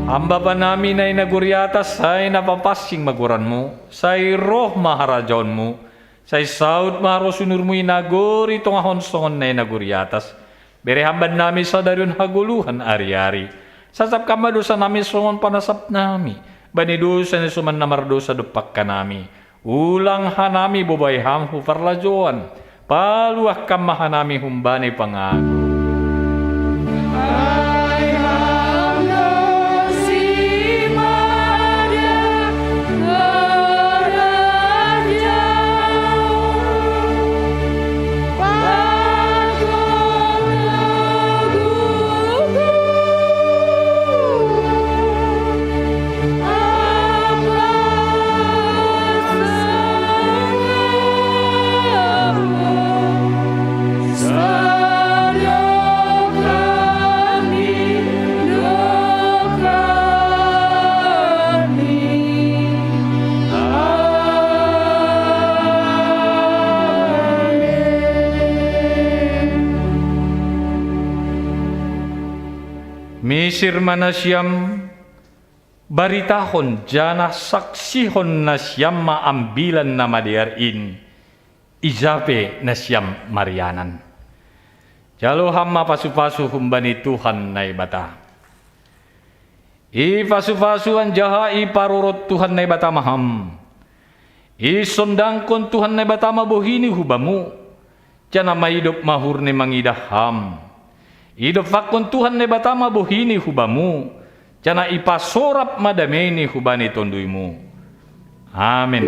Ham Bapa nami na i nagori atas, sai na papansing ma goranmu, sai roh ma harajaonmu, sai saut ma harosunurmu i nagori tongahon songon na i nagori atas. Bere Ham bannami sadari on hagoluhan ari-ari. Sasapkon ma dosanami songon panasap nami bani dosa ni soman na mardosa dompak hanami. Ulang hanami bobai Ham hu parlajouan. Paluahkon ma hanami humbani pangago. Misir ma nasiam, baritahon janah saksihon nasiam ma Ambilan Namadear in, ija pe nasiam marianan. Jalo Ham ma pasu-pasu humbani Tuhan Naibata. Ipasu-pasu anjaha iparorot Tuhan Naibata ma Ham. Isondangkon Tuhan Naibata ma bohiNi hu bamu, janah maidop ma uhurNi mangidah Ham. Idompakkon Tuhan Naibata ma bohiNi hu bamu, janah ipasorap ma dameiNi hubani tonduymu. Amen.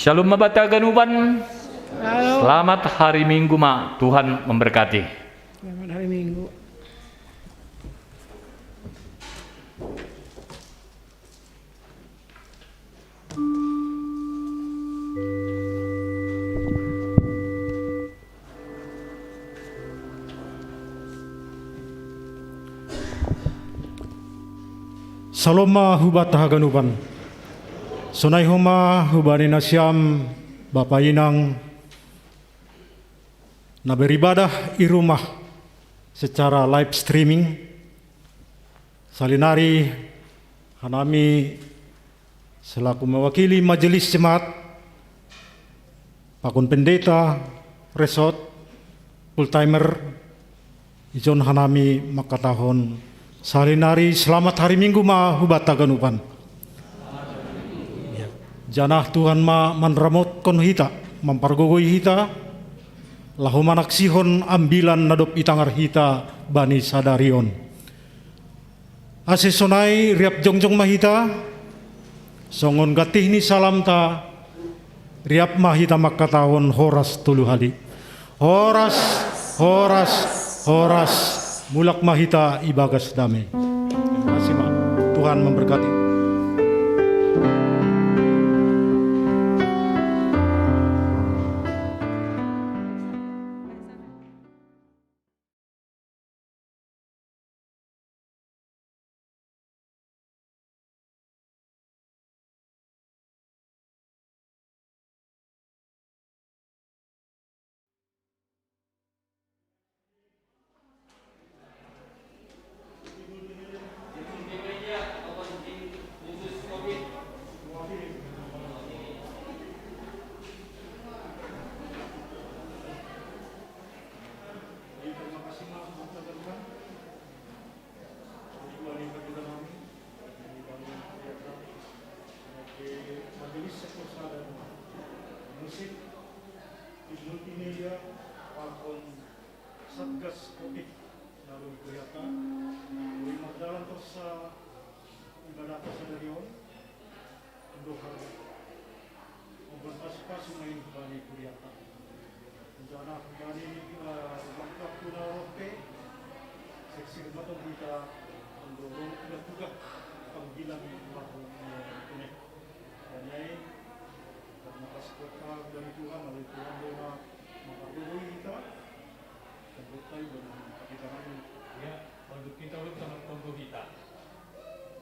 Shalom ma banta haganupan. Shalom. Selamat hari Minggu ma, Tuhan memberkati. Selamat hari Minggu. Shalom ma hubanta haganupan. Sonai homa hubani nasiam, Bapa Inang, na beribadah i rumah secara live streaming. Sahali nari hanami selaku mewakili Majelis Jemaat, pakon pendeta, resort, full timer, ijon hanami mangkatahon sahali nari selamat hari Minggu ma hubanta haganupan. Ya. Janah Tuhan ma manramotkon hita, mampargogoi hita, laho manaksihon ambilan na dob itangar hita bani sadari on. Ase sonai riap jongjong ma hita, songon gantih ni salamta, riap ma hita mangkatahon horas tolu hali. Horas, horas, horas. Mulak ma hita ibagas dame. Terima kasih, Ma. Tuhan memberkati. Lalu kuriata, uli mardalan tossa ibadahta sadari on, endo harbet. Ombun pasu-pasu ma i humbani kuriata. Jala humbani, eh, waktu na ro pe, seksi ma tong hita, endo ro na tuga panggilan laho, eh, kune. Dan ai, karena pas kota dari Tuhan, dari Tuhan dia ma-, menghargai kita. Ya, untuk kita ulang sama tonggo kita.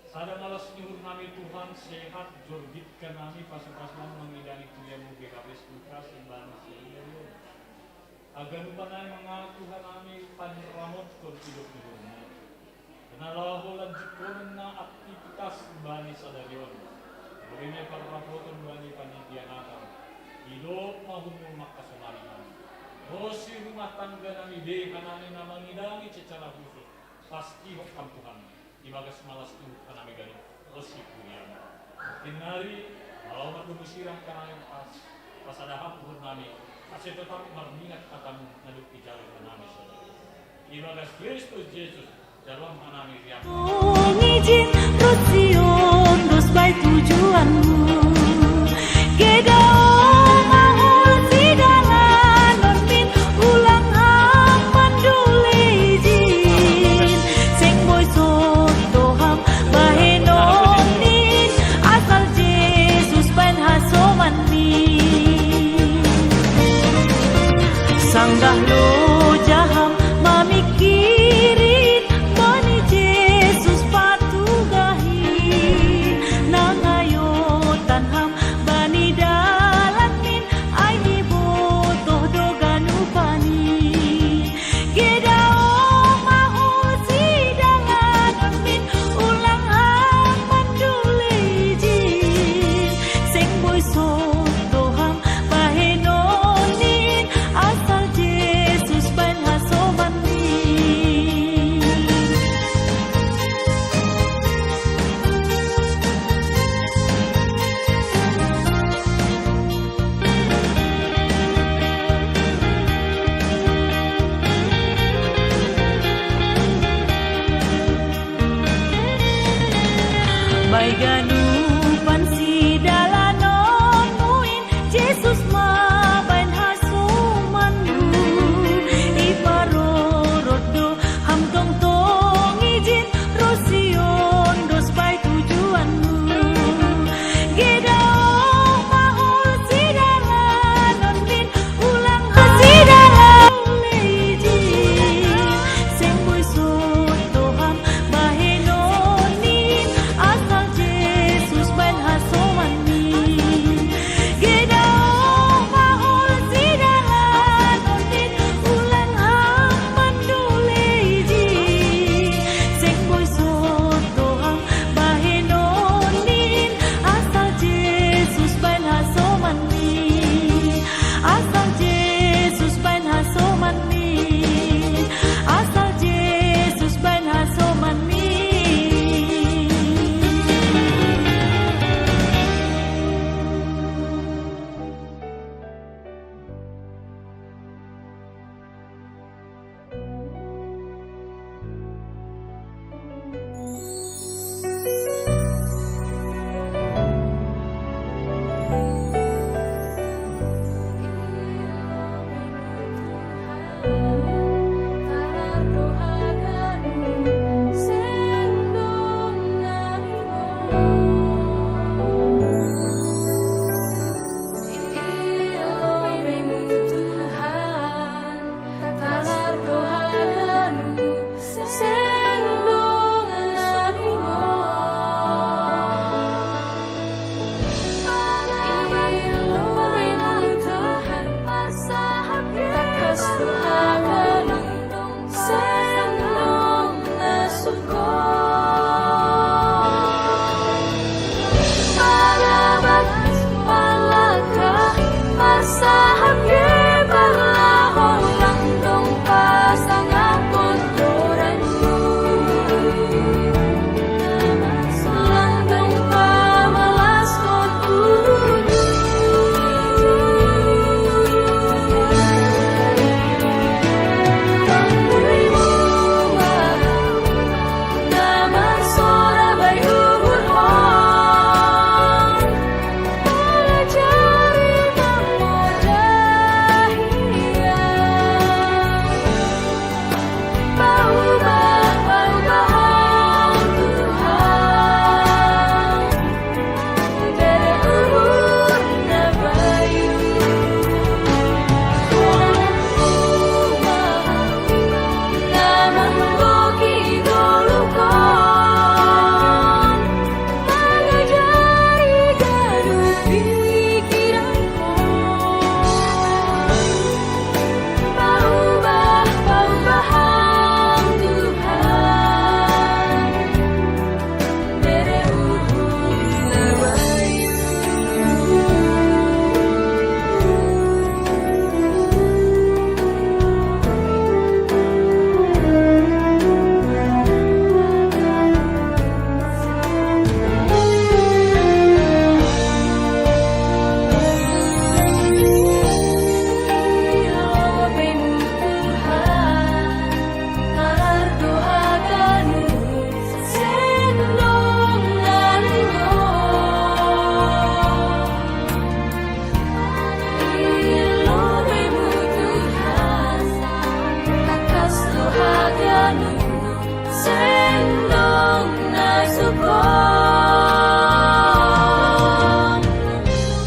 Sada malas ni uhur nami Tuhan, sehat, jorbit ka nami, pasu-pasu nami mangidangi kuliahmu G K P S Lukas, imbana sendiri. Aganupa nami mangaku hanami panramotkon idop ni uhurmu. Kena laho lanjutkonon na aktivitas bani sadari on. Boi ma parrapoton bani panitia nami. Idop ma uhurmu mangkasomani nami. Ro si rumah tangga nami be hanami na mangidangi secara khusus. Pasti ho kam Tuhan. Ibagas malas ni uhur hanami ganup. Ro si kuriamu. Mungkin nari, kalau mardomu sirang hanami pas. Pasada ham uhur nami, ase tetap marningat hatamu na dung ijalo hanami sadari. Ibagas Kristus Jesus, jalo hanami riak. Ngijin ro si on dos bahen tujuanmu. Gedao mahol sidalanon min ulang ham mandule ijin. Seng boi soto ham bahenon min asal Jesus bahen hasoman min. Sanggah loja ham mamingkirin bani Jesus patugahin, nangayotan ham bani dalan min ai dibotoh do ganupan i. Gedao mahol sidalanon min ulang ham mandule ijin. Seng boi soto ham bahenon min asal Jesus bahen hasoman min. Bahen ganupan sidalanonmu in, Jesus ma bahen hasomanmu. Iparorot do ham tongtong ijin ro si on dos bahen tujuanmu. Gedao mahol sidalanon min ulang ham sidalanon ijin. Seng boi soto ham bahenon min asal Jesus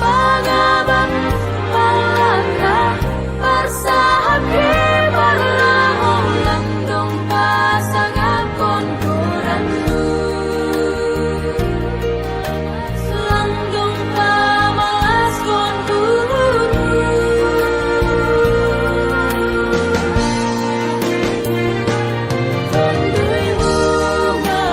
Pangabang, palangkah, parsahake parlahong, langdong pasangap kon kurannu, langdong pamalas kon kurannu. Tandui bunga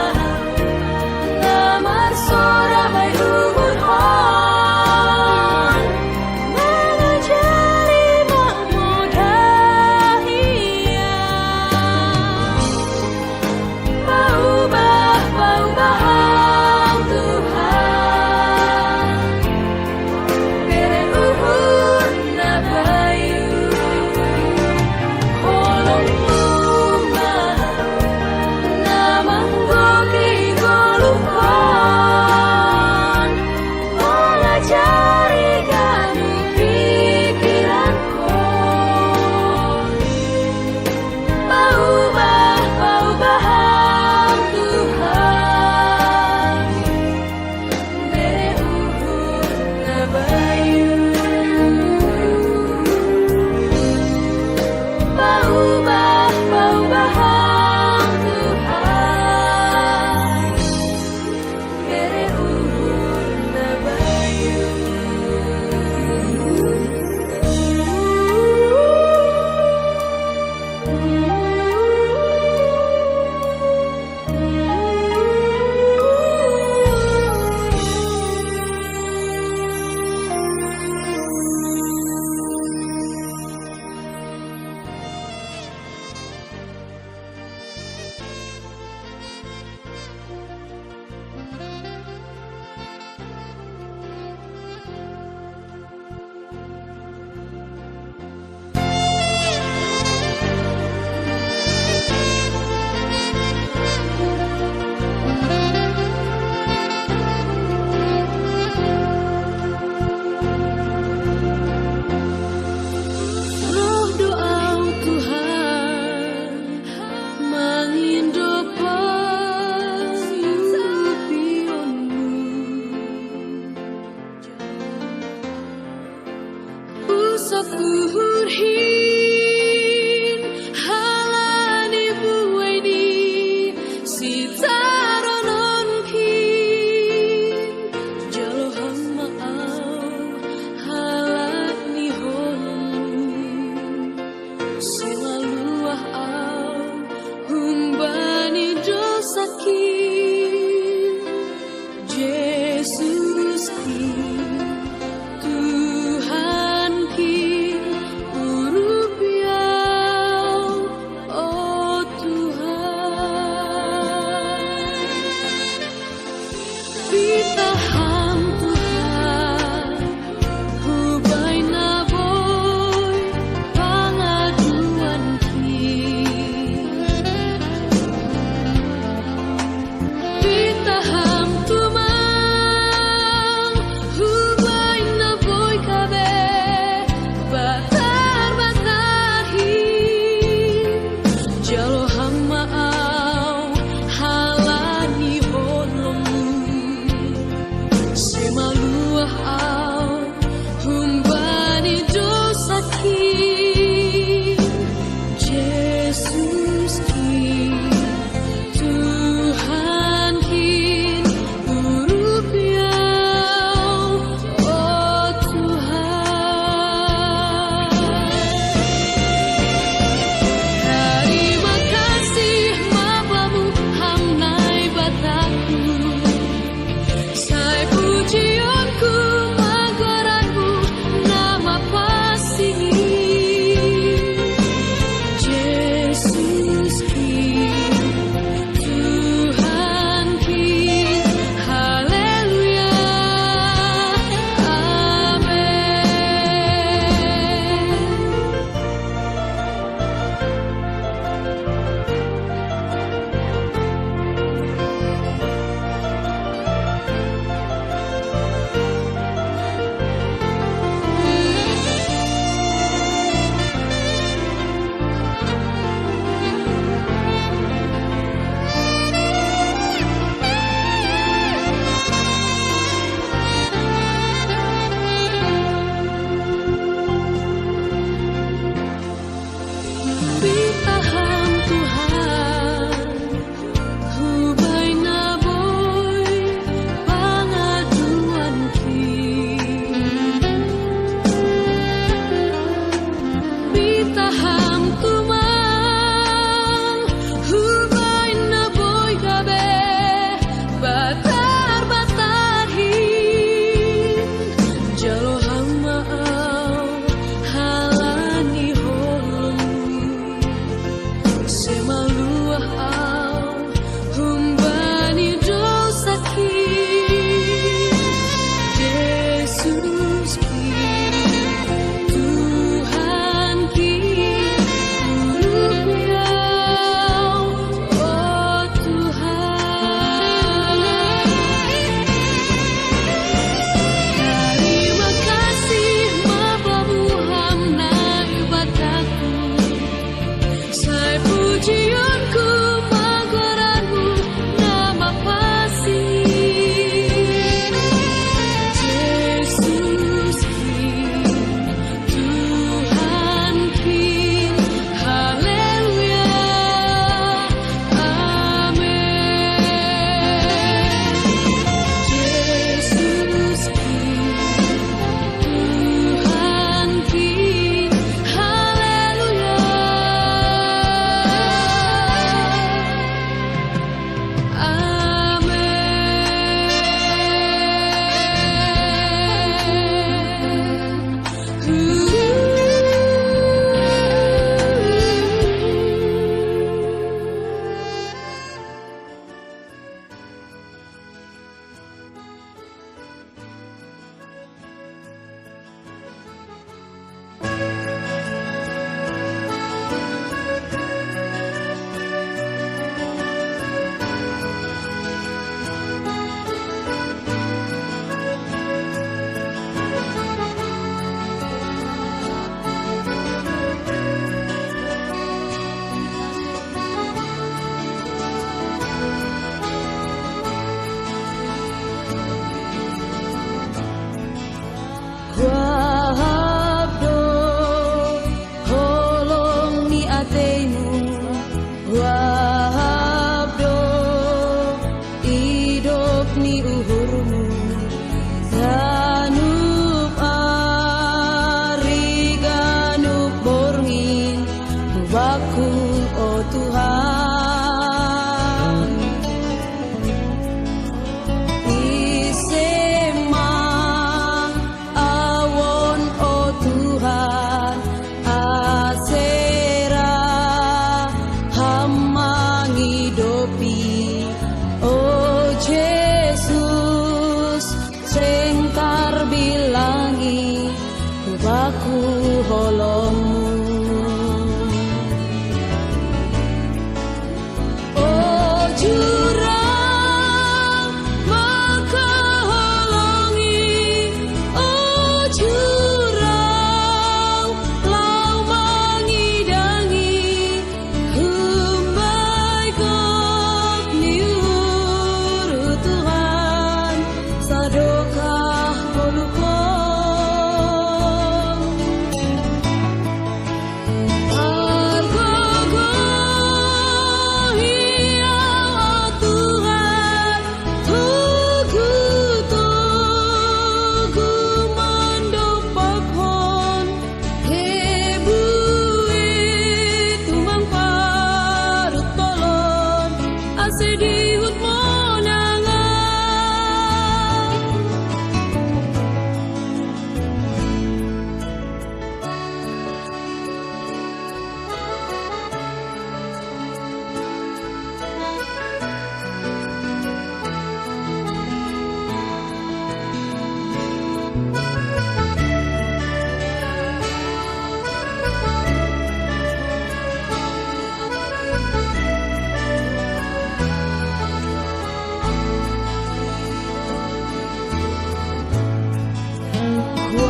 Sedihut monanga.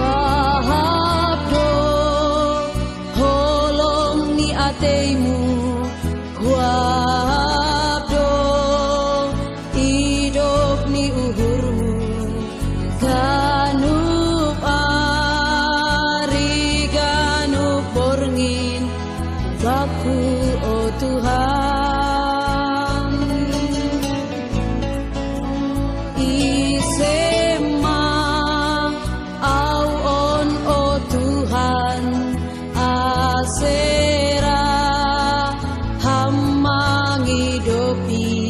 Kuahap do holong ni ateimu, kuahap do idop ni uhurmu, ganup ari ganup borngin, bakku, o Tuhan. Ise ma au on, o Tuhan, asera ham mangidopi.